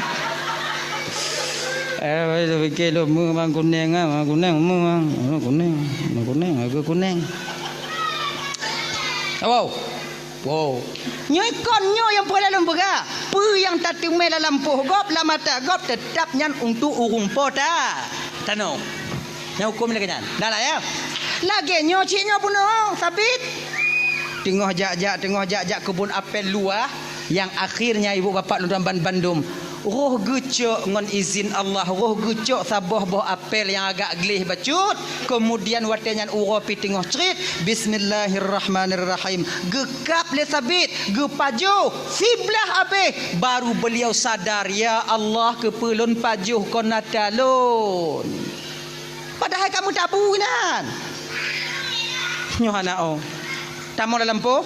Eh, saya fikir lu mu bang kuning ah, bang kuning mu bang. Mu kuning, mu kuning, aku kuning. Wow. Wow. Nyoe kon nyoe nyang peureulée lôn peugah. Peue nyang tateumé lam lampôh gob, lam mata gob, teutab nyan untuk ureuëng po ta-, tanoh. Nyang huköm lagée nyan. Dah lah ya. Lagée nyoe cit nyoe bunoe, Sabit. Teungoh jak-jak, teungoh jak-jak keubon apel luwah, nyang akhirnya ibu bapak lôn tuan ban-, bandum. Roh geucok ngon izin Allah, roh geucok saboh boh apel nyang agak gleh bacut. Keumudian watée nyan uroe pi teungoh crit, "Bismillahirrahmanirrahim." Geukab lé Sabit, geupajoh, siblah abéh. Baru beliau sadar, "Ya Allah, keupeue lôn pajoh kon ata lôn?" Padahai ka meutabu inan. Nyoe hana oh. Tamong lam lampôh.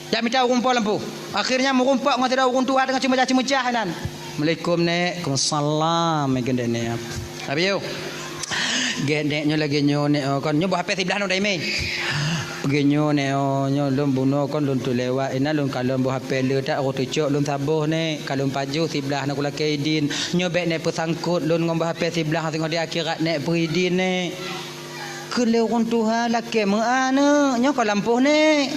Jak mita ureuëng po lampôh. Akhirnya meurumpok ngon sidroe ureuëng tuha teungoh ceumeucah-ceumeucah inan. "Assalamualaikum, Nek." "Waalaikumsalam," meugeundeh Nek. "Abi yo." "Gét Nek, nyoe lagée nyoe Nek, oh, kon nyoe boh apel siblah nyoe dai mé." "Lagée nyoe Nek, oh, nyoe lôn bunoe kon lôn teulewat, inan lôn kalon boh apel le tak, roh teucok lôn saboh Nek, kalon pajoh siblah na kulakée idin. Nyoe bék Nek peusangkot lôn ngon boh apel siblah, singoh di akhirat Nek peuidin Nek." Kheun lé ureuëng tuha, "Lakée meu'ah neuk, nyoe ka lampôh Nek."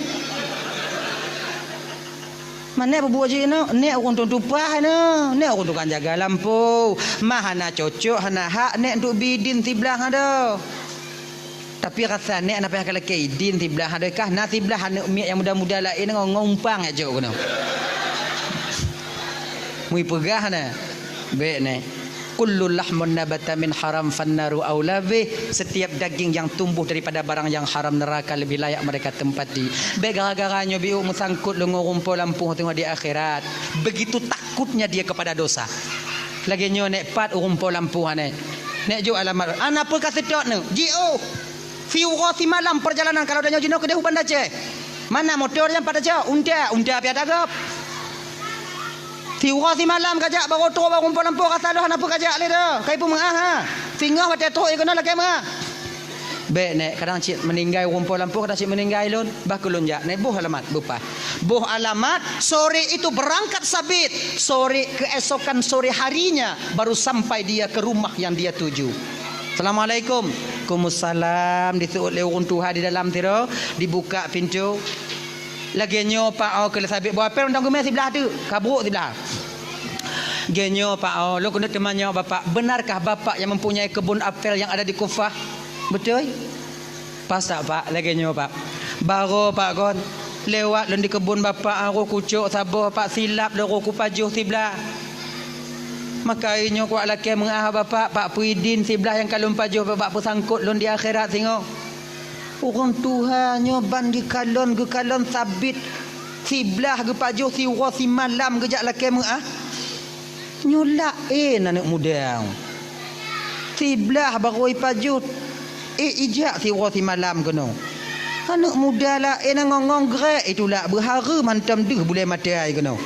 "Man Nek peubuet jih neuk, Nek ureuëng tueng tupaih neuk, Nek ureuëng tukang jaga lampôh. Ma hana cocok, hana hak Nek untuk bi idin siblah adoe. Tapi rasa Nek na payah kalakée idin siblah adoe kah, na siblah aneuëk miet nyang muda-muda laén ngon, ngon umpang jak jok keunoe." Mui peugah na, "Bék Nek. Kullu lahmun nabata min haram fannaru aula bih." Setiap daging yang tumbuh daripada barang yang haram, neraka lebih layak mereka tempati. Bék gara-gara nyoe biôk meusangkot lôn ngon ureuëng po lampôh teungoh di akhirat. Begitu takutnya dia kepada dosa. Lagée nyoe Nek, pat ureuëng po lampôh Nek. Nek jok alamat. Hana peue ka seutôt neuk. Jiôh. Siuroe simalam perjalanan, kalau tanyoe jinoe keudeh u Banda Aceh. Mana motor nyang pat tacok? Unta, unta piah dagab. Siuroe simalam kajak, baru trok, baru muphom lampôh, rasa lôn hana peue kajak lé dah. Kai peumeu'ah ha. Singoh watée trok ie keunoe lakée meu'ah. Bék Nek, kadang cit meuninggai ureuëng po lampôh, kadang cit meuninggai lôn. Bah keu lôn jak, Nek, boh alamat, beupaih. Boh alamat, sore itu berangkat Sabit. Sore, keesokan sore harinya, baru sampai dia ke rumah yang dia tuju. "Assalamualaikum." "Waalaikumsalam." Diseuôt lé ureuëng tuha di dalam sidroe, dibuka pintoe. "Lagée nyoe Pak, oh," kheun lé Sabit, "boh apel mantong geumé siblah teuk, ka brok siblah." "Lagée nyoe Pak, oh, lôn keuneuk teumanyong Bapak, benarkah Bapak yang mempunyai kebun apel yang ada di Kufah?" "Beutôi." "Pas tak Pak, lagée nyoe Pak. Barô Pak kon, lewat lôn di keubon Bapak, roh kucok saboh Pak, silap lôn roh kupajoh siblah. Maka nyoe kuwat lakée meu'ah Bapak, Pak peuidin siblah nyang ka lôn pajoh Bapak peusangkot lôn di akhirat singoh." Ureuëng tuha nyoe ban geukalon, geukalon Sabit siblah geupajoh siuroe simalam geujak lakée meu'ah. Nyoe laén aneuëk muda. Siblah barô ipajoh, éh ijak siuroe simalam keunoe. Aneuëk muda laén ngong-ngong grek itulak beuhareuem hantom deuh bulée maté ai keunoe.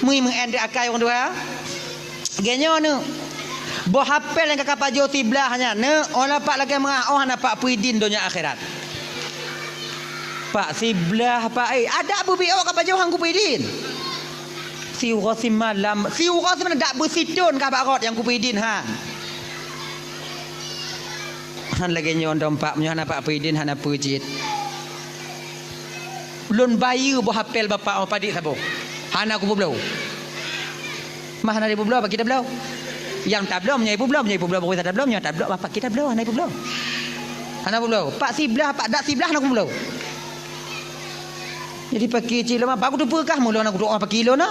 Mui meu'en di akai ureuëng tuha. Lagée nyoe neuk. Boh apel nyang ka kapajoh siblah nyan neuk, oh na Pak lakée meu'ah, oh hana Pak peuidin donya akhirat. Pak siblah Pak, eh, adak beubiôh kapajoh han kupeuidin. Siuroe simalam, siuroe simalam dak beusithon ka bak rot nyang kupeuidin han. Han lagée nyoe dong Pak, meunyoe hana Pak peuidin hana peue cit. Lôn bayeue boh apel Bapak, oh, padit saboh. Hana kupeubloe. Mah hana ipeubloe, Pak, kita bloe. Nyang tabloe, meunyoe ipeubloe, meunyoe ipeubloe, baru tabloe, meunyoe tabloe, Bapak, kita bloe, hana ipeubloe. Hana peubloe. Pak siblah, Pak dak siblah, hana kupeubloe. Jadi paki cit lôn, baru teupeue kah meulôn hana kudoa paki lôn, nah.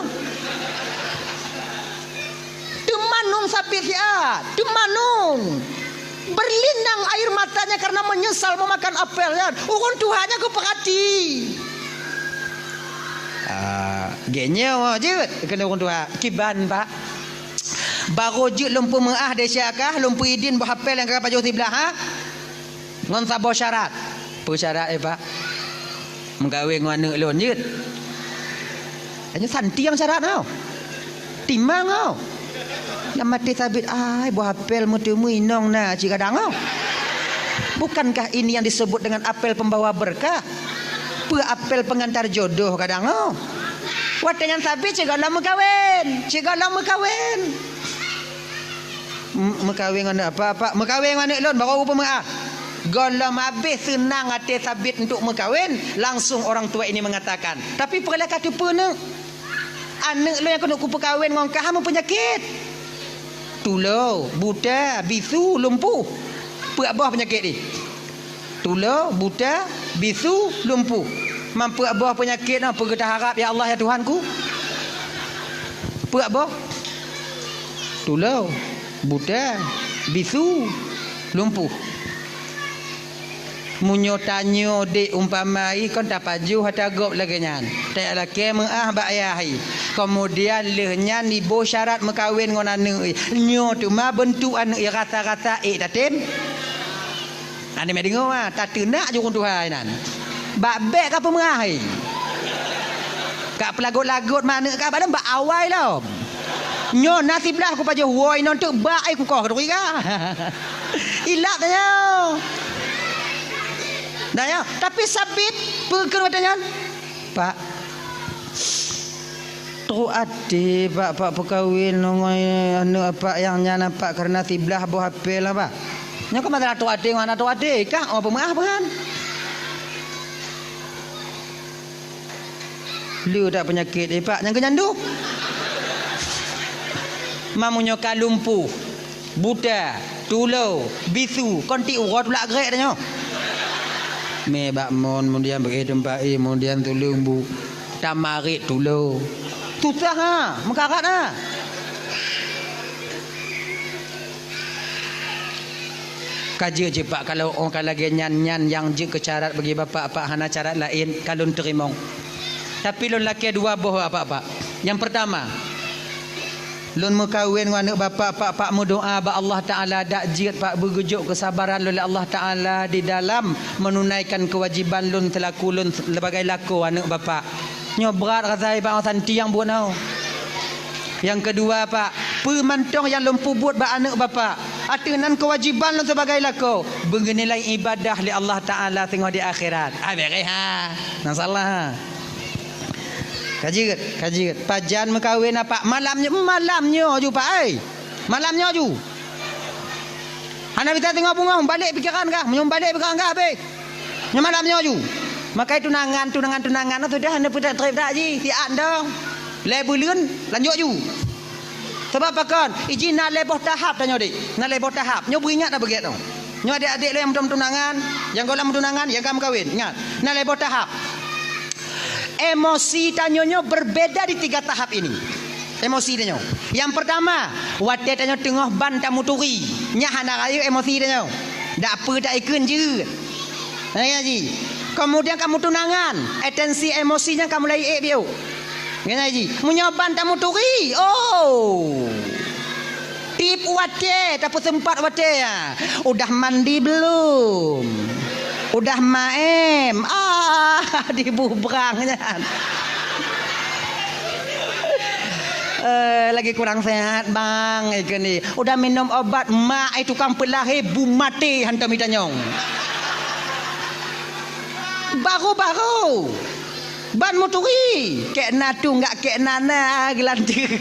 Teumanung Sabit siat, teumanung. Berlinang air matanya karena menyesal memakan apel nyan. Ureuëng tuha nyan geupeurati. Ah, lagée nyoe jeuet keuneuk ureuëng tuha. Kiban, Pak. Barô jeuet lôn peumeu'ah desya kah, lôn peuidin boh apel nyang ka pajoh siblah, ha? Ngon saboh syarat. Peue syarat, eh, Pak? Meukawen ngon aneuëk lôn jeuet. Hanya santiang syarat nyoe. Timang nyoe. Lam até Sabit, ai, boh apel meuteumui inong na cit kadang nyoe. Bukankah ini yang disebut dengan apel pembawa berkah? Peue apel pengantar jodoh kadang nyoe. Watée nyan Sabit cit gohlom meukawen, cit gohlom meukawen. M-, meukawen ngon apa, Pak? Meukawen ngon aneuëk lôn, barô kupeumeu'ah. Gohlom habéh seunang até Sabit untuk meukawen, langsung orang tua ini mengatakan, "Tapi peue lé ka teupeu, Neuk? Aneuk lôn nyang keuneuk kupeukawen ngon kah meupeunyakét. Tulo, buta, bisu, lumpuh. Peuet boh peunyakét jih. Tulo, buta, bisu, lumpuh. Man peuet boh peunyakét nyoe peue geuteuharab, ya Allah, ya Tuhanku? Peuet boh? Tulo, buta, bisu, lumpuh." Meunyoe tanyoe dék umpama i kon tapajoh ata gob lagée nyan, tajak lakée meuáh bak ayah i. Keumudian lheueh nyan iboh syarat meukawen ngon aneuk i. Nyoe teuma beuntuk aneuk i rasa-rasa ék tatem. Aneuk meudeungoe, ah, tateunak jurông tuha i nan. Bak bék ka peumeuáh i. Ka peulagot-lagot ma aneuk ka bak lom bak awai lom. Nyoe na siblah kupajoh woe inong teuk bak ai kukoh keuduri ka. Ilap tanyoe. Nah, ya, tapi Sabit peue kheun watée nyan? Pak, trok até Pak, Pak peukawen ngon aneuk Apak nyang nyan Apak kareuna siblah boh apé lah Pak. Nyoe ka masalah trok até ngon hana trok até, kah oh peumeuáh peuhan. Le that peunyakét, eh, Pak, nyang keu nyan duek. Mamunyoe ka lumpuh, buta, tulo, bisu, kon tiep uroe tulak grek tanyoe. Mé bak mon, keumudian beuéh teumpat éh, keumudian tuleueng bu, tamarit tulo. Susah ha, meukarat ha. Ka jeuet cit Pak, kalau oh ka lagée nyan, nyan nyang jeuet keu carat bagi Bapak, Pak hana carat laén, ka lôn teurimong. Tapi lôn lakée dua boh bak Bapak, Pak. Nyang peurtama, lôn meukawen ngon aneuk Bapak, Pak, Pak meudoá bak Allah Taala dak jeuet Pak beugeujok keusabaran lôn lé Allah Taala di dalam meununaikan keuwajiban lôn seulaku lôn sebagai lakoe aneuk Bapak. Nyoe brat rasa i Pak Santi nyang buet nyoe. Nyang keudua, Pak, peue mantong nyang lôn peubuet bak aneuk Bapak, ateueh nan keuwajiban lôn sibagai lakoe, beunilai ibadah lé Allah Taala singoh di akhirat. Ah, beres ha. Nah, salah ha. Ka jeuet, ka jeuet. Pajan meukawen, Pak? Malam nyoe, malam nyoe ju, Pak, ai. Malam nyoe ju. Hana bisa teungoh beungoh, balek pikeran kah? Meunyoe balek pikeran kah, beh. Nyoe malam nyoe ju. Makai tunangan, tunangan, tunangan, sudah hana peutrép-trép dak jih, siat dong. Lhée buleuen, lanjut ju. Sabab pakon? Iji na lhée boh tahap tanyoe, Dek. Na lhée boh tahap. Nyoe beuingat na beugét nyoe. Nyoe adék-adék lôn nyang meutunangan, nyang gohlom meutunangan, nyang ka meukawen. Ingat, na lhée boh tahap. Emosi tanyoe nyoe berbeda di tiga tahap ini. Emosi tanyoe. Nyang peurtama, watée tanyoe teungoh ban tamuturi, nyan hana rayeuk emosi tanyoe. Dak peue taikheun jeuet. Nah, ya ji. Keumudian ka meutunangan, atensi emosi nyan ka mulai ék biôh. Nyan ji. Meunyoe ban tamuturi, oh. Tiep watée, tapeuseumpat watée, ya. Udah mandi belum? Udah maem? Ah, dibubrang nyan. Eh, lagi kurang sehat, Bang, ikeu ni. Udah minum obat, mak ai tukang peulahé bu maté hantom itanyong. Baru-baru. Ban muturi, kek na tu enggak kek na na geulanteue.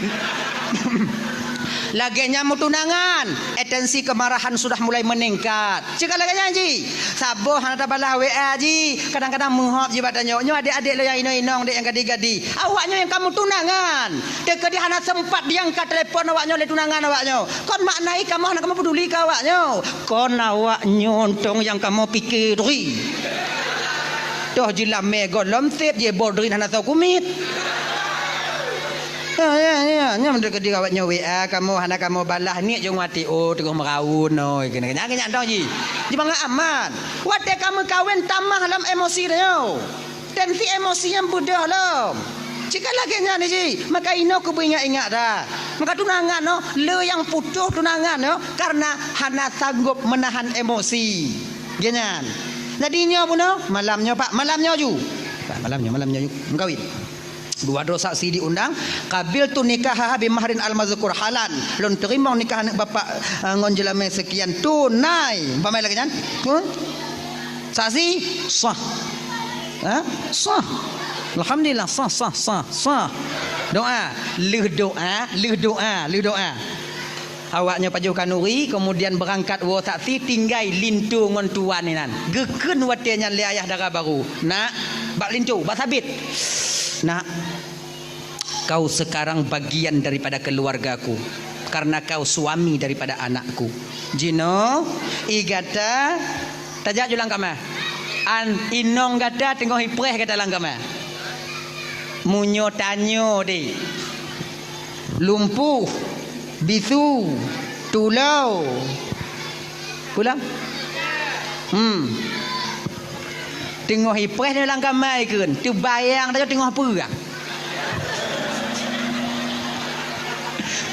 Lagée nyan meutunangan, atensi kemarahan sudah mulai meningkat. Cit ka lagée nyan ji, saboh hana tabalah W A ji, kadang-kadang meuhop ji bak tanyoe. Nyoe adék-adék lôn nyang inong-inong dek nyang gadi-gadi. Awaknyoe nyang ka meutunangan, teukeudi hana sempat diangkat telepon awaknyoe lé tunangan awaknyoe. Kon makna i kamoe hana kamoe peduli keu awaknyoe. Kon awaknyoe tong nyang kamoe pike turi. Toh jilamé gohlom sép jiboh drin hana soe kumiet. Ya, ya, ya, nyan meunurot keu awaknyoe W A kamoe hana kamoe balah niet jong wati oh teungoh meuraun noi keuneuk nyan keuh nyan tong ji. Jibangat aman. Watée ka meukawen tamah lam emosi tanyoe. Tensi emosi nyan beudôh lom. Cit ka lagée nyan ji, maka inoe keubeue ingat-ingat that. Maka tunangan nyoe, le nyang putôh tunangan nyoe karena hana sanggob meunahan emosi. Geuh nyan. Jadi nyoe bunoe, malam nyoe Pak, malam nyoe ju. Pak, malam nyoe, malam nyoe ju. Meukawen. Dua droe saksi diundang, qabiltu nikahaha bi mahrin al-mazkur halan. Lôn teurimong nikah aneuk bapak, eh, ngon jeulamé seukian tunai. Umpama lagée nyan. Pun? Saksi sah. Ha? Sah. Alhamdulillah, sah, sah, sah, sah. Doa. Lheueh doa, lheueh doa, lheueh doa. Awaknyoe pajoh khanuri, keumudian beurangkat woe saksi, tinggai linto ngon tuan inan. Geukheun watée nyan lé ayah dara barô, "Nak, bak linto, bak Sabit. Nak, kau sekarang bagian daripada keluargaku, karena kau suami daripada anakku. Jinoe, ie gata, tajak ju lam kama. An inong gata teungoh ipreh gata lam kama. Meunyoe tanyoe deh, lumpuh, bisu, tulô, pulang. Hmm. Teungoh ipreh nyoe lam kama ikheun, teubayang tanyoe teungoh peue.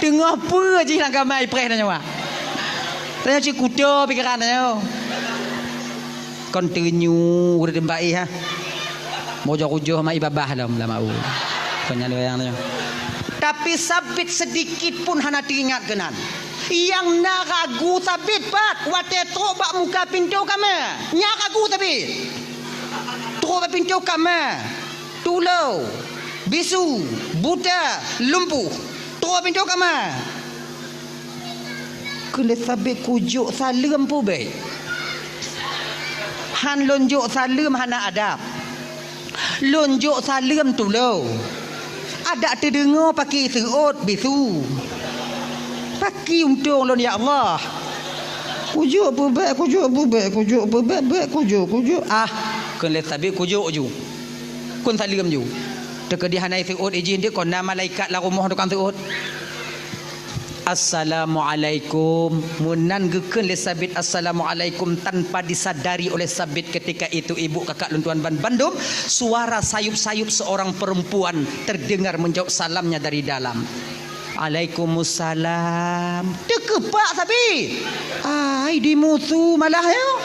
Teungoh peue jih lam kama ipreh tanyoe. Tanyoe cit kuto pikeran tanyoe. Kon teunyu ureuëng tempat ih, ha. Mojok ujoh ma ibabah lom lama u. Kon nyan wayang tanyoe. Tapi Sabit sedikit pun hana teuingat keunan. Nyang na ragu Sabit pat watée trok bak muka pintoe kama. Nyan ragu Sabit. Trok bak pintoe kama. Tulô, bisu, buta, lumpuh. Trok bak pintoe kama. Kheun lé Sabit, "Kujok saleuem peue bék? Han lôn jok saleuem hana adab. Lôn jok saleuem tulô. Adak teudeungoe paki seuôt bisu. Paki untông lôn, ya Allah. Kujok peue bék, kujok peue bék, kujok peue bék, bék kujok, kujok." Ah, kheun lé Sabit, "Kujok ju. Kheun saleuem ju." Teukeudi hana seuôt ijih deuh, kon na malaikat lam rumoh tukang seuôt. "Assalamualaikum." Meunan geukheun lé Sabit, "Assalamualaikum," tanpa disadari oleh Sabit ketika itu, ibu, kakak lôn tuan ban bandum, suara sayup-sayup seorang perempuan terdengar menjawab salamnya dari dalam. "Alaikumussalam." Teukeupak Sabit. Ai, dimusu malah nyoe.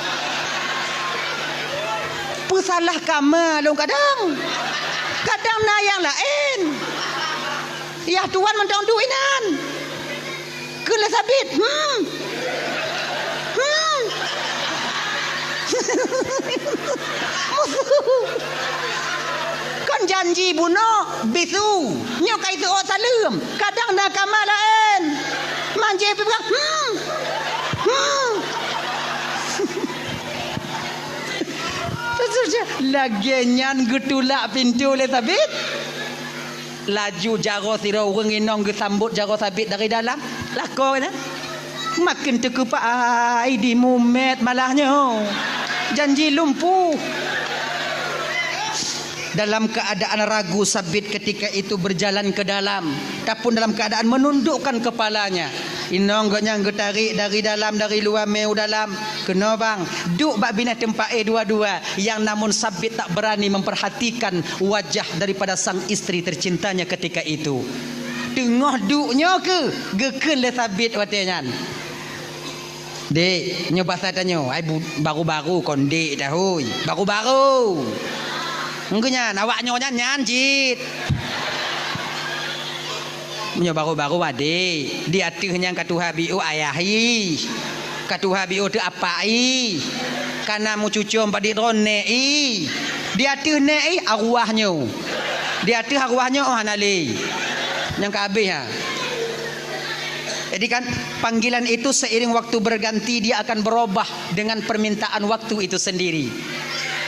Peusalah kama lôn kadang. Kadang na nyang laén. Yah tuan mantong duek inan. Kheun lé Sabit, "Hmm. Hmm." Musu. Kon janji bunoe bisu. Nyoe ka iseuôt saleuem. Kadang na kama laén. Manjé peugah, "Hmm. Hmm." Lagée nyan geutulak pintoe lé Sabit. Laju jaroe sidroe ureuëng inong geusambot jaroe Sabit dari dalam. Lakoe nyan. Maken teukeupak ai dimumet malah nyoe. Janji lumpuh. Dalam keadaan ragu Sabit ketika itu berjalan ke dalam, ataupun dalam keadaan menundukkan kepalanya. Inong gobnyan geutarék dari dalam, dari luwa mé u dalam. Keunoe bang, duek bak binéh teumpat éh dua-dua. Yang namun Sabit tak berani memperhatikan wajah daripada sang istri tercintanya ketika itu. Teungoh duek nyoe keuh geukheun lé Sabit watée nyan. "Dek, nyoe basa tanyoe, ai bu-, baru-baru kon dek dah, hoi. Baru-baru." Engkeu nyan, awak nyoe nyan, nyan cit. Meunyoe baru-baru adek, di ateueh nyan ka tuha biôh ayah ih. Ka tuha biôh teuh apak ih. Ka na meucucom padit droe nèk ih. Di ateueh nèk ih arwah nyoe. Di ateueh arwah nyoe oh hana lé. Nyang ka habéh ha. Jadi kan, panggilan itu seiring waktu berganti, dia akan berubah dengan permintaan waktu itu sendiri.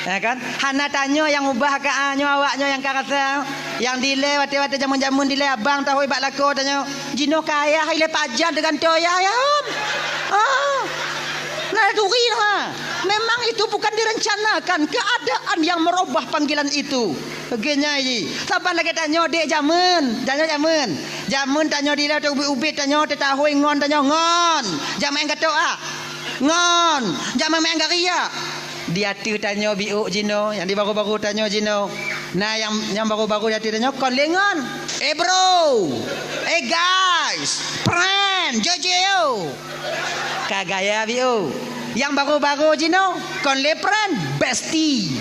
Ya kan? Hana tanyoe nyang ubah ka, ah, nyoe awak nyoe nyang ka rasa. Nyang dilée watée-watée jameun-jameun dilée abang tahôi bak lakoe tanyoe. Jinoe ka ayah ilée pajan teugantoe ayah, ya, Om. Ah. Nah, turi, ha. Memang itu bukan direncanakan keadaan yang merubah panggilan itu. Lagée nyan jih. Saban lagée tanyoe dek jameun, tanyoe jameun. Jameun tanyoe dilée teuh ubit-ubit tanyoe teutahôi ngon tanyoe ngon. Jameun gatok ah. Ngon. Jameun gari ah. Di ateueh tanyoe biôh jinoe, nyang di baru-baru tanyoe jinoe. Nah, nyang, nyang baru-baru di ateueh tanyoe kon lé ngon. Eh, bro. Eh, guys. Friend, jojo. Ka gaya biôh. Nyang baru-baru jinoe kon lé friend, bestie.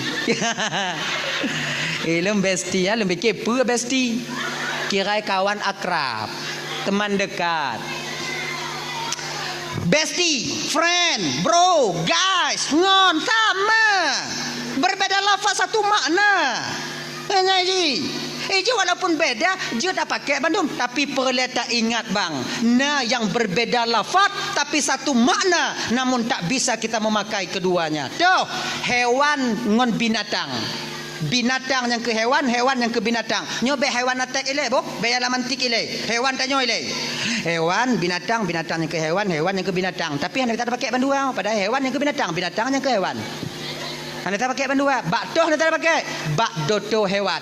Eh, lôn bestie, ya, lôn pikir peue bestie. Kirai kawan akrab, teman dekat. Bestie, friend, bro, guys, ngon, sama. Berbeda lafaz, satu makna. Nyan jih. Eh, jih walaupun beda, jeuet tapakék bandum, tapi peureulée taingat bang, na nyang berbeda lafaz, tapi satu makna, namun tak bisa kita memakai keduanya. Toh, hewan ngon binatang. Binatang nyang keu hewan, hewan nyang keu binatang. Nyoe bék hewan atek ilée, boh, bék nyang lam antik ilée. Hewan tanyoe ilée. Hewan, binatang, binatang nyang keu hewan, hewan nyang keu binatang. Tapi hana tapakék bandua, padahai hewan nyang keu binatang, binatang nyang keu hewan. Hana tapakék bandua, bak toh hana tapakék, bak doto hewan.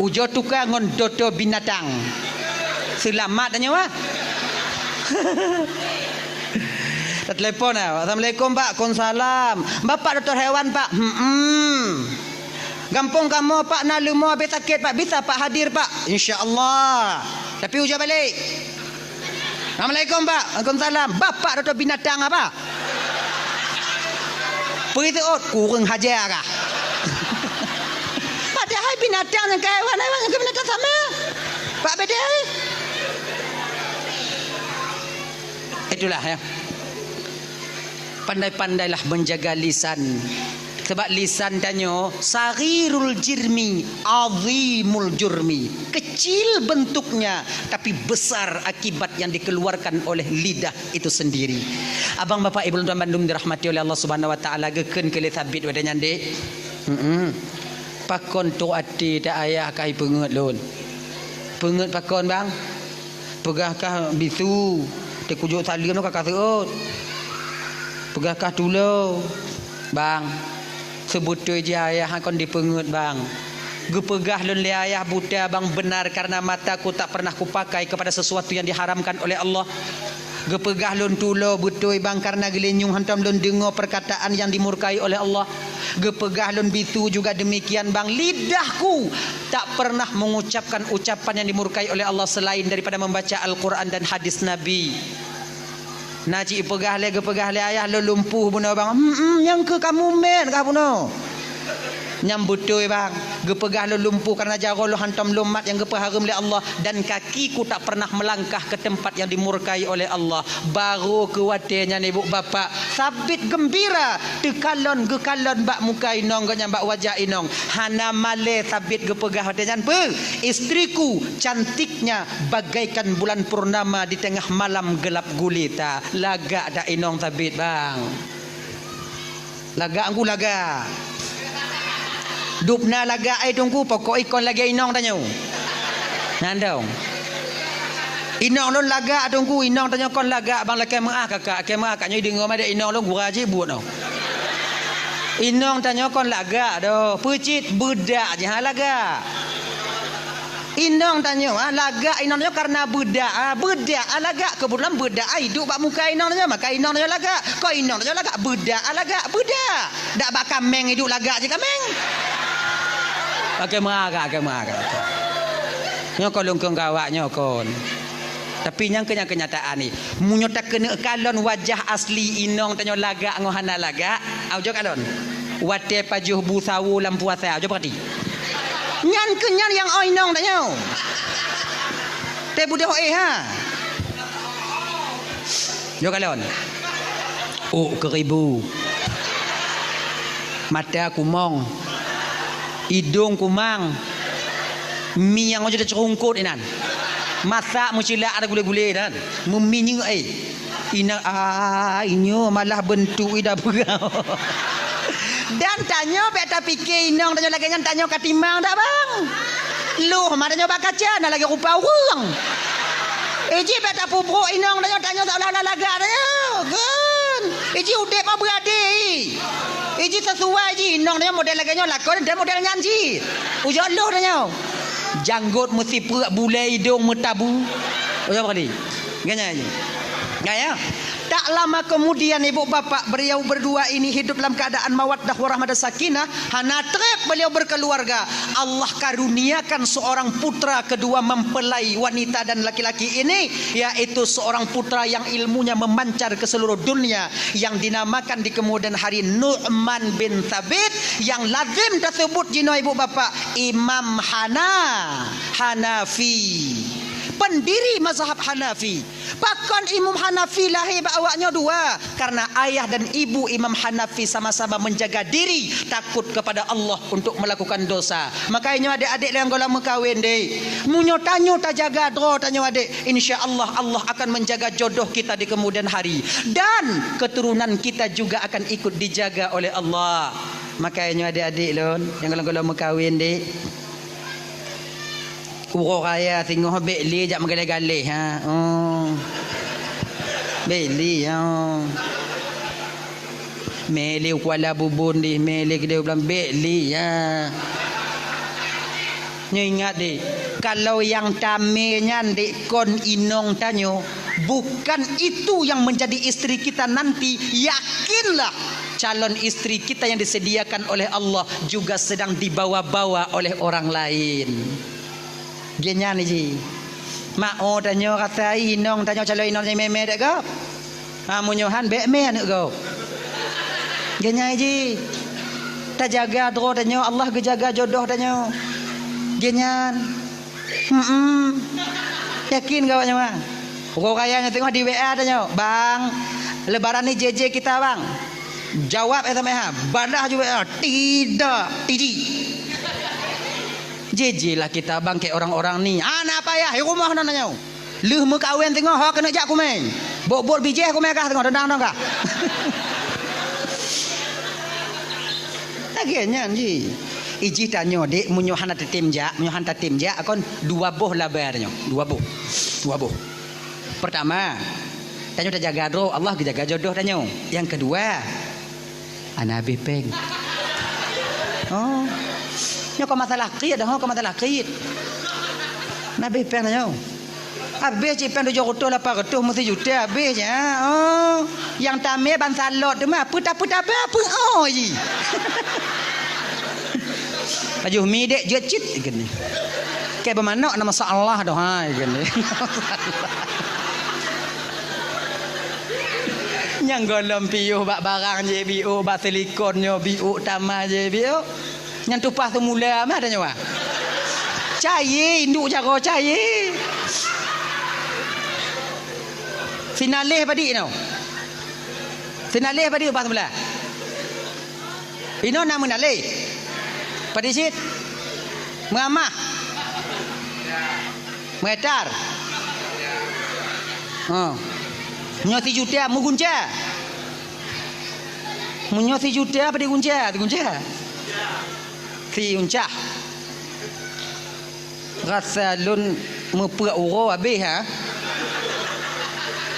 Ujoe tuka ngon doto binatang. Seulamat tanyoe, ah. Tatelepon, ah. "Assalamualaikum, Pak." "Waalaikumsalam." "Bapak dokto hewan, Pak?" "Hmm." "Gampông kamoe, Pak, na leumo habéh sakét, Pak? Bisa, Pak, hadir, Pak?" "Insya Allah." Tapi ujoe balek. "Assalamualaikum, Pak." "Waalaikumsalam." "Bapak dokto binatang apa?" Peue seuôt, kureueng haja kah? Padahai binatang nyang keu hewan, hewan nyang keu binatang sama. Pak beda, eh? Itulah, ya. Pandai-pandailah menjaga lisan. Sebab lisan tanyoe saghirul jirmi, azimul jurmi. Kecil bentuknya, tapi besar akibat yang dikeluarkan oleh lidah itu sendiri. Abang, bapak, ibu lôn tuan bandum dirahmati oleh Allah Subhanahu wa Taala, geukheun keu lé Sabit watée nyan, Dek. Heeh. Pakon trok até ta ayah ka ipeungeuet lôn? Peungeuet pakon, Bang? Peugah kah bisu, teukujok saleuem ka ka seuôt. Peugah kah tulo, Bang. Seubeutôi jih ayah kon dipeungeuet, Bang. Geupeugah lôn lé ayah buta, Bang, benar karena mataku tak pernah kupakai kepada sesuatu yang diharamkan oleh Allah. Geupeugah lôn tulo beutôi, Bang, karena geulinyueng hantom lôn deungoe perkataan yang dimurkai oleh Allah. Geupeugah lôn bisu juga demikian, Bang. Lidahku tak pernah mengucapkan ucapan yang dimurkai oleh Allah selain daripada membaca Al-Quran dan hadis Nabi. Na cit peugah lé, geupeugah lé ayah lôn lumpuh bunoe, Bang. Hmm, hmm, nyang keu kamu mét kah bunoe? Nyang beutôi, Bang. Geupeugah lôn lumpuh karena jaroe lôn hantom lôn mat nyang geupeuhareuem lé Allah, dan kakiku tak pernah melangkah ke tempat yang dimurkai oleh Allah. Barô keu watée nyan, ibu bapak, Sabit geumbira, teukalon geukalon bak muka inong geuh nyan, bak wajah inong. Hana malée Sabit geupeugah watée nyan, "Beuh, istriku cantiknya bagaikan bulan purnama di tengah malam gelap gulita." Lagak dak inong Sabit, Bang? Lagak Teungku, lagak. Dubna lagak, eh, Teungku, pokok ikon lagée inong tanyoe. Nyan dong. Inong lôn lagak, Teungku, inong tanyoe kon lagak, Bang, lakée meuáh kakak, lakée meuáh kakak nyoe deungoe madé inong lôn gura jih buet nyoe. Inong tanyoe kon lagak doh, peucit beudak jih, ha, lagak. Inong tanyoe, ha, lagak inong tanyoe karena beudak, ha, beudak, ha, lagak. Keubeutulan beudak, ha, iduek bak muka inong tanyoe, maka inong tanyoe lagak. Kon inong tanyoe lagak, beudak, ha, lagak, beudak. Dak bak kaméng iduek lagak jih kaméng. Oke, meuagak, oke, meuagak. Nyoe kon lôn kheun keu awak nyoe kon. Tapi nyang keu-, nyang keunyataan ni, meunyoe takeuneuk kalon wajah asli inong tanyoe lagak ngon hana lagak, au jok kalon. Watée pajoh bu sawo lam puasa, au jok peurati. Nyan keuh nyan nyang oi inong tanyoe. Teuh budôh éh ha. Jok kalon. Ôk keuribu. Mata kumong. Idong kumang. Mi nyang ojok teuceurungkot inan. Masak meucilak ada gulé-gulé inan. Meuminyeuk, eh. Inan, ah, inyoe malah beuntuk ida peugah. Dan tanyoe bék tapike inong tanyoe lagée nyan, tanyoe ka timang dak, Bang? Loh, ma tanyoe bak kaca na lagée rupa ureuëng. Iji bék tapubroe inong tanyoe, tanyoe seolah-olah lagak tanyoe. Gen. Iji udeb ma beurade. Iji sesuai ji inong tanyoe model lagée nyoe lakon dan model nyan ji. Ujok loh tanyoe. Janggot meusipeuk, bulée idong meutabu. Ujok kali. Ganya ji. Gaya. Tak lama kemudian ibu bapak beliau berdua ini hidup dalam keadaan mawaddah warahmah dan sakinah. Hana treb beliau berkeluarga. Allah karuniakan seorang putra kedua mempelai wanita dan laki-laki ini, yaitu seorang putra yang ilmunya memancar ke seluruh dunia, yang dinamakan di kemudian hari Nu'man bin Thabit, yang lazim tersebut jinoe ibu bapak Imam Hana, Hanafi. pendiri mazhab Hanafi. Pakon Imam Hanafi lahé bak awaknyoe dua? Karena ayah dan ibu Imam Hanafi sama-sama menjaga diri, takut kepada Allah untuk melakukan dosa. Makanya nyoe adék-adék nyang gohlom meukawen deh. Meunyoe tanyoe tajaga droe tanyoe adék, insya Allah, Allah akan menjaga jodoh kita di kemudian hari. Dan keturunan kita juga akan ikut dijaga oleh Allah. Makanya nyoe adék-adék lôn nyang gohlom-gohlom meukawen deh. Uroe raya singoh bèk lé jak meugaleh-galeh, ha. Oh. Bèk lé, ha. Mè lé u Kuala Bubon deh, mè lé keudéh u Blang, bèk lé, ha. Nyoe ingat deh, kalau nyang tamè nyan dek kon inong tanyoe, bukan itu yang menjadi istri kita nanti, yakinlah calon istri kita yang disediakan oleh Allah juga sedang dibawa-bawa oleh orang lain. Geuh nyan ji. Mak, oh, tanyoe rasa inong tanyoe calon inong tanyoe mè-mè dek gob. Ha, meunyoe han bèk mè aneuk gob. Geuh nyan ji. Tajaga droe tanyoe, Allah geujaga jodoh tanyoe. Geuh nyan. Hmm. Yakin keu awak nyoe, Bang? Uroe raya nyoe teungoh di W A tanyoe, "Bang, lebaran ni J J kita, Bang." Jawab S M S, ha. Balah ju W A, "Tidak, Tiji." J J lah kita, Bang, keu orang-orang ni. Hana payah, di rumoh na tanyoe. Lheueh meukawen teungoh, ho keuneuk jak kumè. Bot-bot bijèh kumè kah teungoh, tendang-tendang kah. Lagèe nyan ji. Ijih tanyoe, dek, meunyoe hana tatem jak, meunyoe hana tatem jak, kon dua boh laba tanyoe. Dua boh. Dua boh. Pertama, tanyoe tajaga droe, Allah geujaga jodoh tanyoe. Nyang keudua, hana habéh péng. Oh. Nyoe kon masalah krit, ho, kon masalah krit. Hana habéh péng tanyoe. Habéh cit péng tujoh reutôh lapan reutôh, meusijuta habéh nyan. Oh. Nyang tamè ban salot teuma, peue ta-, peue tabah, peue, oh, ji. Pajoh mi dek jeuet cit, geuh nyan. Keu beumanok na masalah doh, hai, geuh nyan. Nyang gohlom piôh bak barang jih biôh, bak silikon nyoe biôh, tamah jih biôh. Nyang tumpah seumula mah tanyoe, ah. Cayé, induek jaroe cayé. Sinaleh padit nyoe. Sinaleh padit tumpah seumula. Inoe na meunaleh. Padit cit. Meuamah. Meuetar. Ha. Nyoe sijuta meugunca. Meunyoe sijuta apa digunca? Digunca. Siunca. Rasa lôn meupeuet uroe habéh, ha?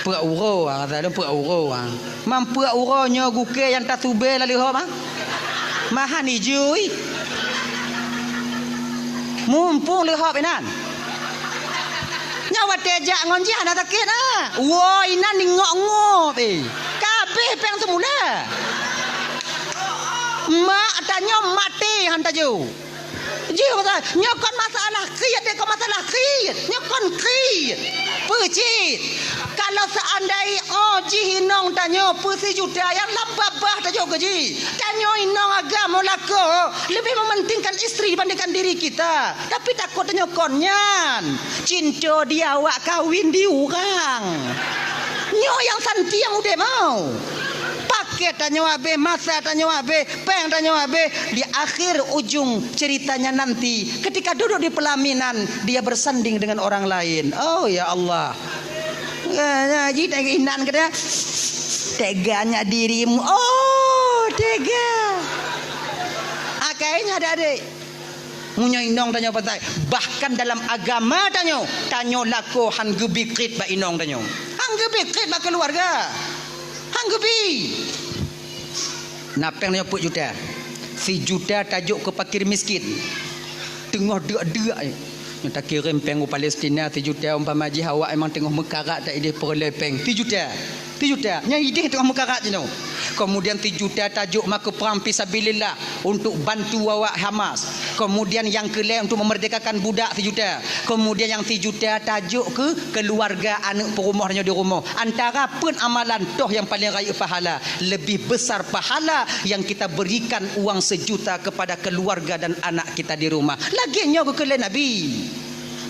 Peuet uroe, ha, rasa lôn peuet uroe, ha. Meupeuet uroe nyoe gukée nyang tasubée lam leuhop, ha? Mahan ijui. Mumpung leuhop inan. Nyoe watée jak ngon jih hana sakét, ha? Woe inan ingok-ngop, eh. Ka habéh péng seumula. Mak tanyoe maté han tajok. Jih kata, nyoe kon masalah kriet, dek, kon masalah kriet. Nyoe kon kriet. Peue cit? Kalau seandai, oh, jih inong tanyoe peusijuta nyang lam babah tajok keu jih. Tanyoe inong agam meulakoe lebih mementingkan istri dibandingkan diri kita. Tapi takot tanyoe kon nyan. Cinta di awak kawin di urang. Nyoe nyang santiang udeb mau. Paket tanyoe habéh, masa tanyoe habéh, péng tanyoe habéh, di akhir ujung ceritanya nanti, ketika duduk di pelaminan, dia bersanding dengan orang lain. Oh, ya Allah. Ya, ya, ji tengok inan kata, "Teganya dirimu." Oh, tega. Akainya ada, dek. Meunyoe inong tanyoe patai, bahkan dalam agama tanyoe, tanyoe lakoe han geubi kriet bak inong tanyoe. Han geubi kriet bak keuluwarga. Han geubi. Na péng nyoe peuet juta. Sijuta tajok keu fakir miskin. Teungoh deuk-deuk, eh. Nyoe takirém péng u Palestina sijuta, umpama jih awak memang teungoh meukarat, tak idéh peureulée péng. Sijuta. Sijuta. Nyan idéh teungoh meukarat jinoe. Kemudian sijuta tajok ma keu prang fisabilillah untuk bantu awak Hamas. Kemudian nyang keulhée untuk memerdekakan budak sijuta. Kemudian nyang sijuta tajok keu keuluwarga aneuk peurumoh nyoe di rumoh. Antara peuet amalan toh nyang paleng rayeuk pahala, lebih besar pahala yang kita berikan uang sejuta kepada keluarga dan anak kita di rumah. Lagée nyoe geukheun lé Nabi.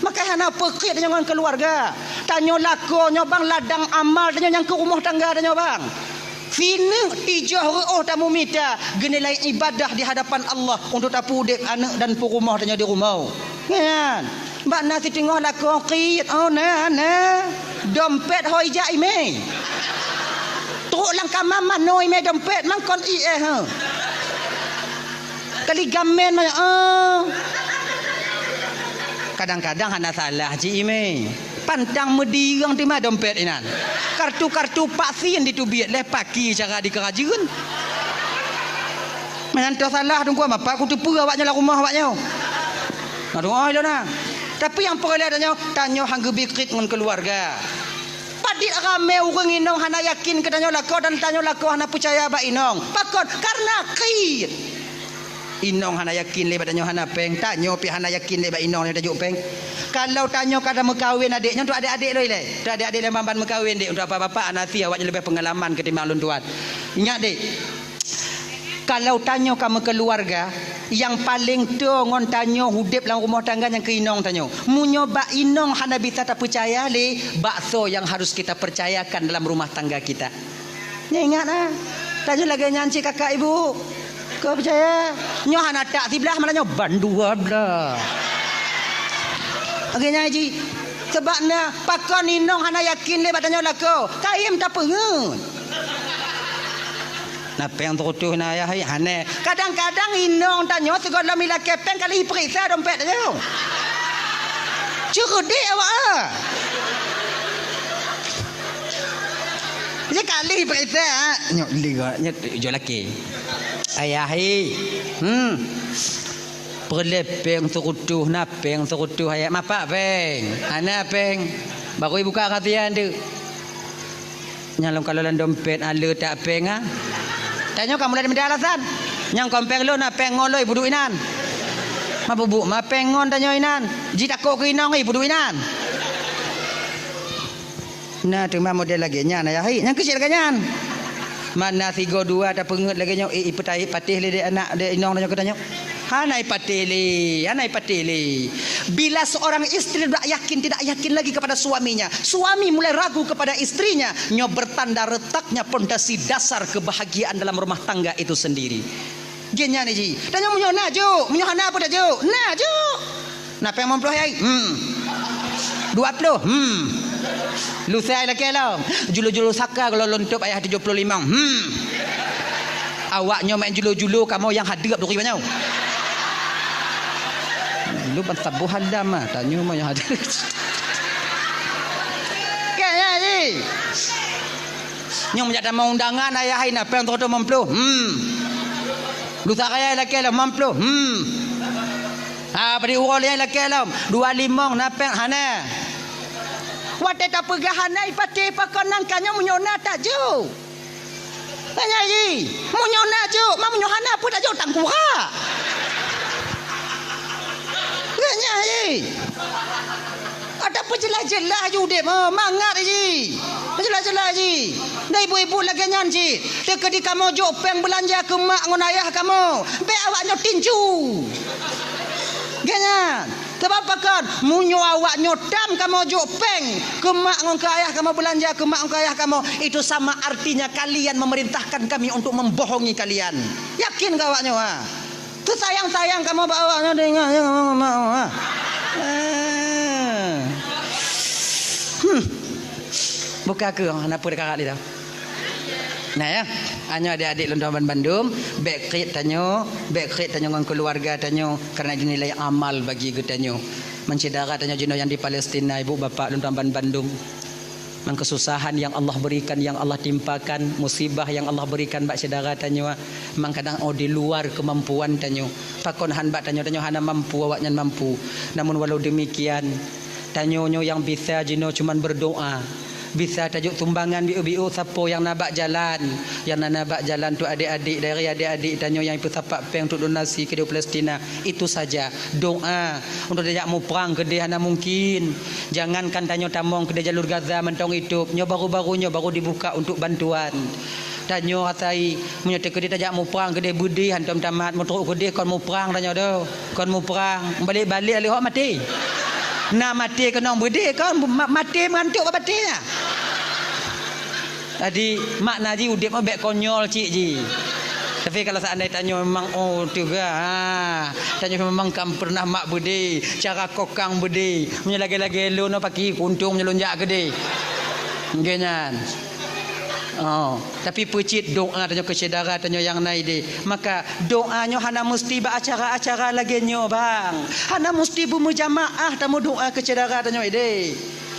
Pakai hana peukét tanyoe ngon keuluwarga. Tanyoe lakoe nyoe bang ladang amal tanyoe nyang keu rumoh tangga tanyoe bang. Sineuk tijoh reuôh tamumita geunilai ibadah di hadapan Allah untuk tapeudeb aneuk dan peurumoh tanyoe di rumoh. Nyan. Bak na siteungoh lakoe krit, oh na, na. Dompet hôi jak imé. Trok lam kama manoe imé dompet mangkon ié, ha. Kali gamen mah, oh. Kadang-kadang hana salah cit imé. Pantang meudireung teuma dompet inan. Kartu-kartu vaksin ditubiet lé paki cara dikeurajeuen. Meunan toh salah teungku mapa kuteupeue awaknyoe lam rumoh awaknyoe. Aduh, oh, ilona. Tapi nyang peureulée tanyoe, tanyoe han geubi krit ngon keuluwarga. Padit ramé ureuëng inong hana yakin keu tanyoe lakoe dan tanyoe lakoe hana peucaya bak inong. Pakon? Karena krit. Inong hana yakin lé bak tanyoe hana péng, tanyoe pih hana yakin lé bak inong nyang tajok péng. Kalau tanyoe ka meukawen adék nyoe, untuk adék-adék lôn ilée. Untuk adék-adék lôn ban-ban meukawen, Dek, untuk bapak-bapak hana si awaknyoe leubeh peungalaman ketimbang lôn tuan. Ingat, Dek. Kalau tanyoe ka meukeuluwarga, nyang paleng toe ngon tanyoe udeb lam rumoh tangga nyang keu inong tanyoe. Meunyoe bak inong hana bisa tapeucaya lé, bak soe nyang harus kita percayakan dalam rumah tangga kita? Nyoe ingat na, tanyoe lagée nyan cit kakak ibu. Kau percaya? Nyoe hana tak siblah malah nyoe ban dua blah. Lagée nyan cit. Sebab na pakon inong hana yakin lé bak tanyoe lakoe. Kayém tapeungeut. Na péng seurutoh na ayah hai, hana. Kadang-kadang inong tanyoe sigohlom ilakée péng kali ipeuriksa dompet tanyoe. Ceureudek awak ah. Nyoe kali ipeuriksa, nyoe li nyoe jo laki. Ayah hai. Hmm. Peureulée péng seurutoh na péng seurutoh ayah mapak péng. Hana péng. Baru ibuka kasihan tu. Nyang lôn kalon lam dompet ale tak péng ah. Tanyoe ka mulai meuda alasan. Nyang kon péng lôn na péng ngon lôn ibuduek inan. Ma bubuk ma péng ngon tanyoe inan. Jitakot keu inong ibuduek inan. Na teuma model lagée nyan ayah hai. Nyang keucil lagée nyan. Mana sigo dua tapeungeut lagée nyoe eh ipeutai patéh lé dek anak dek inong tanyoe keu tanyoe. Hana ipatéh lé, hana ipatéh lé. Bila seorang istri tidak yakin, tidak yakin lagi kepada suaminya, suami mulai ragu kepada istrinya, nyoe bertanda retaknya pondasi dasar kebahagiaan dalam rumah tangga itu sendiri. Geuh nyan ji. Tanyoe meunyoe na jok, meunyoe hana peue tajok. Na jok. Na péng limong ploh ai? Hmm. Dua ploh? Hmm. Lusa lakée lom. Julu-julu saka kalau lôn tôb ayah tujoh ploh limong. Hmm. Awak nyoe main julu-julu kamoe nyang hadeup duri banyoe. Lu ban saboh hadam ah, tanyoe mah nyang hadeup. Kan ya ji. Nyoe meunjak tamong undangan ayah hai na péng seratus lima puluh. Hmm. Lusa raya lakée lom lima puluh. Hmm. Ha, bri uroe lé lakée lom, dua limong na péng hana. Watée tapeugah hana ipatéh pakon nangka nyoe meunyoe na tajok. Nyan ji, meunyoe na jok, ma meunyoe hana peue tajok tangkura. Nyan ji. Ada peujeulaih-jeulaih ju udeb, oh, mangat ji. Peujeulaih-jeulaih ji. Dan ibu-ibu lagée nyan ji. Teukeudi kamoe jok péng beulanja keu mak ngon ayah kamoe. Bék awak nyoe tinju. Geuh nyan. Sebab pakon, meunyoe awak nyoe tam kamoe jok péng keu mak ngon keu ayah kamoe, beulanja keu mak ngon keu ayah kamoe, itu sama artinya kalian memerintahkan kami untuk membohongi kalian. Yakin keu awak nyoe, ha? Teusayang-sayang kamoe bak awak nyoe, deungoe, deungoe, mak, mak, mak. Eh. Hmm. Buka ke, hana peue dikarat lé dah. Nah ya, anyoe adik-adik lôn tuan bandum, bék krit tanyoe, bék krit tanyoe ngon keuluwarga tanyoe, karena dinilai amal bagi geutanyoe. Meusyedara tanyoe jinoe nyang di Palestina, ibu bapak lôn tuan bandum. Mang kesusahan yang Allah berikan, yang Allah timpakan, musibah yang Allah berikan bak syedara tanyoe, mang kadang oh di luar kemampuan tanyoe. Pakon han bak tanyoe, tanyoe hana mampu, awaknyan mampu. Namun walau demikian, tanyoe nyoe nyang bisa jinoe cuman berdoa. Bisa tajok sumbangan biôh-biôh sapo nyang na bak jalan. Nyang na, na bak jalan tu adik-adik, dari adik-adik tanyoe nyang ipeusapat péng untuk donasi keudéh Palestina. Itu saja. Doa. Untuk tajak muprang keudéh hana mungkin. Jangankan tanyoe tamong keudéh jalur Gaza mantong itôb. Nyoe baru-baru nyoe baru dibuka untuk bantuan. Tanyoe asai, meunyoe teukeudéh tajak muprang keudéh beudéh hantom tamat, meutrok keudéh kon muprang tanyoe doh. Kon muprang. Balek-balek lé hok maté. Na maté keunong beudé kon, ma-, maté meugantok bak batée nyan. Jadi, makna jih udeb nyoe bék konyol cit jih. Tapi kalau seandai tanyoe memang, oh, teuga, ha, tanyoe memang kan pernah mak beudé, cara kokang beudé. Meunyoe lagée-lagée lôn, oh, paki kuntung meunyoe lôn jak keudeh. Nggih nyan. Oh, tapi peucit doa tanyoe keu syedara tanyoe nyang na ideh. Maka doa nyoe hana musti bak acara-acara lagée nyoe, bang. Hana musti beumeujamaa tanyoe doa keu syedara tanyoe ideh.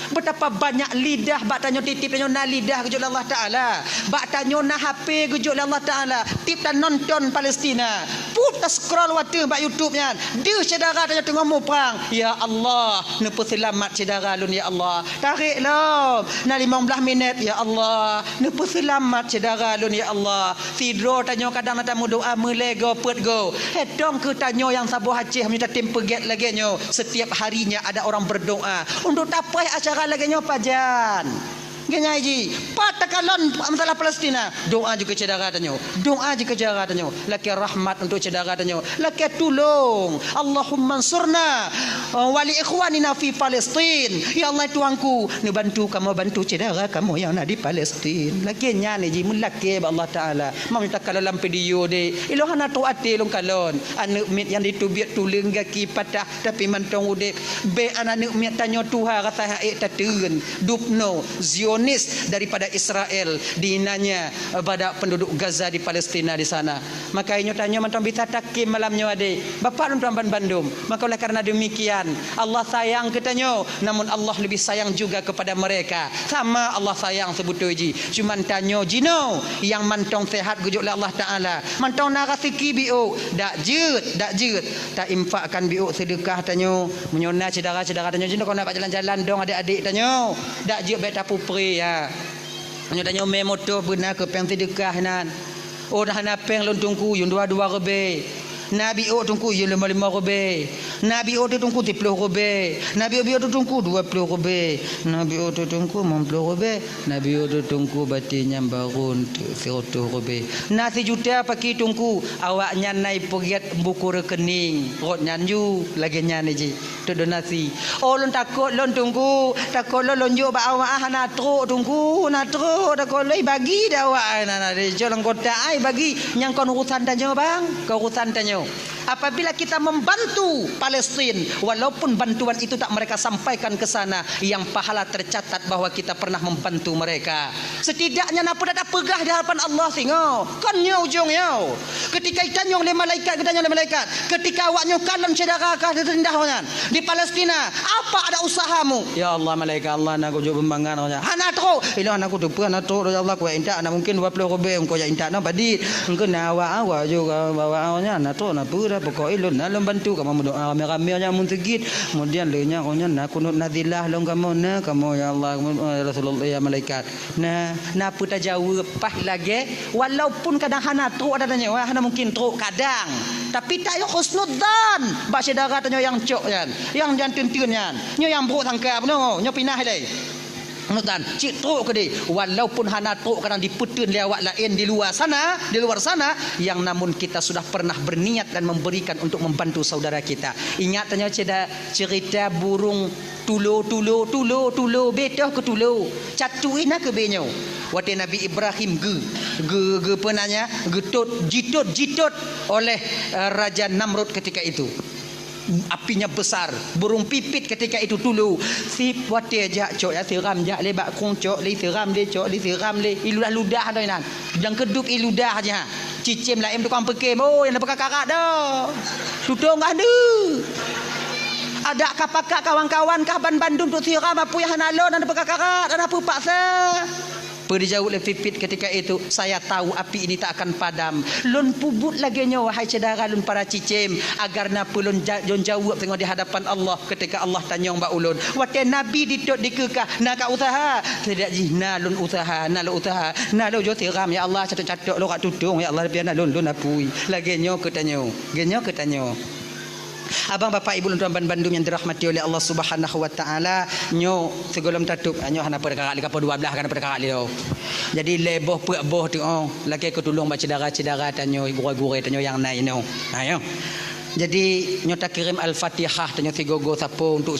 Betapa banyak lidah bak tanyoe tieb-tieb tanyoe na lidah geujok lé Allah Taala. Bak tanyoe na H P geujok lé Allah Taala. Tieb tanyoe nonton Palestina. Put ta-scroll watée bak YouTube nyan. Deuh syedara tanyoe teungoh muprang. Ya Allah, neupeuseulamat syedara lôn ya Allah. Tarek lom. Na limong blaih minét, ya Allah. Neupeuseulamat syedara lôn ya Allah. Sidroe tanyoe kadang na tameudoa meulée goe peuet goe. Hei tong keu tanyoe nyang saboh Aceh meunyoe tatem peugét lagée nyoe. Setiap harinya ada orang berdoa untuk tapaih acara lagée nyoe pajan. Ngon nyan jih, pat takalon masalah Palestina, doa jih keu syedara tanyoe. Doa jih keu syedara tanyoe. Lakée rahmat untuk syedara tanyoe. Lakée tulông. Allahumma ansurna, uh, wa li ikhwanina fi Palestin. Ya Allah Tuhanku, neubantu kamoe bantu syedara kamoe nyang na di Palestin. Lakée nyan jih meulakée bak Allah Taala. Meunyoe takalon lam video deh, ilôn hana trok até lôn kalon. Aneuëk miet nyang diteubiet tuleueng gaki patah tapi mantong udeb. Bék aneuëk miet tanyoe tuha rasa hak ék tateun. Dubno, Zionis daripada Israel, dinanya pada penduduk Gaza di Palestina di sana. Maka inyoe tanyoe mantong bisa takim malam nyoe adé. Bapak lôn tuan ban bandum. Maka oleh karena demikian, Allah sayang keu tanyoe, namun Allah lebih sayang juga kepada mereka. Sama Allah sayang sebetul jih. Cuman tanyoe jinoe nyang mantong sehat geujok lé Allah Taala. Mantong na raseuki biôk, dak jeuet, dak jeuet. Ta infakkan biôk seudeukah tanyoe. Meunyoe na syedara-syedara tanyoe jinoe kon na bak jalan-jalan dong adék-adék tanyoe. Dak jeuet bék tapupre ya. Meunyoe tanyoe mé moto beuna keu péng seudeukah nan. Oh, dah hana péng lôn Teungku, yue dua-dua ribée. Na biôk Teungku, yue lima-lima ribée. Na biôk teuh Teungku, siploh ribée. Na biôk-biôk teuh Teungku, dua ploh ribée. Na biôk teuh Teungku, limong ploh ribée. Na biôk teuh Teungku, batin nyang barô teuh sireutôh ribée. Na sijuta paki Teungku, awaknyan na ipeugét buku rekening. Rot nyan ju, lagée nyan jih. Teudonasi. Oh, lôn takot lôn Teungku, takot lôn, lôn jok bak awak hana trok Teungku, hana trok, takot lôn ibagi dak awak ai, na, na, dijok lam kotak ai bagi. Nyang kon urusan tanyoe bang, kon urusan tanyoe. Apabila kita membantu Palestin, walaupun bantuan itu tak mereka sampaikan ke sana, yang pahala tercatat bahwa kita pernah membantu mereka. Setidaknya na peue tapeugah di hadapan Allah singoh. Kon nyoe ujong nyoe. Ketika itanyong lé malaikat, geutanyong lé malaikat, ketika awak nyoe kalon syedara ka teurindah nyan di Palestina, apa ada usahamu? Ya Allah, malaikat Allah, na kujok beumangan nyan. Hana trok. Ilôn hana kuteupeue hana trok, ya Allah, kuintak na mungkin dua ploh ribée engkau jak intak na badit. Engkau na awak-awak juga bawa awak nyan na trok na peue dah pokok ilôn na lôn bantu kamu meudoa ramé-ramé nyan mun seugit. Kemudian lé nyan, oh, nyan na kunut nazilah lôn kamu na kamu ya Allah, ya Rasulullah, ya malaikat. Nah, na peue tajaweueb paih lagée, walaupun kadang hana trok ada tanyoe, hana mungkin trok kadang. Tapi tayoe husnudzan bak syedara tanyoe nyang cok nyan, nyang jan teunteun nyan. Nyoe nyang brok sangka bunoe, nyoe pinah ilée. Husnudzan, cit trok keudeh, walaupun hana trok kadang dipeuteun lé awak laén di luwa sana, di luar sana, yang namun kita sudah pernah berniat dan memberikan untuk membantu saudara kita. Ingat tanyoe ceda-, cerita burung Tulo, tulo, tulo, tulo, betoh keu tulo. Catu ina keu benyoe. Watée Nabi Ibrahim geu, geu, geu peunanya, geutot, jitot, jitot oleh, eh, Raja Namrud ketika itu. Apinya besar, burung pipit ketika itu tulo. Sip watée jak cok ya siram jak lé bak kong cok lé siram lé cok lé siram lé. Iludah-ludah tu inan. Nyang keudub iludah aja. Cicém laén tukang peukem, oh, nyang peukakarat dah. Tutong kah deuh. Adak ka pakat kawan-kawan kah ban bandum tu siram apui hana lon, hana peukakarat, hana peupaksa. Peue dijaweueb lé Pipit ketika itu, "Saya tahu api ini tak akan padam." Lôn peubuet lagée nyoe, wahai syedara lôn para cicém, agar na peue lôn ja-, lôn jaweueb teungoh di hadapan Allah. Ketika Allah tanyong bak ulôn, watée Nabi ditot dikeukah, "Na ka useuha?" Tidak jih, "Na lôn useuha, na lôn useuha, na lôn jok siram, ya Allah, catok-catok lôn rak tutong, ya Allah, tapi na lôn, lôn apui." Lagée nyoe keu tanyoe, lagée nyoe keu tanyoe. Abang, bapak, ibu, lôn tuan ban bandum nyang dirahmati oleh Allah Subhanahu wa Taala, nyoe sigohlom tatôp, nyoe hana peukara lé, ka peuet dua blaih hana peukara lé. Jadi lhée boh peuet boh teuh, oh, lakée keu tulông bak syedara-syedara tanyoe, gurée-gurée tanyoe nyang na inoe. Ha, nyoe. Jadi nyoe takirém Al-Fatihah tanyoe sigoe-goe sapo untuk